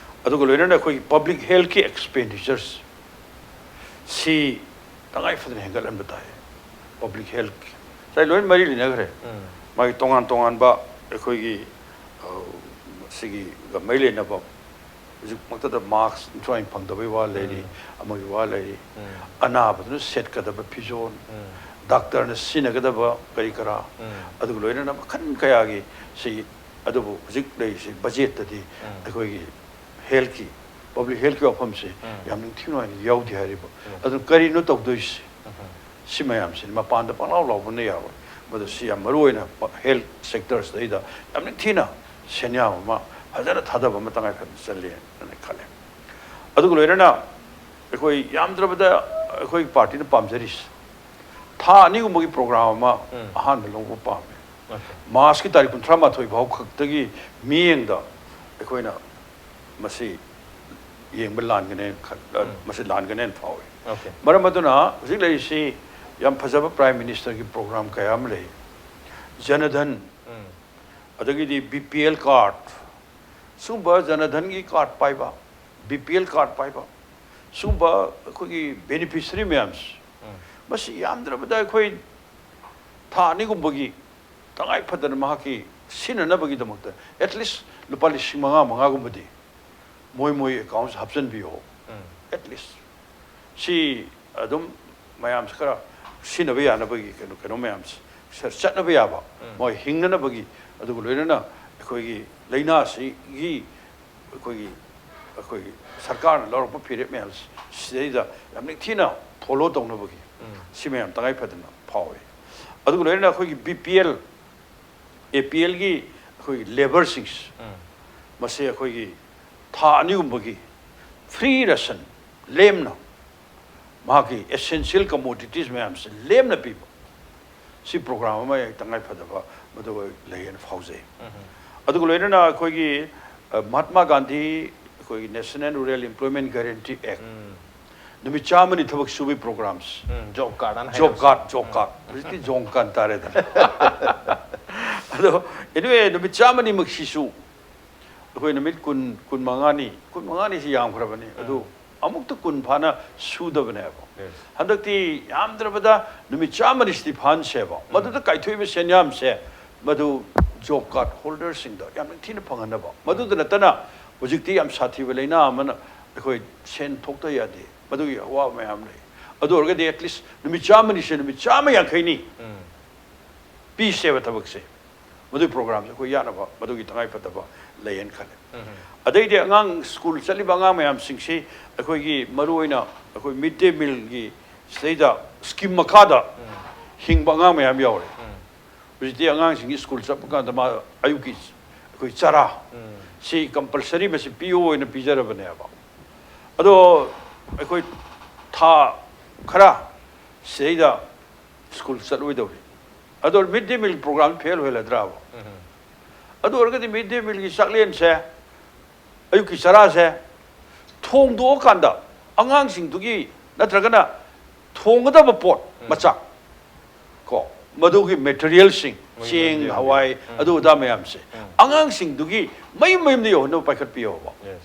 ꯑꯗꯨꯒ ꯂꯣꯏꯅꯅ ꯑꯩꯈꯣꯏꯒꯤ public health ꯀꯤ expenditure ꯁꯤ ꯇꯉꯥꯏ ꯐꯗꯅ ꯍꯦꯟꯒꯠꯍꯟꯕ ꯇꯥꯏ꯫ Public health ꯀꯤ ꯉꯁꯥꯏ ꯂꯣꯏꯅ ꯃꯔꯤ ꯂꯩꯅꯈ꯭ꯔꯦ꯫ ꯎꯝ꯫ ꯃꯥꯒꯤ ꯇꯣꯉꯥꯟ ꯇꯣꯉꯥꯟꯕ ꯑꯩꯈꯣꯏꯒꯤ, ꯑ, ꯁꯤꯒꯤꯒ ꯃꯔꯤ ꯂꯩꯅꯕ ꯍꯧꯖꯤꯛꯃꯛꯇꯗ mask ꯁ꯭ꯋꯥꯏ ꯐꯪꯗꯕꯒꯤ ꯋꯥ ꯂꯩꯔꯤ, ꯎꯝ꯫ ꯑꯃꯒꯤ ꯋꯥ ꯂꯩꯔꯤ, ꯎꯝ꯫ ꯑꯅꯥꯕꯗꯨꯅ ꯁꯦꯠꯀꯗꯕ ꯐꯤꯖꯣꯜ, ꯎꯝ꯫ ꯗꯥꯛꯇꯔꯅ ꯁꯤꯖꯤꯟꯅꯒꯗꯕ ꯀꯔꯤ ꯀꯔꯥ, ꯎꯝ꯫ ꯑꯗꯨꯒ ꯂꯣꯏꯅꯅ ꯃꯈꯜ ꯀꯌꯥꯒꯤ ꯁꯤ, ꯑꯗꯨꯕꯨ ꯍꯧꯖꯤꯛ ꯂꯩꯔꯤꯁꯤ budget ꯇꯗꯤ ꯎꯝ꯫ ꯑꯩꯈꯣꯏꯒꯤ health ꯀꯤ, public health ꯀꯤ ꯋꯥꯐꯝꯁꯤ ꯎꯝ꯫ ꯌꯥꯝ ꯅꯤꯡꯊꯤꯅ ꯌꯥꯎꯗꯦ ꯍꯥꯏꯔꯤꯕ꯫ ꯎꯝ꯫ ꯑꯗꯨꯅ ꯀꯔꯤꯅꯣ ꯇꯧꯗꯣꯏꯁꯤ? ꯎꯝ꯫ ꯁꯤ ꯃꯌꯥꯝꯁꯤꯅꯤ ꯃꯄꯥꯟꯗ ꯄꯪꯂꯥꯎ ꯂꯥꯎꯕꯅ ꯌꯥꯔꯣꯏ꯫ ꯃꯗꯨ ꯁꯤ ꯌꯥꯝ ꯃꯔꯨ ꯑꯣꯏꯅ ꯄ-, health sectorsꯗꯩꯗ ꯌꯥꯝ ꯅꯤꯡꯊꯤꯅ ꯁꯦꯟꯌꯥꯝ ꯑꯃ ꯐꯖꯅ ꯊꯥꯗꯕ ꯑꯃ ꯇꯉꯥꯏ ꯐꯗꯅ ꯆꯜꯂꯦꯅ ꯈꯜꯂꯦ꯫ ꯑꯗꯨꯒ ꯂꯣꯏꯅꯅ ꯑꯩꯈꯣꯏ ꯌꯥꯝꯗ꯭ꯔꯕꯗ ꯑꯩꯈꯣꯏ partyꯅ ꯄꯥꯝꯖꯔꯤꯁꯦ ꯊꯥ ꯑꯅꯤꯒꯨꯝꯕꯒꯤ program ꯑꯃ ꯎꯝ꯫ ꯑꯍꯥꯟꯕ ꯂꯧꯕ ꯄꯥꯝꯃꯦ꯫ Okay꯫ Marchꯀꯤ ꯇꯥꯔꯤꯛ ꯀꯨꯟꯊ꯭ꯔꯥ ꯃꯥꯊꯣꯏ ꯐꯥꯎ ꯈꯛꯇꯒꯤ ꯃꯤꯠꯌꯦꯡꯗ ꯑꯩꯈꯣꯏꯅ ꯃꯁꯤ ꯌꯦꯡꯕ ꯂꯥꯟꯒꯅꯦꯅ ꯈꯟ-, ꯑ, ꯎꯝ꯫ ꯃꯁꯤ ꯂꯥꯟꯒꯅꯦꯅ ꯐꯥꯎꯏ꯫ Okay꯫ ꯃꯔꯝ ꯑꯗꯨꯅ ꯍꯧꯖꯤꯛ ꯂꯩꯔꯤꯁꯤ ꯌꯥꯝ ꯐꯖꯕ Prime Ministerꯒꯤ program ꯀꯌꯥ ꯑꯃ ꯂꯩ꯫ ꯖꯅꯙꯟ, ꯎꯝ꯫ ꯑꯗꯒꯤꯗꯤ BPL card, ꯁꯤꯒꯨꯝꯕ ꯖꯅꯙꯟꯒꯤ card ꯄꯥꯏꯕ, BPL card ꯄꯥꯏꯕ, ꯁꯤꯒꯨꯝꯕ ꯑꯩꯈꯣꯏꯒꯤ beneficiary ꯃꯌꯥꯝꯁꯤ, ꯎꯝ꯫ ꯃꯁꯤ ꯌꯥꯝꯗ꯭ꯔꯕꯗ ꯑꯩꯈꯣꯏ ꯊꯥ ꯑꯅꯤꯒꯨꯝꯕꯒꯤ ꯇꯉꯥꯏ ꯐꯗꯅ ꯃꯍꯥꯛꯀꯤ ꯁꯤꯖꯤꯟꯅꯅꯕꯒꯤꯗꯃꯛꯇ at least ꯂꯨꯄꯥ ꯂꯤꯁꯤꯡ ꯃꯉꯥ ꯃꯉꯥꯒꯨꯝꯕꯗꯤ ꯃꯣꯏ ꯃꯣꯏ accountꯁꯤ ꯍꯥꯞꯆꯤꯟꯕꯤꯌꯣ꯫ ꯎꯝ꯫ At least ꯁꯤ ꯑꯗꯨꯝ ꯃꯌꯥꯝꯁꯤ ꯈꯔ ꯁꯤꯖꯤꯟꯅꯕ ꯌꯥꯅꯕꯒꯤ ꯀꯩꯅꯣ, ꯀꯩꯅꯣ ꯃꯌꯥꯝꯁꯤ ꯁ-, ꯆꯠꯅꯕ ꯌꯥꯕ, ꯎꯝ꯫ ꯃꯣꯏ ꯍꯤꯡꯅꯅꯕꯒꯤ, ꯑꯗꯨꯒ ꯂꯣꯏꯅꯅ ꯑꯩꯈꯣꯏꯒꯤ ꯂꯥꯏꯅꯥꯁꯤꯒꯤ ꯑꯩꯈꯣꯏꯒꯤ, ꯑꯩꯈꯣꯏꯒꯤ ꯁꯔꯀꯥꯔꯅ ꯂꯧꯔꯛꯄ ꯐꯤꯔꯦꯞ ꯃꯌꯥꯝꯁꯤ ꯁꯤꯗꯩꯗ ꯌꯥꯝ ꯅꯤꯡꯊꯤꯅ follow ꯇꯧꯅꯕꯒꯤ, ꯎꯝ꯫ ꯁꯤ ꯃꯌꯥꯝ ꯇꯉꯥꯏ ꯐꯗꯅ ꯐꯥꯎꯏ꯫ ꯑꯗꯨꯒ ꯂꯣꯏꯅꯅ ꯑꯩꯈꯣꯏꯒꯤ BPL, APLꯒꯤ ꯑꯩꯈꯣꯏꯒꯤ labourꯁꯤꯡꯁꯤ, ꯎꯝ꯫ ꯃꯁꯤ ꯑꯩꯈꯣꯏꯒꯤ ꯊꯥ ꯑꯅꯤꯒꯨꯝꯕꯒꯤ free ration ꯂꯦꯝꯅ ꯃꯍꯥꯛꯀꯤ essential commodities ꯃꯌꯥꯝꯁꯦ ꯂꯦꯝꯅ ꯄꯤꯕ, ꯁꯤ program ꯑꯃ ꯇꯉꯥꯏ ꯐꯗꯕ ꯃꯗꯨ ꯂꯩꯌꯦꯅ ꯐꯥꯎꯖꯩ꯫ ꯎꯝ꯫ ꯑꯗꯨꯒ ꯂꯣꯏꯅꯅ ꯑꯩꯈꯣꯏꯒꯤ, ꯑ, ꯃꯍꯥꯠꯃꯥ ꯒꯥꯟꯙꯤ ꯑꯩꯈꯣꯏꯒꯤ National Rural Employment Guarantee Act, ꯎꯝ꯫ ꯅꯨꯃꯤꯠ ꯆꯥꯝꯃꯅꯤ ꯊꯕꯛ ꯁꯨꯕꯒꯤ programs, ꯎꯝ, job card ꯑꯅ job ꯍꯥꯏꯅꯕꯁꯦ꯫ Card, job card, ꯍꯧꯖꯤꯛꯇꯤ job card ꯇꯥꯔꯦꯗꯅ꯫ ꯑꯗꯣ anyway, ꯅꯨꯃꯤꯠ ꯆꯥꯝꯃꯅꯤꯃꯛꯁꯤꯁꯨ ꯑꯩꯈꯣꯏ ꯅꯨꯃꯤꯠ ꯀꯨꯟ, ꯀꯨꯟꯃꯉꯥꯅꯤ, ꯀꯨꯟꯃꯉꯥꯅꯤꯁꯤ ꯌꯥꯝꯈ꯭ꯔꯕꯅꯤ꯫ ꯑꯗꯨ ꯎꯝ꯫ ꯑꯃꯨꯛꯇ ꯀꯨꯟ ꯐꯥꯅ ꯁꯨꯗꯕꯅꯦꯕ꯫ Yes꯫ ꯍꯟꯗꯛꯇꯤ ꯌꯥꯝꯗ꯭ꯔꯕꯗ ꯅꯨꯃꯤꯠ ꯆꯥꯝꯃꯅꯤꯁꯤꯗꯤ ꯐꯥꯍꯟꯁꯦꯕ꯫ ꯎꯝ꯫ ꯃꯗꯨꯗ ꯀꯥꯏꯊꯣꯛꯏꯕ ꯁꯦꯟꯌꯥꯝꯁꯦ ꯃꯗꯨ job card holderꯁꯤꯡꯗ ꯌꯥꯝ ꯅꯤꯡꯊꯤꯅ ꯐꯪꯍꯟꯅꯕ꯫ ꯃꯗꯨꯗ ꯅꯠꯇꯅ ꯍꯧꯖꯤꯛꯇꯤ ꯌꯥꯝ ꯁꯥꯊꯤꯕ ꯂꯥꯏꯅꯥ ꯑꯃꯅ ꯑꯩꯈꯣꯏ ꯁꯦꯟ ꯊꯣꯛꯇ ꯌꯥꯗꯦ꯫ ꯃꯗꯨꯒꯤ ꯑꯋꯥꯕ ꯃꯌꯥꯝ ꯂꯩ꯫ ꯑꯗꯨ ꯑꯣꯏꯔꯒꯗꯤ at least ꯅꯨꯃꯤꯠ ꯆꯥꯝꯃꯅꯤꯁꯦ ꯅꯨꯃꯤꯠ ꯆꯥꯝꯃ ꯌꯥꯡꯈꯩꯅꯤ ꯎꯝ꯫ ꯄꯤꯁꯦꯕ ꯊꯕꯛꯁꯦ꯫ ꯃꯗꯨꯒꯤ programꯁꯦ ꯑꯩꯈꯣꯏ ꯌꯥꯅꯕ ꯃꯗꯨꯒꯤ ꯇꯉꯥꯏ ꯐꯗꯕ ꯂꯩꯌꯦꯅ ꯈꯜꯂꯦ꯫ ꯎꯝ꯫ ꯑꯗꯩꯗꯤ ꯑꯉꯥꯡ school ꯆꯠꯂꯤꯕ ꯑꯉꯥꯡ ꯃꯌꯥꯝꯁꯤꯡꯁꯤ ꯑꯩꯈꯣꯏꯒꯤ ꯃꯔꯨꯑꯣꯏꯅ ꯑꯩꯈꯣꯏ mid day mealꯒꯤ ꯁꯤꯗꯩꯗ ꯁ꯭ꯀꯤꯝ ꯃꯈꯥꯗ ꯍꯤꯡꯕ ꯑꯉꯥꯡ ꯃꯌꯥꯝ ꯌꯥꯎꯔꯦ꯫ ꯍꯧꯖꯤꯛꯇꯤ ꯑꯉꯥꯡꯁꯤꯡꯒꯤ ꯁ꯭ꯀꯨꯜ ꯆꯠꯄ ꯀꯥꯟꯗ ꯃꯥ ꯑꯌꯨꯛꯀꯤ ꯑꯩꯈꯣꯏ ꯆꯔꯥ ꯁꯤ ꯀꯝꯄꯜꯁꯔꯤ ꯃꯁꯤ ꯄꯤꯌꯨ ꯑꯣꯏꯅ ꯄꯤꯖꯔꯕꯅꯦꯕ꯫ ꯑꯗꯣ ꯑꯩꯈꯣꯏ ꯊꯥ ꯈꯔ ꯁꯤꯗꯩꯗ ꯁ꯭ꯀꯨꯜ ꯆꯠꯂꯣꯏꯗꯧꯔꯤ꯫ ꯑꯗꯣ ꯃꯤꯗ ꯗꯦ ꯃꯤꯜ ꯄ꯭ꯔꯣꯒ꯭ꯔꯥꯝ ꯐꯦꯜ ꯑꯣꯏꯍꯜꯂꯗ꯭ꯔꯥꯕ? ꯑꯗꯨ ꯑꯣꯏꯔꯒꯗꯤ ꯃꯤꯗ ꯗꯦ ꯃꯤꯜꯒꯤ ꯆꯥꯛꯂꯦꯟꯁꯦ, ꯑꯌꯨꯛꯀꯤ ꯆꯔꯥꯁꯦ ꯊꯣꯡꯗꯣꯛꯑꯀꯥꯟꯗ ꯑꯉꯥꯡꯁꯤꯡꯗꯨꯒꯤ, ꯅꯠꯇ꯭ꯔꯒꯅ ꯊꯣꯡꯒꯗꯕ ꯄꯣꯠ ꯃꯆꯥꯛ ꯀꯣ, ꯃꯗꯨꯒꯤ ꯃꯦꯇꯔꯤꯌꯦꯜꯁꯤꯡ, ꯃꯌꯨꯝ ꯆꯦꯡ, ꯃꯌꯨꯝꯗ ꯍꯋꯥꯏ, ꯌꯧꯍꯟꯕꯤꯌꯨ꯫ ꯎꯝ꯫ ꯑꯗꯨ ꯑꯗꯥ ꯃꯌꯥꯝꯁꯦ ꯎꯝ꯫ ꯑꯉꯥꯡꯁꯤꯡꯗꯨꯒꯤ ꯃꯌꯨꯝ ꯃꯌꯨꯝꯗ ꯌꯧꯍꯟꯅꯕ ꯄꯥꯏꯈꯠꯄꯤꯌꯣꯕ꯫ Yes꯫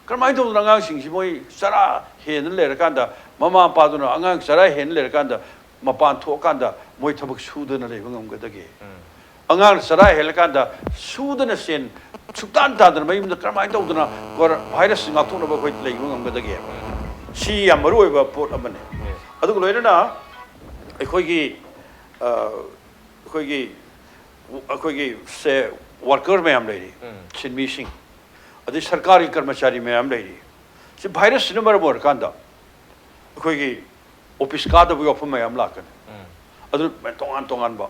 ꯀꯔꯝꯍꯥꯏꯅ ꯇꯧꯗꯅ ꯑꯉꯥꯡꯁꯤꯡꯁꯤ ꯃꯣꯏ ꯆꯔꯥ ꯍꯦꯟꯅ ꯂꯩꯔꯀꯥꯟꯗ, ꯃꯃꯥ ꯃꯄꯥꯗꯨꯅ ꯑꯉꯥꯡ ꯆꯔꯥ ꯍꯦꯟꯅ ꯂꯩꯔꯀꯥꯟꯗ ꯃꯄꯥꯟ ꯊꯣꯛꯑꯀꯥꯟꯗ ꯃꯣꯏ ꯊꯕꯛ ꯁꯨꯗꯅ ꯂꯩꯕ ꯉꯝꯒꯗꯒꯦ? ꯎꯝ꯫ ꯑꯉꯥꯡ ꯆꯔꯥ ꯍꯦꯜꯂꯀꯥꯟꯗ ꯁꯨꯗꯅ ꯁꯦꯟ ꯁꯨꯛꯇꯥꯟ ꯇꯥꯟꯗꯅ ꯃꯌꯨꯝꯗ ꯀꯔꯝꯍꯥꯏꯅ ꯇꯧꯗꯅ ꯀꯣꯔ-, ꯚꯥꯏꯔꯁꯁꯤ ꯉꯥꯛꯊꯣꯛꯅꯕ ꯑꯩꯈꯣꯏ ꯂꯩꯕ ꯉꯝꯒꯗꯒꯦꯕ? ꯁꯤ ꯌꯥꯝ ꯃꯔꯨ ꯑꯣꯏꯕ ꯄꯣꯠ ꯑꯃꯅꯤ꯫ ꯎꯝ꯫ ꯑꯗꯨꯒ ꯂꯣꯏꯅꯅ ꯑꯩꯈꯣꯏꯒꯤ, ꯑ, ꯑꯩꯈꯣꯏꯒꯤ, ꯑꯩꯈꯣꯏꯒꯤ ꯁꯦ ꯋꯥꯔꯀꯔ ꯃꯌꯥꯝ ꯂꯩꯔꯤ, ꯎꯝ꯫ ꯁꯤꯟꯃꯤꯁꯤꯡ, ꯑꯗꯩ ꯁꯔꯀꯥꯔꯒꯤ ꯀꯔꯃꯆꯥꯔꯤ ꯃꯌꯥꯝ ꯂꯩꯔꯤ꯫ ꯁꯤ ꯚꯥꯏꯔꯁꯁꯤꯅ ꯃꯔꯝ ꯑꯣꯏꯔꯀꯥꯟꯗ ꯑꯩꯈꯣꯏꯒꯤ ꯑꯣꯐꯤꯁ ꯀꯥꯗꯕꯒꯤ ꯋꯥꯐꯝ ꯃꯌꯥꯝ ꯂꯥꯛꯀꯅꯤ꯫ ꯎꯝ꯫ ꯑꯗꯨ ꯇꯣꯉꯥꯟ ꯇꯣꯉꯥꯟꯕ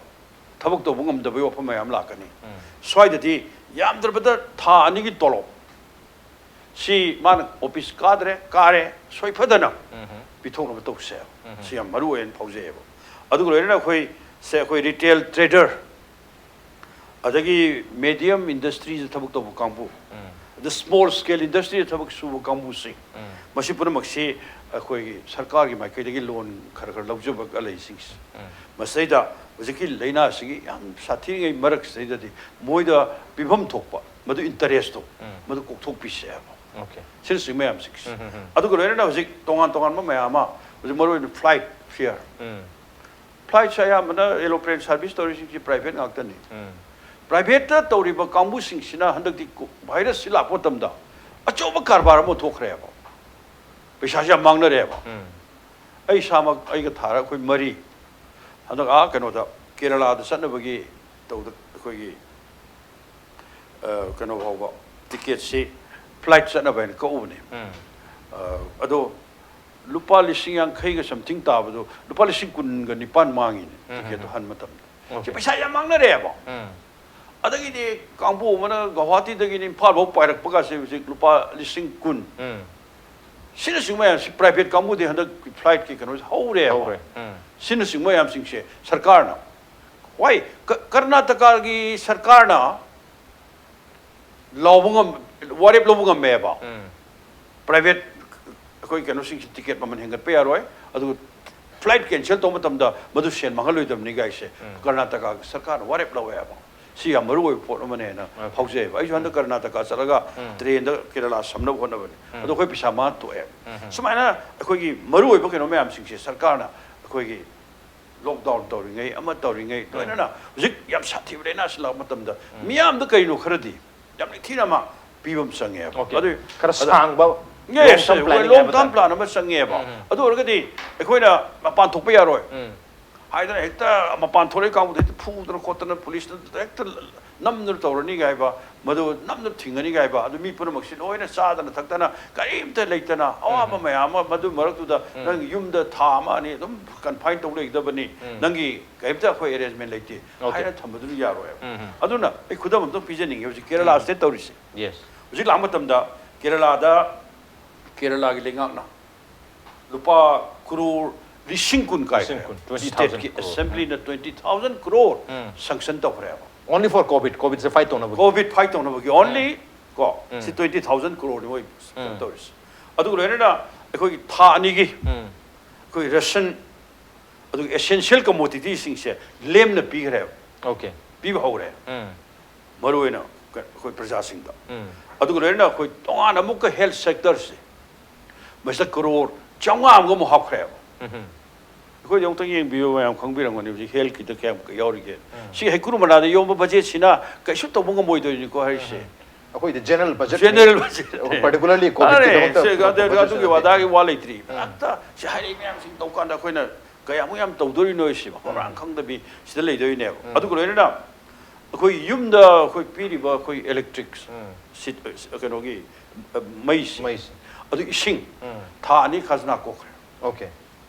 ꯊꯕꯛ ꯇꯧꯕ ꯉꯝꯗꯕꯒꯤ ꯋꯥꯐꯝ ꯃꯌꯥꯝ ꯂꯥꯛꯀꯅꯤ꯫ ꯎꯝ꯫ ꯁ꯭ꯋꯥꯏꯗꯗꯤ ꯌꯥꯝꯗ꯭ꯔꯕꯗ ꯊꯥ ꯑꯅꯤꯒꯤ ꯇꯣꯂꯣꯞ ꯁꯤ ꯃꯥꯅ ꯑꯣꯐꯤꯁ ꯀꯥꯗ꯭ꯔꯦ, ꯀꯥꯔꯦ, ꯁꯣꯏꯐꯗꯅ ꯎꯝ꯫ ꯄꯤꯊꯣꯛꯅꯕ ꯇꯧꯁꯦ꯫ ꯎꯝ꯫ ꯁꯤ ꯌꯥꯝ ꯃꯔꯨ ꯑꯣꯏꯅ ꯐꯥꯎꯖꯩꯌꯦꯕ꯫ ꯑꯗꯨꯒ ꯂꯣꯏꯅꯅ ꯑꯩꯈꯣꯏ ꯁꯦ, ꯑꯩꯈꯣꯏ ꯔꯤꯇꯦꯜ ꯇ꯭ꯔꯦꯗꯔ, ꯑꯗꯒꯤ ꯃꯦꯗꯤꯌꯝ ꯏꯟꯗꯁꯇ꯭ꯔꯤꯗ ꯊꯕꯛ ꯇꯧꯕ ꯀꯥꯡꯕꯨ, ꯎꯝ꯫ ꯑꯗ ꯁ꯭ꯃꯣꯜ ꯁ꯭ꯀꯦꯜ ꯏꯟꯗꯁꯇ꯭ꯔꯤꯗ ꯊꯕꯛ ꯁꯨꯕ ꯀꯥꯡꯕꯨꯁꯤꯡ, ꯎꯝ꯫ ꯃꯁꯤ ꯄꯨꯝꯅꯃꯛꯁꯤ ꯑꯩꯈꯣꯏꯒꯤ ꯁꯔꯀꯥꯔꯒꯤ ꯃꯥꯏꯀꯩꯗꯒꯤ ꯂꯣꯟ ꯈꯔ ꯈꯔ ꯂꯧꯖꯕꯒ ꯂꯩꯁꯤꯡꯁꯤ꯫ ꯎꯝ꯫ ꯃꯁꯤꯗꯩꯗ ꯍꯧꯖꯤꯛꯀꯤ ꯂꯥꯏꯅꯥꯁꯤꯒꯤ ꯌꯥꯝ ꯁꯥꯊꯤꯔꯤꯉꯩ ꯃꯔꯛꯁꯤꯗꯩꯗꯗꯤ ꯃꯣꯏꯗ ꯄꯤꯐꯝ ꯊꯣꯛꯄ ꯃꯗꯨ ꯏꯟꯇꯔꯦꯁꯇꯣ, ꯎꯝ꯫ ꯃꯗꯨ ꯀꯣꯛꯊꯣꯛꯄꯤꯁꯦ ꯍꯥꯏꯕ꯫ ꯑꯣꯀꯦ꯫ ꯁꯤꯅꯆꯤꯡꯕ ꯃꯌꯥꯝꯁꯤꯡꯁꯤ꯫ ꯎꯝ, ꯎꯝ, ꯎꯝ꯫ ꯑꯗꯨꯒ ꯂꯣꯏꯅꯅ ꯍꯧꯖꯤꯛ ꯇꯣꯉꯥꯟ ꯇꯣꯉꯥꯟꯕ ꯃꯌꯥꯝ ꯑꯃ, ꯍꯧꯖꯤꯛ ꯃꯔꯨꯑꯣꯏꯅ ꯐ꯭ꯂꯥꯏꯠ ꯐꯤꯌꯔ꯫ ꯎꯝ꯫ ꯐ꯭ꯂꯥꯏꯠꯁꯦ ꯑꯌꯥꯝꯕꯅ ꯑꯦꯔꯣꯄ꯭ꯂꯦꯟ ꯁꯥꯔꯚꯤꯁ ꯇꯧꯔꯤꯁꯤꯡꯁꯤ ꯄ꯭ꯔꯥꯏꯚꯦꯠ ꯉꯥꯛꯇꯅꯤ꯫ ꯎꯝ꯫ ꯄ꯭ꯔꯥꯏꯚꯦꯠꯇ ꯇꯧꯔꯤꯕ ꯀꯥꯡꯕꯨꯁꯤꯡꯁꯤꯅ ꯍꯟꯗꯛꯇꯤ ꯀꯣ-, ꯚꯥꯏꯔꯁꯁꯤ ꯂꯥꯛꯄ ꯃꯇꯝꯗ ꯑꯆꯧꯕ ꯀꯔꯕꯥꯔ ꯑꯃ ꯊꯣꯛꯈ꯭ꯔꯦꯕ꯫ ꯄꯩꯁꯥꯁꯤ ꯌꯥꯝ ꯃꯥꯡꯅꯔꯦꯕ꯫ ꯎꯝ꯫ ꯑꯩ ꯏꯁꯥꯃꯛ, ꯑꯩꯒ ꯊꯥꯔ ꯑꯩꯈꯣꯏ ꯃꯔꯤ ꯍꯟꯗꯛ ꯑꯥ ꯀꯩꯅꯣꯗ, ꯀꯦꯔꯂꯥꯗ ꯆꯠꯅꯕꯒꯤ ꯇꯧꯗ ꯑꯩꯈꯣꯏꯒꯤ, ꯑ, ꯀꯩꯅꯣ ꯐꯥꯎꯕ ꯇꯤꯀꯦꯠꯁꯤ ꯐ꯭ꯂꯥꯏꯠ ꯆꯠꯅꯕ ꯍꯥꯏꯅ ꯀꯛꯎꯕꯅꯦ꯫ ꯎꯝ꯫ ꯑ, ꯑꯗꯣ ꯂꯨꯄꯥ ꯂꯤꯁꯤꯡ ꯌꯥꯡꯈꯩꯒ something ꯇꯥꯕꯗꯣ ꯂꯨꯄꯥ ꯂꯤꯁꯤꯡ ꯀꯨꯟꯒ ꯅꯤꯄꯥꯟ ꯃꯥꯡꯉꯤꯅꯦ, ꯎꯝ, ꯇꯤꯀꯦꯠꯇꯣ ꯎꯝ꯫ ꯍꯟ ꯃꯇꯝꯗ꯫ ꯁꯤ Okay. ꯄꯩꯁꯥ ꯌꯥꯝ ꯃꯥꯡꯅꯔꯦꯕ꯫ ꯎꯝ꯫ ꯑꯗꯒꯤꯗꯤ ꯀꯥꯡꯕꯨ ꯑꯃꯅ ꯒꯧꯍꯥꯇꯤꯗꯒꯤꯅ ꯏꯝꯐꯥꯜ ꯐꯥꯎ ꯄꯥꯏꯔꯛꯄꯒꯁꯦ ꯍꯧꯖꯤꯛ ꯂꯨꯄꯥ ꯂꯤꯁꯤꯡ ꯀꯨꯟ꯫ ꯎꯝ꯫ ꯁꯤꯅꯆꯤꯡꯕ ꯃꯌꯥꯝꯁꯤ private ꯀꯥꯡꯕꯨꯗꯤ ꯍꯟꯗꯛ flightꯀꯤ ꯀꯩꯅꯣꯁꯦ ꯍꯧꯔꯦꯕ꯫ ꯍꯧꯔꯦ꯫ ꯎꯝ꯫ ꯁꯤꯅꯆꯤꯡꯕ ꯃꯌꯥꯝꯁꯤꯡꯁꯦ ꯁꯔꯀꯥꯔꯅ ꯋꯥꯏ ꯀ-, ꯀꯔꯅꯥꯇꯀꯥꯒꯤ ꯁꯔꯀꯥꯔꯅ ꯂꯥꯎꯕ ꯉꯝ-, ꯋꯥꯔꯦꯞ ꯂꯧꯕ ꯉꯝꯃꯦꯕ꯫ ꯎꯝ꯫ Private ꯑꯩꯈꯣꯏ ꯀꯩꯅꯣꯁꯤꯡꯁꯤ ꯇꯤꯀꯦꯠ ꯃꯃꯜ ꯍꯦꯟꯒꯠꯄ ꯌꯥꯔꯣꯏ, ꯑꯗꯨꯒ flight cancel ꯇꯧꯕ ꯃꯇꯝꯗ ꯃꯗꯨ ꯁꯦꯟ ꯃꯥꯡꯍꯜꯂꯣꯏꯗꯕꯅꯤ ꯀꯥꯏꯁꯦ ꯎꯝ꯫ ꯀꯔꯅꯥꯇꯀꯥꯒꯤ ꯁꯔꯀꯥꯔꯅ ꯋꯥꯔꯦꯞ ꯂꯧꯋꯦꯕ꯫ ꯁꯤ ꯌꯥꯝ ꯃꯔꯨ ꯑꯣꯏꯕ ꯄꯣꯠ ꯑꯃꯅꯦꯅ Okay. ꯐꯥꯎꯖꯩꯑꯕ꯫ ꯑꯩꯁꯨ ꯍꯟꯗꯛ ꯎꯝ꯫ ꯀꯔꯅꯥꯇꯀꯥ ꯆꯠꯂꯒ ꯎꯝ꯫ Trainꯗ ꯀꯦꯔꯂꯥ ꯁꯝꯅꯕ ꯍꯣꯠꯅꯕꯅꯤ꯫ ꯎꯝ꯫ ꯑꯗꯣ ꯑꯩꯈꯣꯏ ꯄꯩꯁꯥ ꯃꯥꯡ ꯇꯣꯛꯑꯦꯕ꯫ ꯎꯝ꯫ ꯁꯨꯃꯥꯏꯅ ꯑꯩꯈꯣꯏꯒꯤ ꯃꯔꯨ ꯑꯣꯏꯕ ꯀꯩꯅꯣ ꯃꯌꯥꯝꯁꯤꯡꯁꯦ ꯁꯔꯀꯥꯔꯅ ꯑꯩꯈꯣꯏꯒꯤ lockdown ꯇꯧꯔꯤꯉꯩ, ꯑꯃ ꯇꯧꯔꯤꯉꯩ, ꯎꯝ꯫ ꯂꯣꯏꯅꯅ ꯍꯧꯖꯤꯛ ꯌꯥꯝ ꯁꯥꯊꯤꯕ ꯂꯥꯏꯅꯥꯁꯤ ꯂꯥꯛꯄ ꯃꯇꯝꯗ ꯎꯝ꯫ ꯃꯤꯌꯥꯝꯗ ꯀꯩꯅꯣ ꯈꯔꯗꯤ ꯌꯥꯝ ꯅꯤꯡꯊꯤꯅ ꯑꯃ ꯄꯤꯕ ꯑꯃ ꯆꯪꯉꯦꯕ꯫ Okay. ꯑꯗꯨ ꯈꯔ ꯑꯗ-, ꯁꯥꯡꯕ, yes, long term ꯍꯣꯏ, planning long ꯍꯥꯏꯕ term ꯇꯥꯔꯦ꯫ Plan ꯑꯃ ꯆꯪꯉꯦꯕ꯫ ꯎꯝ, ꯎꯝ꯫ ꯑꯗꯨ ꯑꯣꯏꯔꯒꯗꯤ ꯑꯩꯈꯣꯏꯅ ꯃꯄꯥꯟ ꯊꯣꯛꯄ ꯌꯥꯔꯣꯏ ꯎꯝ꯫ ꯍꯥꯏꯗꯅ ꯍꯦꯛꯇ ꯃꯄꯥꯟ ꯊꯣꯛꯂꯛꯏ ꯀꯥꯡꯕꯨꯗ ꯍꯦꯛꯇ ꯐꯨꯗꯅ ꯈꯣꯠꯇꯅ ꯄꯨꯂꯤꯁꯅ ꯍꯦꯛꯇ ꯅꯝꯗꯅ ꯇꯧꯔꯅꯤ ꯍꯥꯏꯕ, ꯃꯗꯨ ꯅꯝꯗꯅ ꯊꯤꯡꯒꯅꯤ ꯍꯥꯏꯕ, ꯑꯗꯨ ꯃꯤ ꯄꯨꯝꯅꯃꯛꯁꯤ ꯂꯣꯏꯅ ꯆꯥꯗꯅ ꯊꯛꯇꯅ ꯀꯔꯤꯝꯇ ꯂꯩꯇꯅ ꯑꯋꯥꯕ ꯎꯝ꯫ ꯃꯌꯥꯝ ꯑꯃ ꯃꯗꯨ ꯃꯔꯛꯇꯨꯗ ꯎꯝ꯫ ꯅꯪ ꯌꯨꯝꯗ ꯊꯥ ꯑꯃ ꯑꯅꯤ ꯑꯗꯨꯝ confine ꯇꯧ ꯂꯩꯒꯗꯕꯅꯤ, ꯎꯝ꯫ ꯅꯪꯒꯤ ꯀꯔꯤꯝꯇ ꯑꯩꯈꯣꯏ arrangement ꯂꯩꯇꯦ Okay. ꯍꯥꯏꯅ ꯊꯝꯕꯗꯨꯅ ꯌꯥꯔꯣꯏꯕ꯫ ꯎꯝ, ꯎꯝ꯫ ꯑꯗꯨꯅ ꯑꯩ ꯈꯨꯗꯝ ꯑꯝꯇꯪ ꯄꯤꯖꯅꯤꯡꯉꯦ꯫ ꯍꯧꯖꯤꯛ ꯀꯦꯔꯂꯥ ꯎꯝ꯫ State ꯇꯧꯔꯤꯁꯦ꯫ Yes. ꯍꯧꯖꯤꯛ ꯂꯥꯛꯄ ꯃꯇꯝꯗ ꯀꯦꯔꯂꯥꯗ, ꯀꯦꯔꯂꯥꯒꯤ ꯂꯩꯉꯥꯛꯅ ꯂꯨꯄꯥ ꯀ꯭ꯔꯣꯔ ꯂꯤꯁꯤꯡ ꯀꯨꯟ ꯀꯥꯏꯈ꯭ꯔꯦ꯫ ꯂꯤꯁꯤꯡ ꯀꯨꯟ, twenty thousand Stateꯀꯤ crore. Assemblyꯅ twenty thousand crore ꯎꯝ꯫ Sanction ꯇꯧꯈ꯭ꯔꯦꯕ꯫ Only for COVID, COVIDꯁꯦ fight ꯇꯧꯅꯕꯒꯤ꯫ COVID fight ꯇꯧꯅꯕꯒꯤ only ꯎꯝ꯫ ꯀꯣ, ꯎꯝ꯫ ꯁꯤ twenty thousand croreꯅꯤ ꯃꯣꯏ ꯎꯝ꯫ Tꯧꯔꯤꯁꯦ꯫ ꯑꯗꯨꯒ ꯂꯣꯏꯅꯅ ꯑꯩꯈꯣꯏꯒꯤ ꯊꯥ ꯑꯅꯤꯒꯤ ꯎꯝ꯫ ꯑꯩꯈꯣꯏ ration, ꯑꯗꯨꯒ essential commoditiesꯁꯤꯡꯁꯦ ꯂꯦꯝꯅ ꯄꯤꯈ꯭ꯔꯦꯕ꯫ Okay. ꯄꯤꯕ ꯍꯧꯔꯦ꯫ ꯎꯝ꯫ ꯃꯔꯨꯑꯣꯏꯅ ꯑꯩꯈꯣꯏ ꯄ꯭ꯔꯖꯥꯁꯤꯡꯗ꯫ ꯎꯝ꯫ ꯑꯗꯨꯒ ꯂꯣꯏꯅꯅ ꯑꯩꯈꯣꯏ ꯇꯣꯉꯥꯟꯅ ꯑꯃꯨꯛꯀ health sectorꯁꯦ ꯃꯁꯤꯗ ꯀ꯭ꯔꯣꯔ ꯆꯥꯝꯃꯉꯥ ꯑꯃꯒ ꯑꯃꯨꯛ ꯍꯥꯞꯈ꯭ꯔꯦꯕ꯫ ꯎꯝ꯫ ꯑꯩꯈꯣꯏꯗꯤ ꯑꯃꯨꯛꯇꯪ ꯌꯦꯡꯕꯤꯌꯨ, ꯃꯌꯥꯝ ꯈꯪꯕꯤꯔꯝꯒꯅꯤ ꯍꯧꯖꯤꯛ healthꯀꯤꯗ ꯀꯌꯥꯝ ꯌꯥꯎꯔꯤꯒꯦ꯫ ꯎꯝ꯫ ꯁꯤ ꯍꯩꯀ꯭ꯔꯨ ꯃꯅꯥꯗ ꯌꯣꯝꯕ budgetꯁꯤꯅ ꯀꯩꯁꯨ ꯇꯧꯕ ꯉꯝꯃꯣꯏꯗꯣꯏꯅꯤꯀꯣ ꯍꯥꯏꯔꯤꯁꯦ꯫ ꯎꯝ꯫ ꯑꯩꯈꯣꯏꯗꯤ general budget General budget꯫ ꯑꯩꯈꯣꯏ particularly COVIDꯀꯤꯗꯃꯛꯇ ꯃꯥꯅꯦ, ꯁꯤ ꯄꯨꯊꯣꯛꯄ ꯑꯗꯨ-, budgetꯁꯦ ꯑꯗꯨꯒꯤ ꯅꯠꯇꯦ꯫ ꯋꯥꯗꯥꯒꯤ ꯋꯥ ꯂꯩꯇ꯭ꯔꯤ꯫ ꯎꯝ꯫ ꯍꯦꯛꯇ ꯁꯤ ꯍꯥꯏꯔꯛꯏ ꯃꯌꯥꯝꯁꯤꯡ ꯇꯧ ꯀꯥꯟꯗ ꯑꯩꯈꯣꯏꯅ ꯀꯌꯥꯃꯨꯛ ꯌꯥꯝ ꯇꯧꯗꯣꯔꯤꯅꯣ ꯁꯤꯕ ꯃꯔꯥꯡ ꯎꯝ꯫ ꯈꯪꯗꯕꯤ ꯁꯤꯗ ꯂꯩꯗꯣꯏꯅꯦꯕ꯫ ꯎꯝ꯫ ꯑꯗꯨꯒ ꯂꯣꯏꯅꯅ ꯑꯩꯈꯣꯏ ꯌꯨꯝꯗ ꯑꯩꯈꯣꯏ ꯄꯤꯔꯤꯕ ꯑꯩꯈꯣꯏ electric ꯎꯝ꯫ ꯁꯤ-, ꯀꯩꯅꯣꯒꯤ, ꯑ, ꯃꯩꯁꯦ꯫ ꯃꯩꯁꯦ꯫ ꯑꯗꯨ ꯏꯁꯤꯡ ꯎꯝ. ꯊꯥ ꯑꯅꯤ ꯈꯖꯅꯥ ꯀꯣꯛꯈ꯭ꯔꯦ꯫ Okay.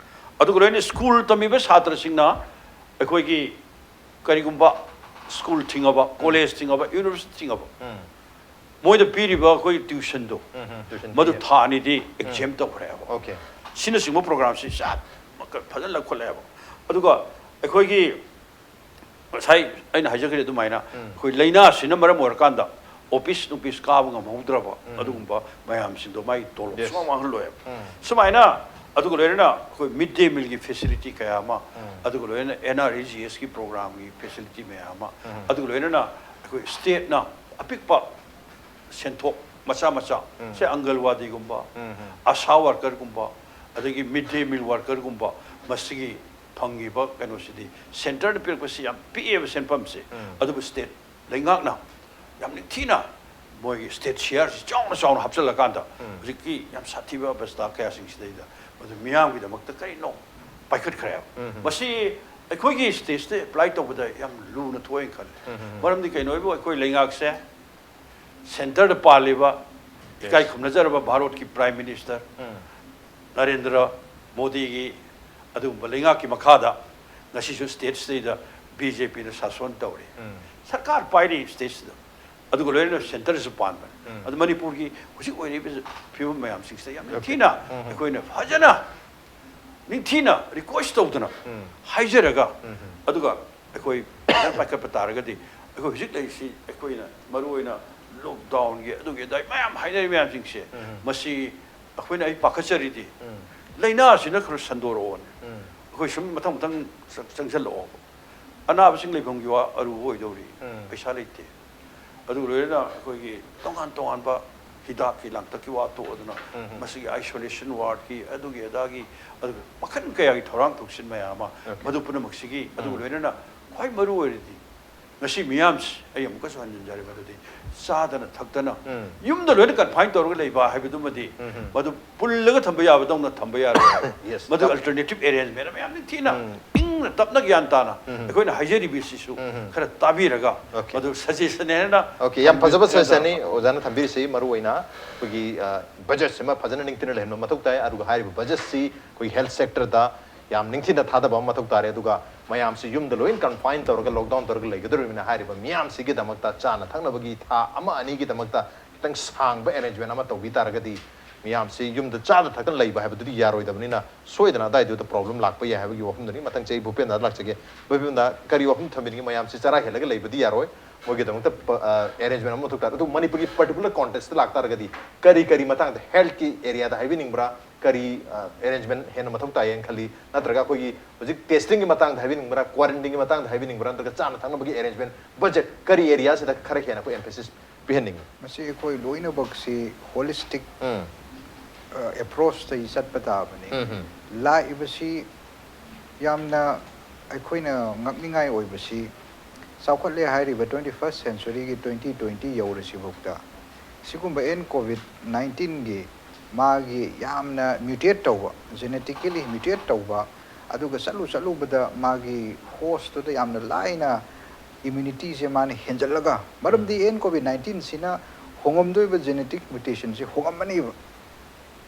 ꯑꯗꯨꯒ ꯂꯣꯏꯅ ꯁ꯭ꯀꯨꯜ ꯇꯝꯃꯤꯕ ꯁꯥꯇ꯭ꯔꯁꯤꯡꯅ ꯑꯩꯈꯣꯏꯒꯤ ꯀꯔꯤꯒꯨꯝꯕ ꯁ꯭ꯀꯨꯜ ꯊꯤꯡꯉꯕ, ꯀꯣꯂꯦꯖ ꯊꯤꯡꯉꯕ, ꯌꯨꯅꯤꯚꯔꯁꯤꯇꯤ ꯊꯤꯡꯉꯕ, ꯎꯝ. ꯃꯣꯏꯗ ꯄꯤꯔꯤꯕ ꯑꯩꯈꯣꯏ ꯇ꯭ꯌꯨꯁꯟꯗꯣ ꯎꯝ, ꯎꯝ, tuition ꯃꯗꯨ fee. ꯊꯥ ꯑꯅꯤꯗꯤ ꯑꯦꯛꯖꯦꯝ ꯇꯧꯈ꯭ꯔꯦꯕ꯫ Okay. ꯁꯤꯅꯆꯤꯡꯕ ꯄ꯭ꯔꯣꯒ꯭ꯔꯥꯝꯁꯤ ꯆꯞ ꯃꯈ- ꯐꯖꯅ ꯂꯧꯈꯠꯂꯛꯑꯦꯕ꯫ ꯑꯗꯨꯒ ꯑꯩꯈꯣꯏꯒꯤ ꯉꯁꯥꯏ ꯑꯩꯅ ꯍꯥꯏꯖꯈ꯭ꯔꯦ ꯑꯗꯨꯃꯥꯏꯅ, ꯎꯝ. ꯑꯩꯈꯣꯏ ꯂꯥꯏꯅꯥꯁꯤꯅ ꯃꯔꯝ ꯑꯣꯏꯔꯀꯥꯟꯗ ꯑꯣꯐꯤꯁ ꯅꯨꯄꯤꯁ ꯀꯥꯕ ꯉꯝꯍꯧꯗ꯭ꯔꯕ ꯎꯝ. ꯑꯗꯨꯒꯨꯝꯕ ꯃꯌꯥꯝꯁꯤꯡꯗꯣ ꯃꯥꯒꯤ ꯇꯣꯂꯣꯞ Yes. ꯁꯨꯡꯃꯥꯡ ꯃꯥꯡꯍꯜꯂꯣꯏꯕ꯫ ꯎꯝ. ꯁꯨꯃꯥꯏꯅ ꯑꯗꯨꯒ ꯂꯣꯏꯅꯅ ꯑꯩꯈꯣꯏ ꯃꯤꯗ ꯗꯦ ꯃꯤꯜꯒꯤ ꯐꯦꯁꯤꯂꯤꯇꯤ ꯀꯌꯥ ꯑꯃ, ꯎꯝ. ꯑꯗꯨꯒ ꯂꯣꯏꯅꯅ ꯑꯦꯟ ꯑꯥꯔ ꯏ ꯖꯤ ꯑꯦꯁꯀꯤ ꯄ꯭ꯔꯣꯒ꯭ꯔꯥꯝꯒꯤ ꯐꯦꯁꯤꯂꯤꯇꯤ ꯃꯌꯥꯝ ꯑꯃ, ꯎꯝ. ꯑꯗꯨꯒ ꯂꯣꯏꯅꯅ ꯑꯩꯈꯣꯏ ꯁ꯭ꯇꯦꯠꯅ ꯑꯄꯤꯛꯄ ꯁꯦꯟꯊꯣꯛ ꯃꯆꯥ ꯃꯆꯥ, ꯎꯝ. ꯁꯦ ꯑꯪꯒꯜꯋꯥꯗꯤꯒꯨꯝꯕ, ꯎꯝ, ꯎꯝ. ꯑꯁꯥ ꯋꯥꯔꯀꯔꯒꯨꯝꯕ, ꯑꯗꯒꯤ ꯃꯤꯗ ꯗꯦ ꯃꯤꯜ ꯋꯥꯔꯀꯔꯒꯨꯝꯕ, ꯃꯁꯤꯒꯤ ꯐꯪꯉꯤꯕ ꯀꯩꯅꯣꯁꯤꯗꯤ ꯁꯦꯟꯇꯔꯅ ꯄꯤꯔꯛꯄꯁꯤ ꯌꯥꯝ ꯄꯤꯛꯑꯦꯕ ꯁꯦꯟꯐꯝꯁꯦ꯫ ꯎꯝ. ꯑꯗꯨꯕꯨ ꯁ꯭ꯇꯦꯠ ꯂꯩꯉꯥꯛꯅ ꯌꯥꯝ ꯅꯤꯡꯊꯤꯅ ꯃꯣꯏꯒꯤ ꯁ꯭ꯇꯦꯠ ꯁꯤꯌꯥꯔꯁꯤ ꯆꯥꯎꯅ ꯆꯥꯎꯅ ꯍꯥꯞꯆꯤꯜꯂꯀꯥꯟꯗ ꯎꯝ. ꯍꯧꯖꯤꯛꯀꯤ ꯌꯥꯝ ꯁꯥꯊꯤꯕ ꯑꯕꯁꯇꯥ ꯀꯌꯥꯁꯤꯡꯁꯤꯗꯩꯗ ꯃꯗꯨ ꯃꯤꯌꯥꯝꯒꯤꯗꯃꯛꯇ ꯀꯔꯤꯅꯣ ꯄꯥꯏꯈꯠꯈ꯭ꯔꯦꯕ꯫ ꯎꯝ, ꯎꯝ. ꯃꯁꯤ ꯑꯩꯈꯣꯏꯒꯤ ꯁ꯭ꯇꯦꯠꯁꯤꯗ ꯑꯦꯄ꯭ꯂꯥꯏ ꯇꯧꯕꯗ ꯌꯥꯝ ꯂꯨꯅ ꯊꯣꯛꯑꯦꯅ ꯈꯜꯂꯦ꯫ ꯎꯝ, ꯎꯝ, ꯎꯝ. ꯃꯔꯝꯗꯤ ꯀꯩꯅꯣ ꯍꯥꯏꯕꯨ ꯑꯩꯈꯣꯏ ꯂꯩꯉꯥꯛꯁꯦ ꯁꯦꯟꯇꯔꯗ ꯄꯥꯜꯂꯤꯕ Yes. ꯏꯀꯥꯏ ꯈꯨꯝꯅꯖꯔꯕ ꯚꯥꯔꯠꯀꯤ ꯄ꯭ꯔꯥꯏꯝ ꯃꯤꯅꯤꯁꯇꯔ ꯎꯝ. ꯅꯔꯦꯟꯗ꯭ꯔ ꯃꯣꯗꯤꯒꯤ ꯑꯗꯨꯒꯨꯝꯕ ꯂꯩꯉꯥꯛꯀꯤ ꯃꯈꯥꯗ ꯉꯁꯤꯁꯨ ꯁ꯭ꯇꯦꯠꯁꯤꯗꯩꯗ ꯕꯤ ꯖꯦ ꯄꯤꯅ ꯁꯥꯁꯣꯟ ꯇꯧꯔꯤ꯫ ꯎꯝ. ꯁꯔꯀꯥꯔ ꯄꯥꯏꯔꯤ ꯁ꯭ꯇꯦꯠꯁꯤꯗ꯫ ꯑꯗꯨꯒ ꯂꯣꯏꯅꯅ ꯁꯦꯟꯇꯔꯁꯨ ꯄꯥꯟꯕꯅꯤ꯫ ꯎꯝ. ꯑꯗꯨ ꯃꯅꯤꯄꯨꯔꯒꯤ ꯍꯧꯖꯤꯛ ꯑꯣꯏꯔꯤꯕ ꯐꯤꯕꯝ ꯃꯌꯥꯝꯁꯤꯡꯁꯤꯗ ꯌꯥꯝ Okay. ꯅꯤꯡꯊꯤꯅ ꯎꯝ. ꯑꯩꯈꯣꯏꯅ ꯐꯖꯅ ꯅꯤꯡꯊꯤꯅ ꯔꯤꯀ꯭ꯋꯦꯁ ꯇꯧꯗꯅ ꯎꯝ. ꯍꯥꯏꯖꯔꯒ ꯎꯝ. ꯑꯗꯨꯒ ꯑꯩꯈꯣꯏ ꯐꯖꯅ ꯄꯥꯏꯈꯠꯄ ꯇꯥꯔꯒꯗꯤ ꯑꯩꯈꯣꯏ ꯍꯧꯖꯤꯛ ꯂꯩꯔꯤꯁꯤ ꯑꯩꯈꯣꯏꯅ ꯃꯔꯨꯑꯣꯏꯅ ꯂꯣꯛꯗꯥꯎꯟꯒꯤ ꯑꯗꯨꯒꯤ ꯑꯗꯥꯒꯤ ꯃꯌꯥꯝ ꯍꯥꯏꯅꯔꯤ ꯃꯌꯥꯝꯁꯤꯡꯁꯦ ꯎꯝ. ꯃꯁꯤ ꯑꯩꯈꯣꯏꯅ ꯑꯩ ꯄꯥꯈꯠꯆꯔꯤꯗꯤ ꯎꯝ. ꯂꯥꯏꯅꯥꯁꯤꯅ ꯈꯔ ꯁꯟꯗꯣꯔꯛꯑꯣꯅꯦ꯫ ꯎꯝ. ꯑꯩꯈꯣꯏ ꯁꯨꯝ ꯃꯊꯪ ꯃꯊꯪ ꯆꯪ- ꯆꯪꯁꯜꯂꯛꯑꯣꯕ꯫ ꯑꯅꯥꯕꯁꯤꯡ ꯂꯩꯐꯝꯒꯤ ꯋꯥ ꯑꯔꯨꯕ ꯑꯣꯏꯗꯧꯔꯤ꯫ ꯎꯝ. ꯄꯩꯁꯥ ꯂꯩꯇꯦ꯫ ꯑꯗꯨꯒ ꯂꯣꯏꯅꯅ ꯑꯩꯈꯣꯏꯒꯤ ꯇꯣꯉꯥꯟ ꯇꯣꯉꯥꯟꯕ ꯍꯤꯗꯥꯛꯀꯤ ꯂꯥꯡꯊꯛꯀꯤ ꯋꯥ ꯇꯣꯛꯑꯗꯅ ꯎꯝ. ꯃꯁꯤꯒꯤ ꯑꯥꯏꯁꯣꯂꯦꯁꯟ ꯋꯥꯔꯗꯀꯤ ꯑꯗꯨꯒꯤ ꯑꯗꯥꯒꯤ ꯑꯗꯨꯒ ꯃꯈꯜ ꯀꯌꯥꯒꯤ ꯊꯧꯔꯥꯡ ꯊꯧꯁꯤꯟ ꯃꯌꯥꯝ ꯑꯃ Okay. ꯃꯗꯨ ꯄꯨꯝꯅꯃꯛꯁꯤꯒꯤ ꯑꯗꯨꯒ ꯎꯝ. ꯂꯣꯏꯅꯅ ꯈ꯭ꯋꯥꯏ ꯃꯔꯨ ꯑꯣꯏꯔꯤꯗꯤ ꯉꯁꯤ ꯃꯤꯌꯥꯝꯁꯤ ꯑꯩ ꯑꯃꯨꯛꯀꯁꯨ ꯍꯟꯖꯤꯟꯖꯔꯦ ꯃꯗꯨꯗꯤ ꯆꯥꯗꯅ ꯊꯛꯇꯅ ꯎꯝ. ꯌꯨꯝꯗ ꯂꯣꯏꯅ ꯀꯟꯐꯥꯏꯟ ꯇꯧꯔꯒ ꯂꯩꯕ ꯍꯥꯏꯕꯗꯨꯃꯗꯤ ꯎꯝ. ꯃꯗꯨ ꯄꯨꯜꯂꯒ ꯊꯝꯕ ꯌꯥꯕꯗꯧꯅ ꯊꯝꯕ ꯌꯥꯔꯣꯏ ꯍꯥꯏꯕ꯫ Yes. ꯃꯗꯨ ꯑꯜꯇꯔꯅꯦꯇꯤꯞ ꯑꯦꯔꯦꯟꯖꯃꯦꯟ ꯑꯃ ꯌꯥꯝ ꯅꯤꯡꯊꯤꯅ ꯎꯝ. ꯏꯪ ꯇꯞꯅ ꯒ꯭ꯌꯥꯟ ꯇꯥꯅ ꯑꯩꯈꯣꯏꯅ ꯍꯥꯏꯖꯔꯤꯕꯁꯤꯁꯨ ꯈꯔ ꯇꯥꯕꯤꯔꯒ, Okay. ꯃꯗꯨ suggestion ꯍꯥꯏꯅ Okay, ꯌꯥꯝ ꯐꯖꯕ suggestion ꯅꯤ ꯑꯣꯖꯥꯅ ꯊꯝꯕꯤꯔꯤꯁꯤ꯫ ꯃꯔꯨ ꯑꯣꯏꯅ ꯑꯩꯈꯣꯏꯒꯤ budget ꯁꯤꯃ ꯐꯖꯅ ꯅꯤꯡꯊꯤꯅ ꯂꯩꯍꯟꯕ ꯃꯊꯧ ꯇꯥꯏ꯫ ꯑꯗꯨꯒ ꯍꯥꯏꯔꯤꯕ budget ꯁꯤ ꯑꯩꯈꯣꯏ health sector ꯗ ꯌꯥꯝ ꯅꯤꯡꯊꯤꯅ ꯊꯥꯗꯕ ꯑꯃ ꯃꯊꯧ ꯇꯥꯔꯦ꯫ ꯑꯗꯨꯒ ꯃꯌꯥꯝꯁꯤ ꯌꯨꯝꯗ ꯂꯣꯏꯅ confine ꯇꯧꯔꯒ, lockdown ꯇꯧꯔꯒ ꯂꯩꯒꯗꯧꯔꯤꯕꯅꯤꯅ, ꯍꯥꯏꯔꯤꯕ ꯃꯤꯌꯥꯝꯁꯤꯒꯤꯗꯃꯛꯇ ꯆꯥꯅ ꯊꯛꯅꯕꯒꯤ ꯊꯥ ꯑꯃ ꯑꯅꯤꯒꯤꯗꯃꯛꯇ ꯈꯤꯇꯪ ꯁꯥꯡꯕ arrangement ꯑꯃ ꯇꯧꯕꯤ ꯇꯥꯔꯒꯗꯤ, ꯃꯤꯌꯥꯝꯁꯤ ꯌꯨꯝꯗ ꯆꯥꯗ ꯊꯛꯇꯅ ꯂꯩꯕ ꯍꯥꯏꯕꯗꯨꯗꯤ ꯌꯥꯔꯣꯏꯗꯕꯅꯤꯅ, ꯁꯣꯏꯗꯅ ꯑꯗꯥꯏꯗꯨꯗ problem ꯂꯥꯛꯄ ꯌꯥꯏ ꯍꯥꯏꯕꯒꯤ ꯋꯥꯐꯝꯗꯨꯅꯤ꯫ ꯃꯊꯪ ꯆꯍꯤ ꯚꯨꯄꯦꯟꯗ ꯂꯥꯛꯆꯒꯦ꯫ ꯚꯨꯄꯦꯟꯗ, ꯀꯔꯤ ꯋꯥꯐꯝ ꯊꯝꯕꯤꯅꯤꯡꯉꯤ? ꯃꯌꯥꯝꯁꯤ ꯆꯔꯥ ꯍꯦꯜꯂꯒ ꯂꯩꯕꯗꯤ ꯌꯥꯔꯣꯏ꯫ ꯃꯣꯏꯒꯤꯗꯃꯛꯇ ꯄ-, ꯑ, arrangement ꯑꯃ ꯃꯊꯧ ꯇꯥꯏ꯫ ꯑꯗꯨ ꯃꯅꯤꯄꯨꯔꯒꯤ particular context ꯇ ꯂꯥꯛꯇꯥꯔꯒꯗꯤ ꯀꯔꯤ ꯀꯔꯤ ꯃꯇꯥꯡꯗ, health ꯀꯤ area ꯗ ꯍꯥꯏꯕꯤꯅꯤꯡꯕ꯭ꯔꯥ? ꯀꯔꯤ, ꯑ, arrangement ꯍꯦꯟꯅ ꯃꯊꯧ ꯇꯥꯏꯌꯦꯅ ꯈꯜꯂꯤ? ꯅꯠꯇ꯭ꯔꯒ ꯑꯩꯈꯣꯏꯒꯤ ꯍꯧꯖꯤꯛ testing ꯒꯤ ꯃꯇꯥꯡꯗ ꯍꯥꯏꯕꯤꯅꯤꯡꯕ꯭ꯔꯥ, quarantine ꯒꯤ ꯃꯇꯥꯡꯗ ꯍꯥꯏꯕꯤꯅꯤꯡꯕ꯭ꯔꯥ, ꯅꯠꯇ꯭ꯔꯒ ꯆꯥꯅ ꯊꯛꯅꯕꯒꯤ arrangement, budget ꯀꯔꯤ area ꯁꯤꯗ ꯈꯔ ꯍꯦꯟꯅ ꯑꯩꯈꯣꯏ emphasis ꯄꯤꯍꯟꯅꯤꯡꯉꯤ? ꯃꯁꯤ ꯑꯩꯈꯣꯏ ꯂꯣꯏꯅꯃꯛꯁꯤ holistic ꯎꯝ, approach ꯇꯒꯤ ꯆꯠꯄ ꯇꯥꯕꯅꯤ꯫ ꯎꯝ, ꯎꯝ, ꯂꯥꯛꯏꯕꯁꯤ ꯌꯥꯝꯅ ꯑꯩꯈꯣꯏꯅ ꯉꯛꯅꯤꯡꯉꯥꯏ ꯑꯣꯏꯕꯁꯤ, ꯆꯥꯎꯈꯠꯂꯦ ꯍꯥꯏꯔꯤꯕ twenty first century ꯒꯤ twenty twenty ꯌꯧꯔꯁꯤꯐꯥꯎꯗ ꯁꯤꯒꯨꯝꯕ ꯑꯦꯟ ꯀꯣꯚꯤꯗ ꯅꯥꯏꯟꯇꯤꯟꯒꯤ ꯃꯥꯒꯤ ꯌꯥꯝꯅ mutate ꯇꯧꯕ, genetically mutate ꯇꯧꯕ, ꯑꯗꯨꯒ ꯆꯠꯂꯨ ꯆꯠꯂꯨꯕꯗ ꯃꯥꯒꯤ host ꯇꯨꯗ ꯌꯥꯝꯅ ꯂꯥꯏꯅ immunity ꯁꯦ ꯃꯥꯅ ꯍꯦꯟꯖꯜꯂꯒ, ꯃꯔꯝꯗꯤ ꯑꯦꯟ ꯀꯣꯚꯤꯗ ꯅꯥꯏꯟꯇꯤꯟ ꯁꯤꯅ ꯍꯣꯡꯉꯝꯗꯣꯏꯕ genetic mutation ꯁꯦ ꯍꯣꯡꯉꯝꯃꯅꯤꯕ꯫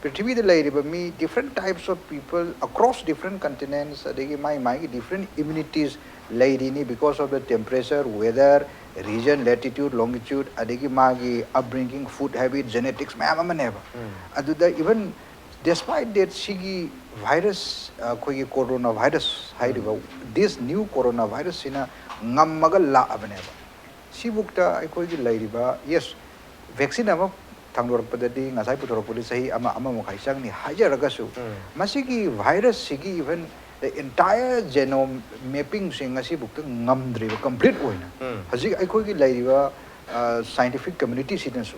ꯄ꯭ꯔꯤꯊꯤꯕꯤꯗ ꯂꯩꯔꯤꯕ ꯃꯤ different types of people across different continents, ꯑꯗꯒꯤ ꯃꯥꯏ ꯃꯥꯏꯒꯤ different immunities ꯂꯩꯔꯤꯅꯤ, because of the temperature, weather, region, latitude, longitude, ꯑꯗꯒꯤ ꯃꯥꯒꯤ upbringing, food habit, genetics ꯃꯌꯥꯝ ꯑꯃꯅꯦꯕ꯫ ꯑꯗꯨꯗ even despite that, ꯁꯤꯒꯤ virus, ꯑꯩꯈꯣꯏꯒꯤ corona virus ꯍꯥꯏꯔꯤꯕ, this new corona virus ꯁꯤꯅ ꯉꯝꯃꯒ ꯂꯥꯛꯑꯕꯅꯦꯕ꯫ ꯁꯤꯕꯨꯛꯇ ꯑꯩꯈꯣꯏꯒꯤ ꯂꯩꯔꯤꯕ, yes, vaccine ꯑꯃ ꯊꯥꯡꯗꯣꯔꯛꯄꯗꯗꯤ, ꯉꯁꯥꯏ ꯄꯨꯊꯣꯔꯛꯄꯗ ꯆꯍꯤ ꯑꯃ, ꯑꯃ ꯃꯈꯥꯏ ꯆꯪꯅꯤ ꯍꯥꯏꯖꯔꯒꯁꯨ, ꯃꯁꯤꯒꯤ virus ꯁꯤꯒꯤ even the entire genome mapping say ꯉꯁꯤꯕꯨꯛꯇ ꯉꯝꯗ꯭ꯔꯤꯕ complete ꯑꯣꯏꯅ꯫ ꯍꯧꯖꯤꯛ ꯑꯩꯈꯣꯏꯒꯤ ꯂꯩꯔꯤꯕ scientific community ꯁꯤꯅꯁꯨ꯫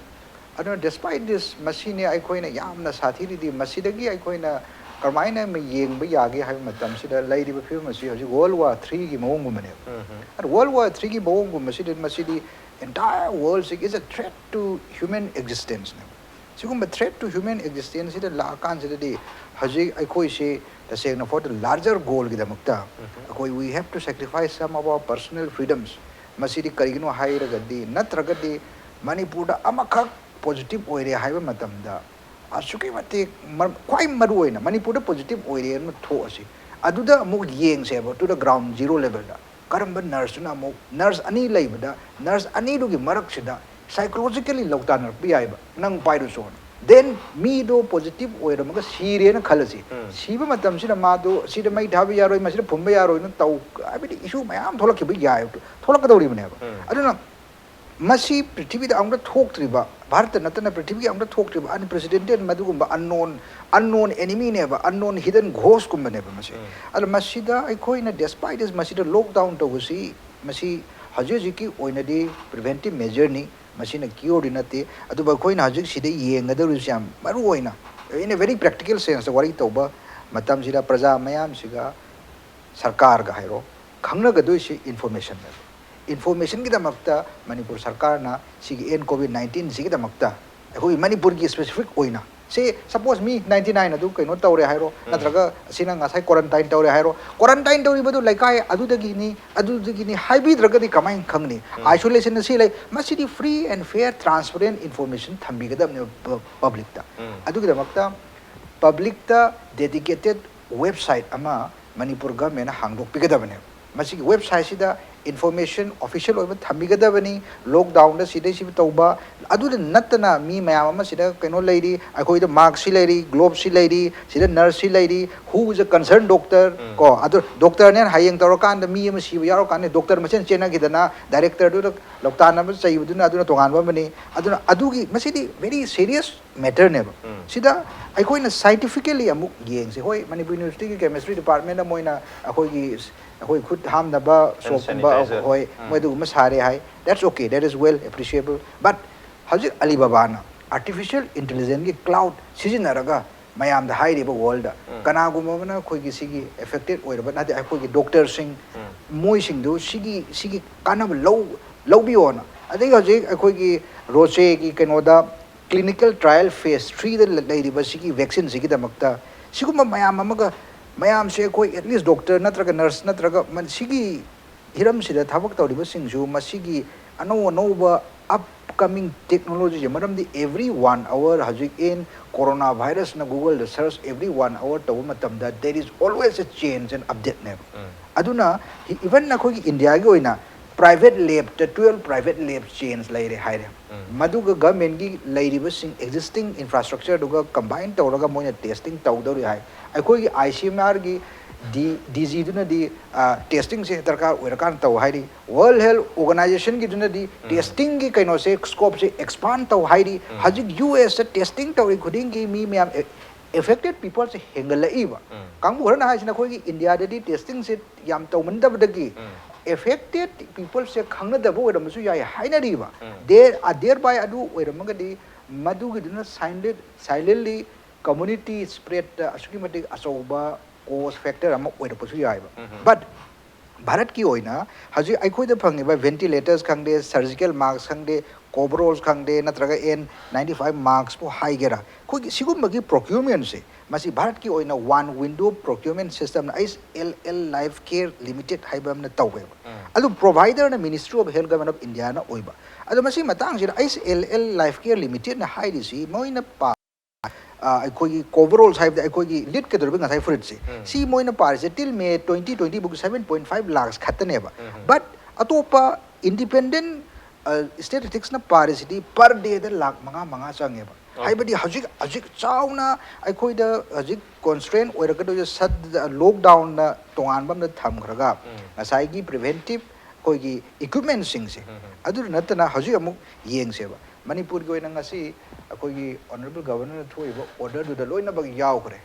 ꯑꯗꯨꯅ despite this, ꯃꯁꯤꯅꯦ ꯑꯩꯈꯣꯏꯅ ꯌꯥꯝꯅ ꯁꯥꯊꯤꯔꯤꯗꯤ, ꯃꯁꯤꯗꯒꯤ ꯑꯩꯈꯣꯏꯅ ꯀꯔꯝꯍꯥꯏꯅ ꯑꯃ ꯌꯦꯡꯕ ꯌꯥꯒꯦ ꯍꯥꯏꯕ ꯃꯇꯝꯁꯤꯗ, ꯂꯩꯔꯤꯕ ꯐꯤꯕꯝ ꯑꯁꯤ ꯍꯧꯖꯤꯛ World War three ꯒꯤ ꯃꯑꯣꯡꯒꯨꯝꯕꯅꯦꯕ꯫ ꯑꯗꯨ World War three ꯒꯤ ꯃꯑꯣꯡꯒꯨꯝꯕꯁꯤꯗ ꯃꯁꯤꯗꯤ entire world ꯁꯤꯒꯤ is a threat to human existence ꯅꯦꯕ꯫ ꯁꯤꯒꯨꯝꯕ threat to human existence ꯁꯤꯗ ꯂꯥꯛꯑꯀꯥꯟꯁꯤꯗꯗꯤ ꯍꯧꯖꯤꯛ ꯑꯩꯈꯣꯏꯁꯤ ꯇꯁꯦꯡꯅ for the larger goal ꯒꯤꯗꯃꯛꯇ ꯑꯩꯈꯣꯏ we have to sacrifice some of our personal freedoms꯫ ꯃꯁꯤꯗꯤ ꯀꯔꯤꯒꯤꯅꯣ ꯍꯥꯏꯔꯒꯗꯤ, ꯅꯠꯇ꯭ꯔꯒꯗꯤ ꯃꯅꯤꯄꯨꯔꯗ ꯑꯃꯈꯛ positive ꯑꯣꯏꯔꯦ ꯍꯥꯏꯕ ꯃꯇꯝꯗ ꯑꯁꯨꯛꯀꯤ ꯃꯇꯤꯛ ꯃꯔ-, ꯈ꯭ꯋꯥꯏ ꯃꯔꯨ ꯑꯣꯏꯅ ꯃꯅꯤꯄꯨꯔꯗ positive ꯑꯣꯏꯔꯦ ꯑꯃ ꯊꯣꯛꯑꯁꯤ, ꯑꯗꯨꯗ ꯑꯃꯨꯛ ꯌꯦꯡꯁꯦꯕ, to the ground zero level ꯗ꯫ ꯀꯔꯝꯕ nurse ꯇꯨꯅ ꯑꯃꯨꯛ, nurse ꯑꯅꯤ ꯂꯩꯕꯗ, nurse ꯑꯅꯤꯗꯨꯒꯤ ꯃꯔꯛꯁꯤꯗ psychologically ꯂꯧꯇꯥꯟꯅꯔꯛꯄ ꯌꯥꯏꯕ, "ꯅꯪ ꯄꯥꯏꯔꯨꯆꯣꯅ"꯫ Then ꯃꯤꯗꯣ positive ꯑꯣꯏꯔꯝꯃꯒ ꯁꯤꯔꯦꯅ ꯈꯜꯂꯁꯤ꯫ ꯎꯝ꯫ ꯁꯤꯕ ꯃꯇꯝꯁꯤꯗ ꯃꯥꯗꯣ ꯁꯤꯗ ꯃꯩ ꯊꯥꯕ ꯌꯥꯔꯣꯏ, ꯃꯁꯤꯗ ꯐꯨꯝꯕ ꯌꯥꯔꯣꯏꯅ ꯇꯧ, ꯍꯥꯏꯕꯗꯤ issue ꯃꯌꯥꯝ ꯊꯣꯛꯂꯛꯈꯤꯕ ꯌꯥꯏ, ꯊꯣꯛꯂꯛꯀꯗꯧꯔꯤꯕꯅꯦꯕ꯫ ꯎꯝ꯫ ꯑꯗꯨꯅ ꯃꯁꯤ ꯄ꯭ꯔꯤꯊꯤꯕꯤꯗ ꯑꯃꯨꯛꯇ ꯊꯣꯛꯇ꯭ꯔꯤꯕ, ꯚꯥꯔꯠꯇ ꯅꯠꯇꯅ ꯄ꯭ꯔꯤꯊꯤꯕꯤꯒꯤ ꯑꯃꯨꯛꯇ ꯊꯣꯛꯇ꯭ꯔꯤꯕ unprecedented, ꯃꯗꯨꯒꯨꯝꯕ unknown, unknown enemy ꯅꯦꯕ, unknown hidden ghost ꯀꯨꯝꯕꯅꯦꯕ ꯃꯁꯤ꯫ ꯎꯝ꯫ ꯑꯗꯣ ꯃꯁꯤꯗ ꯑꯩꯈꯣꯏꯅ, despite this, ꯃꯁꯤꯗ lockdown ꯇꯧꯕꯁꯤ, ꯃꯁꯤ ꯍꯧꯖꯤꯛ ꯍꯧꯖꯤꯛꯀꯤ ꯑꯣꯏꯅꯗꯤ preventive measure ꯅꯤ, ꯃꯁꯤꯅ cure ꯗꯤ ꯅꯠꯇꯦ꯫ ꯑꯗꯨꯕꯨ ꯑꯩꯈꯣꯏꯅ ꯍꯧꯖꯤꯛ ꯁꯤꯗ ꯌꯦꯡꯒꯗꯧꯔꯤꯁꯤ ꯌꯥꯝ ꯃꯔꯨ ꯑꯣꯏꯅ, in a very practical sense ꯇ ꯋꯥꯔꯤ ꯇꯧꯕ ꯃꯇꯝꯁꯤꯗ, ꯄ꯭ꯔꯖꯥ ꯃꯌꯥꯝꯁꯤꯒ ꯁꯔꯀꯥꯔꯒ ꯍꯥꯏꯔꯣ, ꯈꯪꯅꯒꯗꯣꯏꯁꯤ information ꯅꯦꯕ꯫ Information ꯒꯤꯗꯃꯛꯇ ꯃꯅꯤꯄꯨꯔ ꯁꯔꯀꯥꯔꯅ ꯁꯤꯒꯤ ꯑꯦꯟ ꯀꯣꯚꯤꯗ ꯅꯥꯏꯟꯇꯤꯟ ꯁꯤꯒꯤꯗꯃꯛꯇ ꯑꯩꯈꯣꯏ ꯃꯅꯤꯄꯨꯔꯒꯤ specific ꯑꯣꯏꯅ, ꯁꯦ, suppose ꯃꯤ ninety nine ꯑꯗꯨ ꯀꯩꯅꯣ ꯇꯧꯔꯦ ꯍꯥꯏꯔꯣ, ꯎꯝ꯫ ꯅꯠꯇ꯭ꯔꯒ ꯑꯁꯤꯅ ꯉꯁꯥꯏ quarantine ꯇꯧꯔꯦ ꯍꯥꯏꯔꯣ, quarantine ꯇꯧꯔꯤꯕꯗꯨ ꯂꯩꯀꯥꯏ ꯑꯗꯨꯗꯒꯤꯅꯤ, ꯑꯗꯨꯗꯒꯤꯅꯤ ꯍꯥꯏꯕꯤꯗ꯭ꯔꯒꯗꯤ ꯀꯃꯥꯏꯅ ꯈꯪꯅꯤ? ꯎꯝ꯫ Isolation ꯅ ꯁꯤ ꯂꯩ, ꯃꯁꯤꯗꯤ free and fair transparent information ꯊꯝꯕꯤꯒꯗꯕꯅꯦꯕ ꯄ-, public ꯇ꯫ ꯎꯝ꯫ ꯑꯗꯨꯒꯤꯗꯃꯛꯇ public ꯇ dedicated website ꯑꯃ ꯃꯅꯤꯄꯨꯔ government ꯅ ꯍꯥꯡꯗꯣꯛꯄꯤꯒꯗꯕꯅꯦꯕ꯫ ꯃꯁꯤꯒꯤ website ꯁꯤꯗ information, official ꯑꯣꯏꯕ ꯊꯝꯕꯤꯒꯗꯕꯅꯤ꯫ Lockdown ꯗ ꯁꯤꯗꯩ ꯁꯤ ꯇꯧꯕ, ꯑꯗꯨꯗ ꯅꯠꯇꯅ ꯃꯤ ꯃꯌꯥꯝ ꯑꯃ ꯁꯤꯗ ꯀꯩꯅꯣ ꯂꯩꯔꯤ, ꯑꯩꯈꯣꯏꯗ mask ꯁꯤ ꯂꯩꯔꯤ, glove ꯁꯤ ꯂꯩꯔꯤ, ꯁꯤꯗ nurse ꯁꯤ ꯂꯩꯔꯤ, who is a concerned doctor, ꯎꯝ꯫ ꯀꯣ, ꯑꯗꯨ doctor ꯅꯦꯅ ꯍꯌꯦꯡ ꯇꯧꯔꯀꯥꯟꯗ ꯃꯤ ꯑꯃ ꯁꯤꯕ ꯌꯥꯎꯔꯀꯥꯟꯗ doctor ꯃꯁꯦꯟ ꯆꯦꯟꯅꯈꯤꯗꯅ director ꯗꯨꯗ ꯂꯧꯇꯥꯟꯅꯕ ꯆꯩꯕꯗꯨꯅ, ꯑꯗꯨꯅ ꯇꯣꯉꯥꯟꯕ ꯑꯃꯅꯤ꯫ ꯑꯗꯨꯅ ꯑꯗꯨꯒꯤ, ꯃꯁꯤꯗꯤ very serious matter ꯅꯦꯕ꯫ ꯎꯝ꯫ ꯁꯤꯗ ꯑꯩꯈꯣꯏꯅ scientifically ꯑꯃꯨꯛ ꯌꯦꯡꯁꯤ꯫ ꯍꯣꯏ, ꯃꯅꯤꯄꯨꯔ university ꯒꯤ chemistry department ꯅ ꯃꯣꯏꯅ ꯑꯩꯈꯣꯏꯒꯤ, ꯑꯩꯈꯣꯏ ꯈꯨꯠ ꯍꯥꯝꯅꯕ hand soap ꯀꯨꯝꯕ, sanitizer꯫ ꯍꯣꯏ, ꯎꯝ꯫ ꯃꯣꯏ ꯑꯗꯨꯒꯨꯝꯕ ꯁꯥꯔꯦ ꯍꯥꯏ, that's okay, that is well appreciable, but ꯍꯧꯖꯤꯛ Alibaba ꯅ artificial intelligence ꯀꯤ cloud ꯁꯤꯖꯤꯟꯅꯔꯒ ꯃꯌꯥꯝꯗ ꯍꯥꯏꯔꯤꯕ world ꯗ, ꯎꯝ꯫ ꯀꯅꯥꯒꯨꯝꯕ ꯑꯃꯅ ꯑꯩꯈꯣꯏꯒꯤ ꯁꯤꯒꯤ affected ꯑꯣꯏꯔꯕ, ꯅꯠꯇꯦ, ꯑꯩꯈꯣꯏꯒꯤ doctor ꯁꯤꯡ, ꯎꯝ꯫ ꯃꯣꯏꯁꯤꯡꯗꯨ ꯁꯤꯒꯤ, ꯁꯤꯒꯤ ꯀꯥꯟꯅꯕ ꯂꯧ-, ꯂꯧꯕꯤꯌꯣꯅ꯫ ꯑꯗꯒꯤ ꯍꯧꯖꯤꯛ ꯑꯩꯈꯣꯏꯒꯤ ꯔꯣꯆꯦꯒꯤ ꯀꯩꯅꯣꯗ clinical trial phase threeꯗ ꯂꯩꯔꯤꯕ ꯁꯤꯒꯤ vaccine ꯁꯤꯒꯤꯗꯃꯛꯇ ꯁꯤꯒꯨꯝꯕ ꯃꯌꯥꯝ ꯑꯃꯒ ꯃꯌꯥꯝꯁꯦ ꯑꯩꯈꯣꯏ at least doctor ꯅꯠꯇ꯭ꯔꯒ nurse ꯅꯠꯇ꯭ꯔꯒ ꯁꯤꯒꯤ ꯍꯤꯔꯝꯁꯤꯗ ꯊꯕꯛ ꯇꯧꯔꯤꯕꯁꯤꯡꯁꯨ ꯃꯁꯤꯒꯤ ꯑꯅꯧ ꯑꯅꯧꯕ upcoming technology ꯁꯦ, ꯃꯔꯝꯗꯤ every one hour ꯍꯧꯖꯤꯛ in corona virus ꯅ Google ꯗ search every one hour ꯇꯧꯕ ꯃꯇꯝꯗ there is always a change and update ꯅꯦꯕ꯫ ꯑꯗꯨꯅ even ꯑꯩꯈꯣꯏꯒꯤ ꯏꯟꯗꯤꯌꯥꯒꯤ ꯑꯣꯏꯅ private lab ꯇ twelve private lab change ꯂꯩꯔꯦ ꯍꯥꯏꯔꯦ꯫ ꯃꯗꯨꯒ government ꯀꯤ ꯂꯩꯔꯤꯕꯁꯤꯡ existing infrastructure ꯗꯨꯒ combine ꯇꯧꯔꯒ ꯃꯣꯏꯅ testing ꯇꯧꯗꯧꯔꯤ ꯍꯥꯏ꯫ ꯑꯩꯈꯣꯏꯒꯤ ICMR ꯒꯤ D DG ꯗꯨꯅꯗꯤ testing ꯁꯦ ꯗꯔꯀꯥꯔ ꯑꯣꯏꯔꯀꯥꯟꯗ ꯇꯧ ꯍꯥꯏꯔꯤ꯫ World Health Organization ꯒꯤꯗꯨꯅꯗꯤ testing ꯒꯤ ꯀꯩꯅꯣꯁꯦ, scope ꯁꯦ expand ꯇꯧ ꯍꯥꯏꯔꯤ꯫ ꯍꯧꯖꯤꯛ US ꯇ testing ꯇꯧꯔꯤ ꯈꯨꯗꯤꯡꯒꯤ ꯃꯤ ꯃꯌꯥꯝ affected people ꯁꯦ ꯍꯦꯟꯒꯠꯂꯛꯏꯕ꯫ ꯀꯥꯡꯕꯨ ꯈꯔꯅ ꯍꯥꯏꯁꯤꯅ ꯑꯩꯈꯣꯏꯒꯤ ꯏꯟꯗꯤꯌꯥꯗꯗꯤ testing ꯁꯦ ꯌꯥꯝ ꯇꯧꯃꯟꯗꯕꯗꯒꯤ affected people ꯁꯦ ꯈꯪꯅꯗꯕ ꯑꯣꯏꯔꯝꯕꯁꯨ ꯌꯥꯏ ꯍꯥꯏꯅꯔꯤꯕ꯫ There thereby ꯑꯗꯨ ꯑꯣꯏꯔꯝꯃꯒꯗꯤ ꯃꯗꯨꯒꯤꯗꯨꯅ silently community spread ꯇ ꯑꯁꯨꯛꯀꯤ ꯃꯇꯤꯛ ꯑꯆꯧꯕ cause factor ꯑꯃ ꯑꯣꯏꯔꯛꯄꯁꯨ ꯌꯥꯏꯕ꯫ But ꯚꯥꯔꯠꯀꯤ ꯑꯣꯏꯅ ꯍꯧꯖꯤꯛ ꯑꯩꯈꯣꯏꯗ ꯐꯪꯉꯤꯕ ventilators ꯈꯪꯗꯦ, surgical mask ꯈꯪꯗꯦ, coveralls ꯈꯪꯗꯦ, ꯅꯠꯇ꯭ꯔꯒ N ninety five mask ꯄꯨ ꯍꯥꯏꯒꯦꯔꯥ, ꯑꯩꯈꯣꯏꯒꯤ ꯁꯤꯒꯨꯝꯕꯒꯤ procurement ꯁꯦ ꯃꯁꯤ ꯚꯥꯔꯠꯀꯤ ꯑꯣꯏꯅ One Window Procurement System ꯅ, H L L Lifecare Limited ꯍꯥꯏꯕ ꯑꯃꯅ ꯇꯧꯋꯦꯕ꯫ ꯑꯗꯨ provider ꯅ Ministry of Health, Government of India ꯅ ꯑꯣꯏꯕ꯫ ꯑꯗꯣ ꯃꯁꯤ ꯃꯇꯥꯡꯁꯤꯗ H L L Lifecare Limited ꯅ ꯍꯥꯏꯔꯤꯁꯤ ꯃꯣꯏꯅ ꯄꯥ ꯑ, ꯑꯩꯈꯣꯏꯒꯤ coveralls ꯍꯥꯏꯕꯗꯤ ꯑꯩꯈꯣꯏꯒꯤ ꯂꯤꯠꯀꯗꯧꯔꯤꯕ ꯉꯁꯥꯏ ꯐꯨꯔꯤꯠꯁꯦ, ꯁꯤ ꯃꯣꯏꯅ ꯄꯥꯔꯤꯁꯦ till May twenty twenty ꯐꯥꯎꯒꯤ seven point five lakhs ꯈꯛꯇꯅꯦꯕ꯫ But ꯑꯇꯣꯞꯄ independent statistics ꯅ ꯄꯥꯔꯤꯁꯤꯗꯤ per day ꯗ ꯂꯥꯈ ꯃꯉꯥ ꯃꯉꯥ ꯆꯪꯉꯦꯕ꯫ ꯍꯥꯏꯕꯗꯤ ꯍꯧꯖꯤꯛ ꯍꯧꯖꯤꯛ ꯆꯥꯎꯅ ꯑꯩꯈꯣꯏꯗ ꯍꯧꯖꯤꯛ constraint ꯑꯣꯏꯔꯛꯀꯗꯣꯏꯁꯦ ꯁꯠ lockdown ꯅ ꯇꯣꯉꯥꯟꯕ ꯑꯃꯗ ꯊꯝꯈ꯭ꯔꯒ ꯉꯁꯥꯏꯒꯤ preventive ꯑꯩꯈꯣꯏꯒꯤ equipment ꯁꯤꯡꯁꯦ, ꯑꯗꯨꯗ ꯅꯠꯇꯅ ꯍꯧꯖꯤꯛ ꯑꯃꯨꯛ ꯌꯦꯡꯁꯦꯕ, ꯃꯅꯤꯄꯨꯔꯒꯤ ꯑꯣꯏꯅ ꯉꯁꯤ ꯑꯩꯈꯣꯏꯒꯤ honourable governor ꯅ ꯊꯣꯛꯏꯕ order ꯗꯨꯗ ꯂꯣꯏꯅꯃꯛ ꯌꯥꯎꯈ꯭ꯔꯦ꯫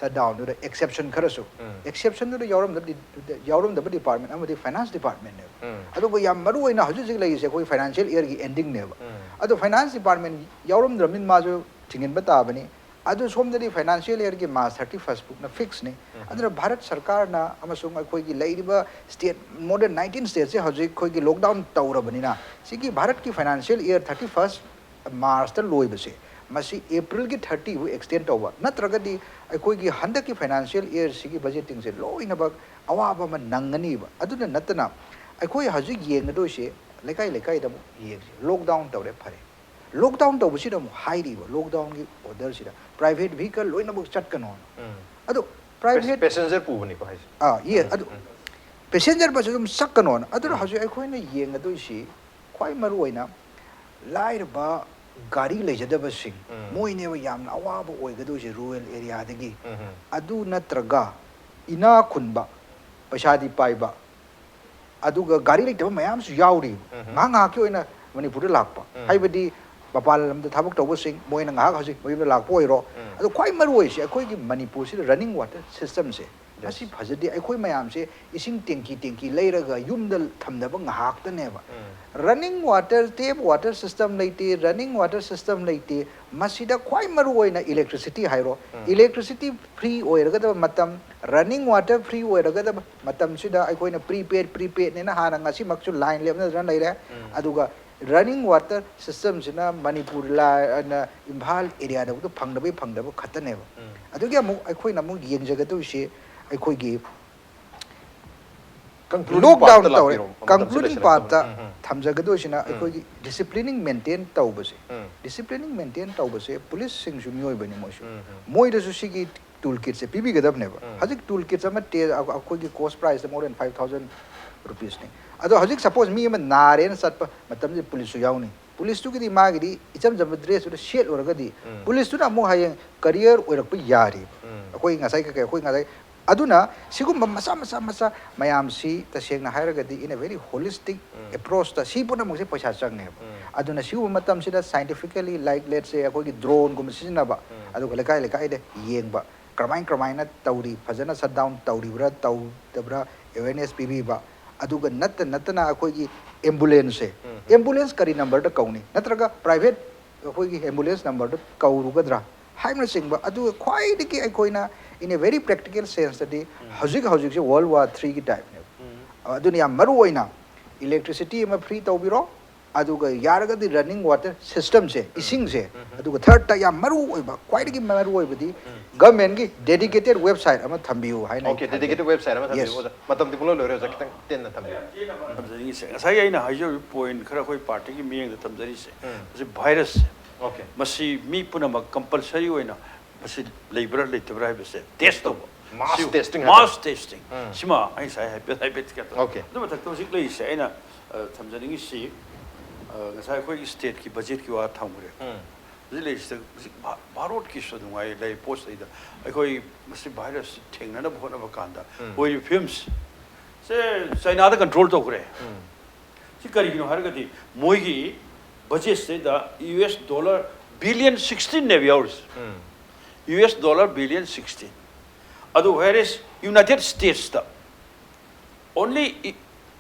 Shutdown ꯗꯨꯗ exception ꯈꯔꯁꯨ, exception ꯗꯨꯗ ꯌꯥꯎꯔꯝꯗꯕ ꯗꯤ-, ꯌꯥꯎꯔꯝꯗꯕ department ꯑꯃꯗꯤ finance department ꯅꯦꯕ꯫ ꯑꯗꯨꯒ ꯌꯥꯝ ꯃꯔꯨ ꯑꯣꯏꯅ ꯍꯧꯖꯤꯛ ꯍꯧꯖꯤꯛ ꯂꯩꯔꯤꯁꯦ ꯑꯩꯈꯣꯏ financial year ꯒꯤ ending ꯅꯦꯕ꯫ ꯑꯗꯣ finance department ꯌꯥꯎꯔꯝꯗ꯭ꯔꯕꯅꯤꯅ ꯃꯥꯁꯨ ꯊꯤꯡꯖꯤꯟꯕ ꯇꯥꯕꯅꯤ꯫ ꯑꯗꯨ ꯁꯣꯝꯗꯗꯤ financial year ꯒꯤ March thirty first ꯐꯥꯎꯅ fix ꯅꯤ꯫ ꯑꯗꯨꯅ ꯚꯥꯔꯠ ꯁꯔꯀꯥꯔꯅ ꯑꯃꯁꯨꯡ ꯑꯩꯈꯣꯏꯒꯤ ꯂꯩꯔꯤꯕ state, more than nineteen state ꯁꯦ ꯍꯧꯖꯤꯛ ꯑꯩꯈꯣꯏꯒꯤ lockdown ꯇꯧꯔꯕꯅꯤꯅ, ꯁꯤꯒꯤ ꯚꯥꯔꯠꯀꯤ financial year thirty first ꯃꯥꯔꯁꯇ ꯂꯣꯏꯕꯁꯦ, ꯃꯁꯤ ꯑꯦꯄ꯭ꯔꯤꯜꯒꯤ ꯊꯥꯔꯇꯤꯕꯨ ꯑꯦꯛꯁꯇꯦꯟ ꯇꯧꯕ, ꯅꯠꯇ꯭ꯔꯒꯗꯤ ꯑꯩꯈꯣꯏꯒꯤ ꯍꯟꯗꯛꯀꯤ ꯐꯥꯏꯅꯥꯟꯁꯤꯌꯦꯜ ꯏꯌꯔꯁꯤꯒꯤ ꯕꯖꯦꯇꯤꯡꯁꯦ ꯂꯣꯏꯅꯃꯛ ꯑꯋꯥꯕ ꯑꯃ ꯅꯪꯒꯅꯤꯕ꯫ ꯑꯗꯨꯅ ꯅꯠꯇꯅ ꯑꯩꯈꯣꯏ ꯍꯧꯖꯤꯛ ꯌꯦꯡꯒꯗꯣꯏꯁꯦ ꯂꯩꯀꯥꯏ ꯂꯩꯀꯥꯏꯗ ꯑꯃꯨꯛ ꯌꯦꯡꯁꯤ꯫ ꯂꯣꯛꯗꯥꯎꯟ ꯇꯧꯔꯦ, ꯐꯔꯦ꯫ ꯂꯣꯛꯗꯥꯎꯟ ꯇꯧꯕꯁꯤꯗ ꯑꯃꯨꯛ ꯍꯥꯏꯔꯤꯕ, ꯂꯣꯛꯗꯥꯎꯟꯒꯤ ꯑꯣꯔꯗꯔꯁꯤꯗ ꯄ꯭ꯔꯥꯏꯚꯦꯠ ꯚꯤꯍꯤꯀꯜ ꯂꯣꯏꯅꯃꯛ ꯆꯠꯀꯅꯣꯅ꯫ ꯎꯝ꯫ ꯑꯗꯣ ꯄ꯭ꯔꯥꯏꯚꯦꯠ ꯄꯦꯁꯦꯟꯖꯔ ꯄꯨꯕꯅꯤꯀꯣ ꯍꯥꯏꯁꯦ꯫ ꯑꯥ, ꯌꯦ ꯎꯝ, ꯑꯗꯨ ꯎꯝ꯫ ꯄꯦꯁꯦꯟꯖꯔ ꯕꯁ ꯑꯗꯨꯝ ꯆꯠꯀꯅꯣꯅ꯫ ꯑꯗꯨꯅ ꯎꯝ꯫ ꯍꯧꯖꯤꯛ ꯑꯩꯈꯣꯏꯅ ꯌꯦꯡꯒꯗꯣꯏꯁꯤ ꯈ꯭ꯋꯥꯏ ꯃꯔꯨ ꯑꯣꯏꯅ ꯂꯥꯏꯔꯕ, ꯒꯥꯔꯤ ꯂꯩꯖꯗꯕꯁꯤꯡ, ꯎꯝ꯫ ꯃꯣꯏꯅꯦꯕ ꯌꯥꯝꯅ ꯑꯋꯥꯕ ꯑꯣꯏꯒꯗꯣꯏꯁꯦ ꯔꯨꯔꯦꯜ ꯑꯦꯔꯤꯌꯥꯗꯒꯤ꯫ ꯎꯝ, ꯎꯝ꯫ ꯑꯗꯨ ꯅꯠꯇ꯭ꯔꯒ ꯏꯅꯥ ꯈꯨꯟꯕ, ꯄꯩꯁꯥꯗꯤ ꯄꯥꯏꯕ, ꯑꯗꯨꯒ ꯒꯥꯔꯤ ꯂꯩꯇꯕ ꯃꯌꯥꯝꯁꯨ ꯌꯥꯎꯔꯤ꯫ ꯎꯝ꯫ ꯉꯥꯏꯍꯥꯛ ꯉꯥꯏꯍꯥꯛꯀꯤ ꯑꯣꯏꯅ ꯃꯅꯤꯄꯨꯔꯗ ꯂꯥꯛꯄ, ꯎꯝ꯫ ꯍꯥꯏꯕꯗꯤ ꯃꯄꯥꯟ ꯂꯝꯗ ꯊꯕꯛ ꯇꯧꯕꯁꯤꯡ, ꯃꯣꯏꯅ ꯉꯥꯏꯍꯥꯛ ꯍꯧꯖꯤꯛ ꯃꯌꯨꯝꯗ ꯂꯥꯛꯄ ꯑꯣꯏꯔꯣ꯫ ꯎꯝ꯫ ꯑꯗꯣ ꯈ꯭ꯋꯥꯏ ꯃꯔꯨ ꯑꯣꯏꯁꯦ ꯑꯩꯈꯣꯏꯒꯤ ꯃꯅꯤꯄꯨꯔꯁꯤꯗ ꯔꯟꯅꯤꯡ ꯋꯥꯇꯔ ꯁꯤꯁꯇꯝꯁꯦ, Yes. ꯃꯁꯤ ꯐꯖꯗꯦ꯫ ꯑꯩꯈꯣꯏ ꯃꯌꯥꯝꯁꯦ ꯏꯁꯤꯡ ꯇꯦꯡꯀꯤ ꯇꯦꯡꯀꯤ ꯂꯩꯔꯒ ꯌꯨꯝꯗ ꯊꯝꯅꯕ ꯉꯥꯏꯍꯥꯛꯇꯅꯦꯕ꯫ Um. Running water, tap water system ꯂꯩꯇꯦ, ꯔꯟꯅꯤꯡ ꯋꯥꯇꯔ ꯁꯤꯁꯇꯝ ꯂꯩꯇꯦ꯫ ꯃꯁꯤꯗ ꯈ꯭ꯋꯥꯏ ꯃꯔꯨ ꯑꯣꯏꯅ ꯏꯂꯦꯛꯇ꯭ꯔꯤꯁꯤꯇꯤ ꯍꯥꯏꯔꯣ, ꯎꯝ꯫ ꯏꯂꯦꯛꯇ꯭ꯔꯤꯁꯤꯇꯤ ꯐ꯭ꯔꯤ ꯑꯣꯏꯔꯒꯗꯕ ꯃꯇꯝ, ꯔꯟꯅꯤꯡ ꯋꯥꯇꯔ ꯐ꯭ꯔꯤ ꯑꯣꯏꯔꯒꯗꯕ ꯃꯇꯝꯁꯤꯗ ꯑꯩꯈꯣꯏꯅ ꯄ꯭ꯔꯤꯄꯦꯗ, ꯄ꯭ꯔꯤꯄꯦꯗꯅꯦꯅ ꯍꯥꯟꯅ ꯉꯁꯤꯃꯛꯁꯨ ꯂꯥꯏꯟ ꯂꯦꯞꯅꯗꯅ ꯂꯩꯔꯦ꯫ ꯎꯝ꯫ ꯑꯗꯨꯒ ꯔꯟꯅꯤꯡ ꯋꯥꯇꯔ ꯁꯤꯁꯇꯝꯁꯤꯅ ꯃꯅꯤꯄꯨꯔ ꯂꯥ-, ꯑꯅ ꯏꯝꯐꯥꯜ ꯑꯦꯔꯤꯌꯥꯗꯕꯨꯗ ꯐꯪꯗꯕꯩ ꯐꯪꯗꯕ ꯈꯛꯇꯅꯦꯕ꯫ ꯎꯝ꯫ ꯑꯗꯨꯒꯤ ꯑꯃꯨꯛ ꯑꯩꯈꯣꯏꯅ ꯑꯃꯨꯛ ꯌꯦꯡꯖꯒꯗꯣꯏꯁꯤ ꯑꯩꯈꯣꯏꯒꯤ Concluding ꯂꯣꯛꯗꯥꯎꯟ part-ꯇ ꯇꯧꯔꯦ꯫ ꯂꯥꯛꯄꯤꯔꯣ, ꯃꯇꯝꯁꯦ ꯀꯟꯀ꯭ꯂꯨꯗꯤꯡ ꯂꯩꯁꯤꯜꯂꯛꯇꯕꯅ꯫ ꯄꯥꯔꯠꯇ ꯎꯝ, ꯎꯝ꯫ ꯊꯝꯖꯒꯗꯣꯏꯁꯤꯅ ꯎꯝ꯫ ꯑꯩꯈꯣꯏꯒꯤ ꯗꯤꯁꯤꯄ꯭ꯂꯤꯅꯤꯡ ꯃꯦꯟꯇꯦꯟ ꯇꯧꯕꯁꯦ꯫ ꯎꯝ꯫ ꯗꯤꯁꯤꯄ꯭ꯂꯤꯅꯤꯡ ꯃꯦꯟꯇꯦꯟ ꯇꯧꯕꯁꯦ ꯄꯨꯂꯤꯁꯁꯤꯡꯁꯨ ꯃꯤꯑꯣꯏꯕꯅꯤ ꯃꯣꯏꯁꯨ꯫ ꯎꯝ, ꯎꯝ꯫ ꯃꯣꯏꯗꯁꯨ ꯁꯤꯒꯤ ꯇꯨꯜ ꯀꯤꯠꯁꯦ ꯄꯤꯕꯤꯒꯗꯕꯅꯦꯕ꯫ ꯎꯝ꯫ ꯍꯧꯖꯤꯛ ꯇꯨꯜ ꯀꯤꯠꯁ ꯑꯃ ꯇꯦ-, ꯑꯩꯈꯣꯏꯒꯤ ꯀꯣꯁ ꯄ꯭ꯔꯥꯏꯁꯇ more than five thousand rupees-ꯅꯤ꯫ ꯑꯗꯣ ꯍꯧꯖꯤꯛ ꯁꯄꯣꯁ ꯃꯤ ꯑꯃ ꯅꯥꯔꯦꯅ ꯆꯠꯄ ꯃꯇꯝꯁꯤꯗ ꯄꯨꯂꯤꯁꯁꯨ ꯌꯥꯎꯅꯤ꯫ ꯄꯨꯂꯤꯁꯇꯨꯒꯤꯗꯤ ꯃꯥꯒꯤꯗꯤ ꯏꯆꯝ ꯆꯝꯕ ꯗ꯭ꯔꯦꯁꯇꯨꯗ ꯁꯦꯠꯂꯨꯔꯒꯗꯤ ꯎꯝ꯫ ꯄꯨꯂꯤꯁꯇꯨꯅ ꯑꯃꯨꯛ ꯍꯌꯦꯡ ꯀꯦꯔꯤꯌꯔ ꯑꯣꯏꯔꯛꯄ ꯌꯥꯔꯤꯕ꯫ ꯎꯝ꯫ ꯑꯩꯈꯣꯏ ꯉꯁꯥꯏ ꯀꯩ-, ꯑꯩꯈꯣꯏ ꯉꯁꯥꯏ ꯑꯗꯨꯅ ꯁꯤꯒꯨꯝꯕ ꯃꯆꯥ ꯃꯆꯥ ꯃꯆꯥ ꯃꯌꯥꯝꯁꯤ ꯇꯁꯦꯡꯅ ꯍꯥꯏꯔꯒꯗꯤ in a very holistic ꯎꯝ꯫ approach-ꯇ ꯁꯤ ꯄꯨꯝꯅꯃꯛꯁꯦ ꯄꯩꯁꯥ ꯆꯪꯉꯦꯕ꯫ ꯎꯝ꯫ ꯑꯗꯨꯅ ꯁꯤꯒꯨꯝꯕ ꯃꯇꯝꯁꯤꯗ scientifically, like, let's say, ꯑꯩꯈꯣꯏꯒꯤ drone-ꯒꯨꯝꯕ ꯁꯤꯖꯤꯟꯅꯕ, ꯎꯝ꯫ ꯑꯗꯨꯒ ꯂꯩꯀꯥꯏ ꯂꯩꯀꯥꯏꯗ ꯌꯦꯡꯕ, ꯀꯔꯝꯍꯥꯏ ꯀꯔꯝꯍꯥꯏꯅ ꯇꯧꯔꯤ, ꯐꯖꯅ shutdown ꯇꯧꯔꯤꯕ꯭ꯔꯥ ꯇꯧꯗꯕ꯭ꯔꯥ awareness ꯄꯤꯕꯤꯕ, ꯑꯗꯨꯒ ꯅꯠꯇ ꯅꯠꯇꯅ ꯑꯩꯈꯣꯏꯒꯤ ambulance-ꯁꯦ, ꯎꯝ꯫ ambulance ꯀꯔꯤ number-ꯗ ꯀꯧꯅꯤ, ꯅꯠꯇ꯭ꯔꯒ private ꯑꯩꯈꯣꯏꯒꯤ ambulance number-ꯗ ꯀꯧꯔꯨꯒꯗ꯭ꯔꯥ ꯍꯥꯏꯕꯅꯆꯤꯡꯕ, ꯑꯗꯨꯒ ꯈ꯭ꯋꯥꯏꯗꯒꯤ ꯑꯩꯈꯣꯏꯅ in a very practical sense-ꯇꯗꯤ ꯍꯧꯖꯤꯛ ꯍꯧꯖꯤꯛꯁꯦ World War three-ꯒꯤ type-ꯅꯦꯕ꯫ ꯎꯝ꯫ ꯑꯗꯨꯅ ꯌꯥꯝ ꯃꯔꯨ ꯑꯣꯏꯅ electricity ꯑꯃ free ꯇꯧꯕꯤꯔꯣ, ꯑꯗꯨꯒ ꯌꯥꯔꯒꯗꯤ running water system ꯁꯦ, ꯏꯁꯤꯡꯁꯦ, ꯑꯗꯨꯒ third ꯇ ꯌꯥꯝ ꯃꯔꯨ ꯑꯣꯏꯕ, ꯈ꯭ꯋꯥꯏꯗꯒꯤ ꯃꯔꯨ ꯑꯣꯏꯕꯗꯤ government ꯒꯤ dedicated website ꯑꯃ ꯊꯝꯕꯤꯌꯨ ꯍꯥꯏꯅ ꯑꯩ Okay, ꯊꯝꯖꯒꯦ꯫ dedicated website ꯑꯃ Yes. ꯊꯝꯕꯤꯌꯨ ꯑꯣꯖꯥ꯫ ꯃꯇꯝꯗꯤ ꯄꯨꯡꯂꯣꯏ ꯂꯣꯏꯔꯦ ꯑꯣꯖꯥ, ꯈꯤꯇꯪ ꯇꯦꯟꯅ ꯊꯝꯕꯤꯌꯨ꯫ ꯊꯝꯖꯅꯤꯡꯉꯤꯁꯦ, ꯉꯁꯥꯏꯒꯤ ꯑꯑꯩꯅ ꯍꯥꯏꯖꯔꯤꯕ point ꯈꯔ ꯑꯩꯈꯣꯏ party ꯒꯤ ꯃꯤꯠꯌꯦꯡꯗ ꯊꯝꯖꯔꯤꯁꯦ, ꯎꯝ. ꯃꯁꯤ virus ꯁꯦ, Okay. ꯃꯁꯤ ꯃꯤ ꯄꯨꯝꯅꯃꯛ compulsory ꯑꯣꯏꯅ ꯃꯁꯤ ꯂꯩꯕ꯭ꯔꯥ ꯂꯩꯇꯕ꯭ꯔꯥ ꯍꯥꯏꯕꯁꯦ test ꯇꯧꯕ꯫ Mass ꯁꯤ testing mass ꯍꯥꯏꯕ꯫ testing꯫ ꯎꯝ. ꯁꯤꯃ ꯑꯩ ꯉꯁꯥꯏ ꯍꯥꯏꯐꯦꯠ ꯍꯥꯏꯐꯦꯠ ꯀꯩꯅꯣ ꯇꯧ-, Okay. ꯑꯗꯨ ꯃꯊꯛꯇ ꯍꯧꯖꯤꯛ ꯂꯩꯔꯤꯁꯦ ꯑꯩꯅ ꯑ, ꯊꯝꯖꯅꯤꯡꯉꯤꯁꯤ, ꯑ, ꯉꯁꯥꯏ ꯑꯩꯈꯣꯏꯒꯤ state ꯀꯤ budget ꯀꯤ ꯋꯥ ꯊꯝꯈ꯭ꯔꯦ꯫ ꯎꯝ. ꯍꯧꯖꯤꯛ ꯂꯩꯔꯤꯁꯤꯗ ꯍꯧꯖꯤꯛ ꯚꯥ-, ꯚꯥꯔꯠꯀꯤꯁꯨ ꯅꯨꯡꯉꯥꯏ ꯂꯩ ꯄꯣꯠꯁꯤꯗꯩꯗ ꯑꯩꯈꯣꯏ ꯃꯁꯤ virus ꯁꯤ ꯊꯦꯡꯅꯅꯕ ꯍꯣꯠꯅꯕ ꯀꯥꯟꯗ ꯎꯝ. ꯑꯣꯏꯔꯤꯕ ꯐꯤꯕꯝꯁꯦ ꯆꯥꯏꯅꯥꯗ control ꯇꯧꯈ꯭ꯔꯦ꯫ ꯎꯝ. ꯁꯤ ꯀꯔꯤꯒꯤꯅꯣ ꯍꯥꯏꯔꯒꯗꯤ ꯃꯣꯏꯒꯤ budget ꯁꯤꯗꯩꯗ US dollar billion sixteen ꯅꯦꯕ ꯌꯥꯎꯔꯤꯁꯦ꯫ ꯎꯝ. US dollar billion sixteen꯫ ꯑꯗꯨ whereas United States ꯇ only ꯏ-,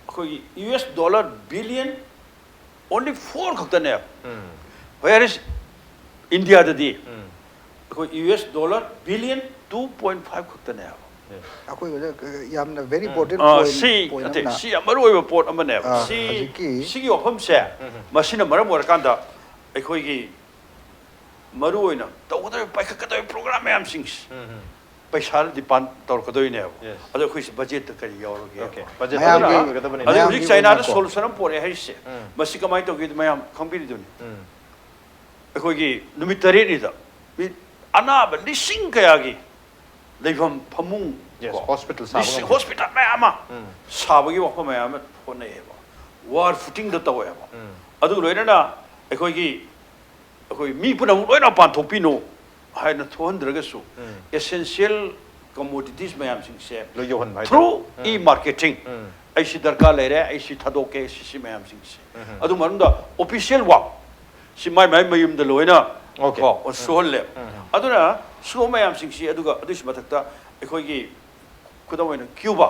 ꯑꯩꯈꯣꯏꯒꯤ US dollar billion only four ꯈꯛꯇꯅꯦꯕ꯫ ꯎꯝ. Whereas India ꯗꯗꯤ ꯎꯝ. ꯑꯩꯈꯣꯏ US dollar billion two point five ꯈꯛꯇꯅꯦꯕ꯫ Yes. ꯑꯩꯈꯣꯏ ꯑꯣꯖꯥ, ꯌꯥꯝꯅ very important ꯑ, point, ꯁꯤ point ꯅꯠꯇꯦ, ꯑꯃꯅ ꯁꯤ ꯌꯥꯝ ꯃꯔꯨ ꯑꯣꯏꯕ ꯄꯣꯠ ꯑꯃꯅꯦꯕ꯫ ꯑ, ꯁꯤ, ꯍꯧꯖꯤꯛꯀꯤ ꯁꯤꯒꯤ ꯋꯥꯐꯝꯁꯦ, ꯎꯝ. ꯃꯁꯤꯅ ꯃꯔꯝ ꯑꯣꯏꯔꯀꯥꯟꯗ ꯑꯩꯈꯣꯏꯒꯤ ꯃꯔꯨ ꯑꯣꯏꯅ ꯇꯧꯒꯗꯧꯔꯤꯕ, ꯄꯥꯏꯈꯠꯀꯗꯧꯔꯤꯕ program ꯃꯌꯥꯝꯁꯤꯡꯁꯦ ꯎꯝ. ꯄꯩꯁꯥꯗ depend ꯇꯧꯔꯛꯀꯗꯣꯏꯅꯦꯕ꯫ Yes. ꯑꯗꯣ ꯑꯩꯈꯣꯏꯁꯦ budget ꯇ ꯀꯔꯤ ꯌꯥꯎꯔꯒꯦ? Okay. Budget ꯃꯌꯥꯝꯒꯤ ꯇ ꯌꯥꯎꯔꯒꯗꯕꯅꯤ꯫ ꯑꯗꯣ ꯍꯧꯖꯤꯛ ꯃꯌꯥꯝꯒꯤ ꯆꯥꯏꯅꯥꯗ ꯑꯣꯏꯅꯀꯣ꯫ solution ꯑꯃ ꯄꯣꯔꯛꯑꯦ ꯍꯥꯏꯔꯤꯁꯦ, ꯎꯝ. ꯃꯁꯤ ꯀꯃꯥꯏꯅ ꯇꯧꯒꯦꯗ ꯃꯌꯥꯝ ꯈꯪꯕꯤꯔꯤꯗꯨꯅꯤ꯫ ꯎꯝ. ꯑꯩꯈꯣꯏꯒꯤ ꯅꯨꯃꯤꯠ ꯇꯔꯦꯠꯅꯤꯗ ꯃꯤ ꯑꯅꯥꯕ ꯂꯤꯁꯤꯡ ꯀꯌꯥꯒꯤ ꯂꯩꯐꯝ ꯐꯃꯨꯡ Yes, ꯀꯣ, hospital ꯁꯥꯕ ꯂꯤꯁꯤꯡ, ꯉꯝꯕ꯫ hospital ꯃꯌꯥꯝ ꯑꯃ ꯎꯝ. ꯁꯥꯕꯒꯤ ꯋꯥꯐꯝ ꯃꯌꯥꯝ ꯑꯃ ꯍꯣꯠꯅꯩꯌꯦꯕ, war footing ꯗ ꯇꯧꯋꯦꯕ꯫ ꯎꯝ. ꯑꯗꯨꯒ ꯂꯣꯏꯅꯅ ꯑꯩꯈꯣꯏꯒꯤ, ꯑꯩꯈꯣꯏ ꯃꯤ ꯄꯨꯝꯅꯃꯛ ꯂꯣꯏꯅ ꯃꯄꯥꯟ ꯊꯣꯛꯄꯤꯅꯨ ꯍꯥꯏꯅ ꯊꯣꯛꯍꯟꯗ꯭ꯔꯒꯁꯨ, ꯎꯝ. essential commodities ꯃꯌꯥꯝꯁꯤꯡꯁꯦ ꯂꯣꯏ ꯌꯧꯍꯟꯕ ꯍꯥꯏꯇꯥꯔꯦ꯫ through ꯎꯝ. e-marketing, ꯎꯝ. ꯑꯩ ꯁꯤ ꯗꯔꯀꯥꯔ ꯂꯩꯔꯦ, ꯑꯩ ꯁꯤ ꯊꯥꯗꯣꯛꯀꯦ, ꯁꯤ, ꯁꯤ ꯃꯌꯥꯝꯁꯤꯡꯁꯦ꯫ ꯎꯝ. ꯑꯗꯨ ꯃꯅꯨꯡꯗ official work ꯁꯤ ꯃꯥꯏ ꯃꯥꯏ ꯃꯌꯨꯝꯗ ꯂꯣꯏꯅ Okay. ꯀꯣ, ꯁꯨꯍꯜꯂꯦ꯫ ꯎꯝ. ꯑꯗꯨꯅ ꯁꯤꯒꯨꯝꯕ ꯃꯌꯥꯝꯁꯤꯡꯁꯤ, ꯑꯗꯨꯒ ꯑꯗꯨꯒꯤ ꯃꯊꯛꯇ ꯑꯩꯈꯣꯏꯒꯤ, ꯈꯨꯗꯝ ꯑꯣꯏꯅ Cuba,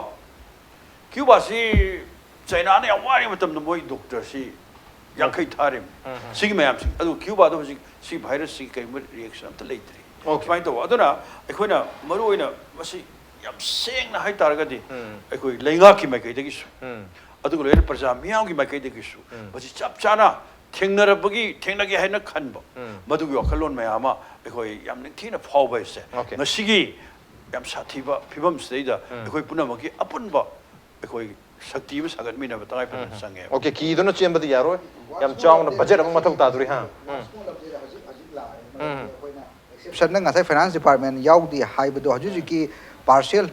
Cuba ꯁꯤ ꯆꯥꯏꯅꯥꯅ ꯌꯥꯝ ꯋꯥꯔꯤꯉꯩ ꯃꯇꯝꯗ ꯃꯣꯏ doctor ꯁꯤ ꯌꯥꯡꯈꯩ ꯊꯥꯔꯤꯕꯅꯤ꯫ ꯎꯝ. ꯁꯤꯒꯤ ꯃꯌꯥꯝꯁꯤ, ꯑꯗꯨ Cuba ꯗ ꯍꯧꯖꯤꯛ ꯁꯤ virus ꯁꯤꯒꯤ ꯀꯔꯤꯒꯨꯝꯕ reaction ꯑꯝꯇ ꯂꯩꯇ꯭ꯔꯤ꯫ Okay. ꯁꯨꯃꯥꯏꯅ ꯇꯧꯕ꯫ ꯑꯗꯨꯅ ꯑꯩꯈꯣꯏꯅ ꯃꯔꯨ ꯑꯣꯏꯅ ꯃꯁꯤ ꯌꯥꯝ ꯁꯦꯡꯅ ꯍꯥꯏꯇꯥꯔꯒꯗꯤ, ꯎꯝ. ꯑꯩꯈꯣꯏ ꯂꯩꯉꯥꯛꯀꯤ ꯃꯥꯏꯀꯩꯗꯒꯤꯁꯨ ꯎꯝ. ꯑꯗꯨꯒ ꯂꯣꯏꯅ ꯄ꯭ꯔꯖꯥ ꯃꯤꯌꯥꯝꯒꯤ ꯃꯥꯏꯀꯩꯗꯒꯤꯁꯨ ꯃꯁꯤ ꯆꯞ ꯆꯥꯅ ꯊꯦꯡꯅꯔꯕꯒꯤ, ꯊꯦꯡꯅꯒꯦ ꯍꯥꯏꯅ ꯈꯟꯕ ꯃꯗꯨꯒꯤ ꯋꯥꯈꯜꯂꯣꯟ ꯃꯌꯥꯝ ꯑꯃ ꯑꯩꯈꯣꯏ ꯌꯥꯝ ꯅꯤꯡꯊꯤꯅ ꯐꯥꯎꯕ ꯍꯥꯏꯁꯦ Okay. ꯉꯁꯤꯒꯤ ꯌꯥꯝ ꯁꯥꯊꯤꯕ ꯐꯤꯕꯝꯁꯤꯗꯩꯗ ꯑꯩꯈꯣꯏ ꯄꯨꯝꯅꯃꯛꯀꯤ ꯑꯄꯨꯟꯕ ꯑꯩꯈꯣꯏ ꯁꯛꯇꯤ ꯑꯃ ꯁꯥꯒꯠꯃꯤꯟꯅꯕ ꯇꯉꯥꯏ ꯐꯗꯅ ꯆꯪꯉꯦꯕ꯫ Okay, ꯀꯤꯗꯨꯅ ꯆꯦꯟꯕꯗꯤ ꯌꯥꯔꯣꯏ꯫ ꯌꯥꯝ ꯆꯥꯎꯅ budget ꯑꯃ ꯃꯊꯧ ꯇꯥꯗꯣꯔꯤ, ꯍꯥ? ꯁꯟꯅ ꯉꯁꯥꯏ ꯐꯥꯏꯅꯥꯟꯁ ꯗꯤꯄꯥꯔꯠꯃꯦꯟ ꯌꯥꯎꯗꯦ ꯍꯥꯏꯕꯗꯣ ꯍꯧꯖꯤꯛ ꯍꯧꯖꯤꯛꯀꯤ ꯄꯥꯔꯁꯤꯌꯦꯜ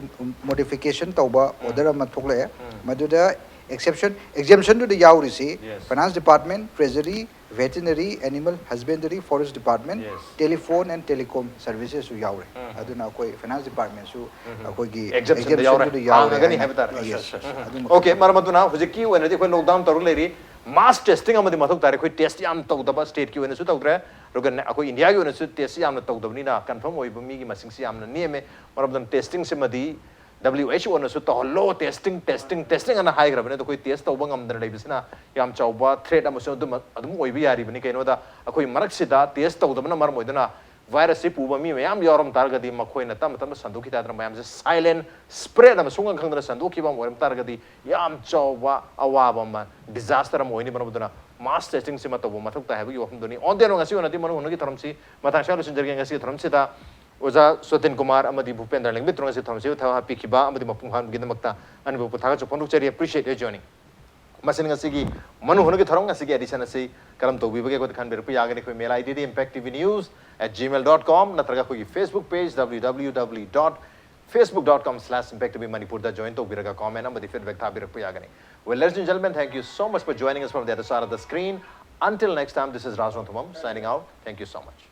ꯃꯣꯗꯤꯐꯤꯀꯦꯁꯟ ꯇꯧꯕ ꯑꯣꯔꯗꯔ ꯑꯃ ꯊꯣꯛꯂꯛꯑꯦ꯫ ꯃꯗꯨꯗ ꯑꯦꯛꯁꯦꯞꯁꯟ ꯑꯦꯛꯖꯦꯝꯁꯟꯗꯨꯗ ꯌꯥꯎꯔꯤꯁꯤ Yes. Finance department, treasury, veterinary, animal husbandry, forest department, Yes. Telephone and telecom ꯁꯔꯚꯤꯁꯦꯁꯁꯨ ꯌꯥꯎꯔꯦ꯫ ꯑꯗꯨꯅ ꯑꯩꯈꯣꯏ ꯐꯥꯏꯅꯥꯟꯁ ꯗꯤꯄꯥꯔꯠꯃꯦꯟꯁꯨ ꯑꯩꯈꯣꯏꯒꯤ Exemptionꯗ ꯌꯥꯎꯔꯦ꯫ exemptionꯗꯨꯗ ꯌꯥꯎꯔꯦ ꯍꯥꯡꯉꯒꯅꯤ ꯍꯥꯏꯅ ꯍꯥꯏꯕ ꯇꯥꯔꯦ꯫ Yes, Yes, yes. ꯑꯗꯨꯃ Okay, ꯃꯔꯝ ꯑꯗꯨꯅ ꯍꯧꯖꯤꯛꯀꯤ ꯑꯣꯏꯅꯗꯤ ꯑꯩꯈꯣꯏ ꯂꯣꯛꯗꯥꯎꯟ ꯇꯧꯔ ꯂꯩꯔꯤ꯫ Mass testing ꯑꯃꯗꯤ ꯃꯊꯧ ꯇꯥꯔꯦ꯫ ꯑꯩꯈꯣꯏ test ꯌꯥꯝ ꯇꯧꯗꯕ, stateꯀꯤ ꯑꯣꯏꯅꯁꯨ ꯇꯧꯗ꯭ꯔꯦ, ꯑꯗꯨꯒ ꯑꯩꯈꯣꯏ ꯏꯟꯗꯤꯌꯥꯒꯤ ꯑꯣꯏꯅꯁꯨ test ꯌꯥꯝꯅ ꯇꯧꯗꯕꯅꯤꯅ confirm ꯑꯣꯏꯕ ꯃꯤꯒꯤ ꯃꯁꯤꯡꯁꯤ ꯌꯥꯝꯅ ꯅꯦꯝꯃꯦ꯫ ꯃꯔꯝ ꯑꯗꯨꯅ testingꯁꯤꯃꯗꯤ W H Oꯅꯁꯨ ꯇꯧꯍꯜꯂꯣ, testing, testing, testing ꯑꯅ ꯍꯥꯏꯈ꯭ꯔꯕꯅꯤ꯫ ꯑꯗꯣ ꯑꯩꯈꯣꯏ test ꯇꯧꯕ ꯉꯝꯗꯅ ꯂꯩꯕꯁꯤꯅ ꯌꯥꯝ ꯆꯥꯎꯕ threat ꯑꯃꯁꯨ ꯑꯗꯨꯝ ꯑꯗꯨꯝ ꯑꯣꯏꯕ ꯌꯥꯔꯤꯕꯅꯤ꯫ ꯀꯩꯅꯣꯗ ꯑꯩꯈꯣꯏ ꯃꯔꯛꯁꯤꯗ test ꯇꯧꯗꯕꯅ ꯃꯔꯝ ꯑꯣꯏꯗꯨꯅ virusꯁꯤ ꯄꯨꯕ ꯃꯤ ꯃꯌꯥꯝ ꯌꯥꯎꯔꯝ ꯇꯥꯔꯒꯗꯤ ꯃꯈꯣꯏꯅ ꯇꯞꯅ ꯇꯞꯅ ꯁꯟꯗꯣꯛꯈꯤ ꯇꯥꯗꯅ ꯃꯌꯥꯝꯁꯦ silent spread ꯑꯃ ꯁꯨꯡꯈꯪ ꯈꯪꯗꯅ ꯁꯟꯗꯣꯛꯈꯤꯕ ꯑꯃ ꯑꯣꯏꯔꯝ ꯇꯥꯔꯒꯗꯤ ꯌꯥꯝ ꯆꯥꯎꯕ ꯑꯋꯥꯕ ꯑꯃ, disaster ꯑꯃ ꯑꯣꯏꯅꯤ꯫ ꯃꯔꯝ ꯑꯗꯨꯅ mass testingꯁꯤꯃ ꯇꯧꯕ ꯃꯊꯧ ꯇꯥꯏ ꯍꯥꯏꯕꯒꯤ ꯋꯥꯐꯝꯗꯨꯅꯤ꯫ On the note, ꯉꯁꯤ ꯑꯣꯏꯅꯗꯤ ꯃꯅꯨꯡ ꯍꯨꯠꯅꯒꯤ ꯊꯧꯔꯝꯁꯤ ꯃꯇꯥꯡ ꯑꯁꯤꯗ ꯂꯣꯏꯁꯤꯟꯖꯔꯒꯦ꯫ ꯉꯁꯤꯒꯤ ꯊꯧꯔꯝꯁꯤꯗ ꯑꯣꯖꯥ ꯁꯣꯇꯤꯟ ꯀꯨꯃꯥꯔ ꯑꯃꯗꯤ ꯚꯨꯄꯦꯟꯗ꯭ꯔ ꯂꯦꯡꯕꯤꯠꯇ꯭ꯔꯣ ꯉꯁꯤ ꯊꯧꯔꯝꯁꯤꯕꯨ ꯊꯧ ꯍꯥꯞꯄꯤꯈꯤꯕ ꯑꯃꯗꯤ ꯃꯄꯨꯡ ꯐꯥꯍꯟꯕꯒꯤꯗꯃꯛꯇ ꯑꯅꯤꯃꯛꯄꯨ ꯊꯥꯒꯠꯆꯕ ꯐꯣꯡꯗꯣꯛꯆꯔꯤ꯫ Appreciate your joining. ꯃꯁꯤꯅ ꯉꯁꯤꯒꯤ ꯃꯅꯨꯡ ꯍꯨꯠꯅꯒꯤ ꯊꯧꯔꯝ, ꯉꯁꯤꯒꯤ edition ꯑꯁꯤ ꯀꯔꯝ ꯇꯧꯕꯤꯕꯒꯦ ꯑꯩꯈꯣꯏꯗ ꯈꯟꯕꯤꯔꯛꯄ ꯌꯥꯒꯅꯤ꯫ ꯑꯩꯈꯣꯏ mail IDꯗꯤ impact T V news at gmail dot com ꯅꯠꯇ꯭ꯔꯒ ꯑꯩꯈꯣꯏꯒꯤ Facebook page W W W dot facebook dot com slash impact T V Manipurꯗ join ꯇꯧꯕꯤꯔꯒ comment ꯑꯃꯗꯤ feedback ꯊꯥꯕꯤꯔꯛꯄ ꯌꯥꯒꯅꯤ꯫ Well, ladies and gentlemen, thank you so much for joining us from the other side of the screen. Until next time, this is Raj Rongthumam signing out. Thank you so much.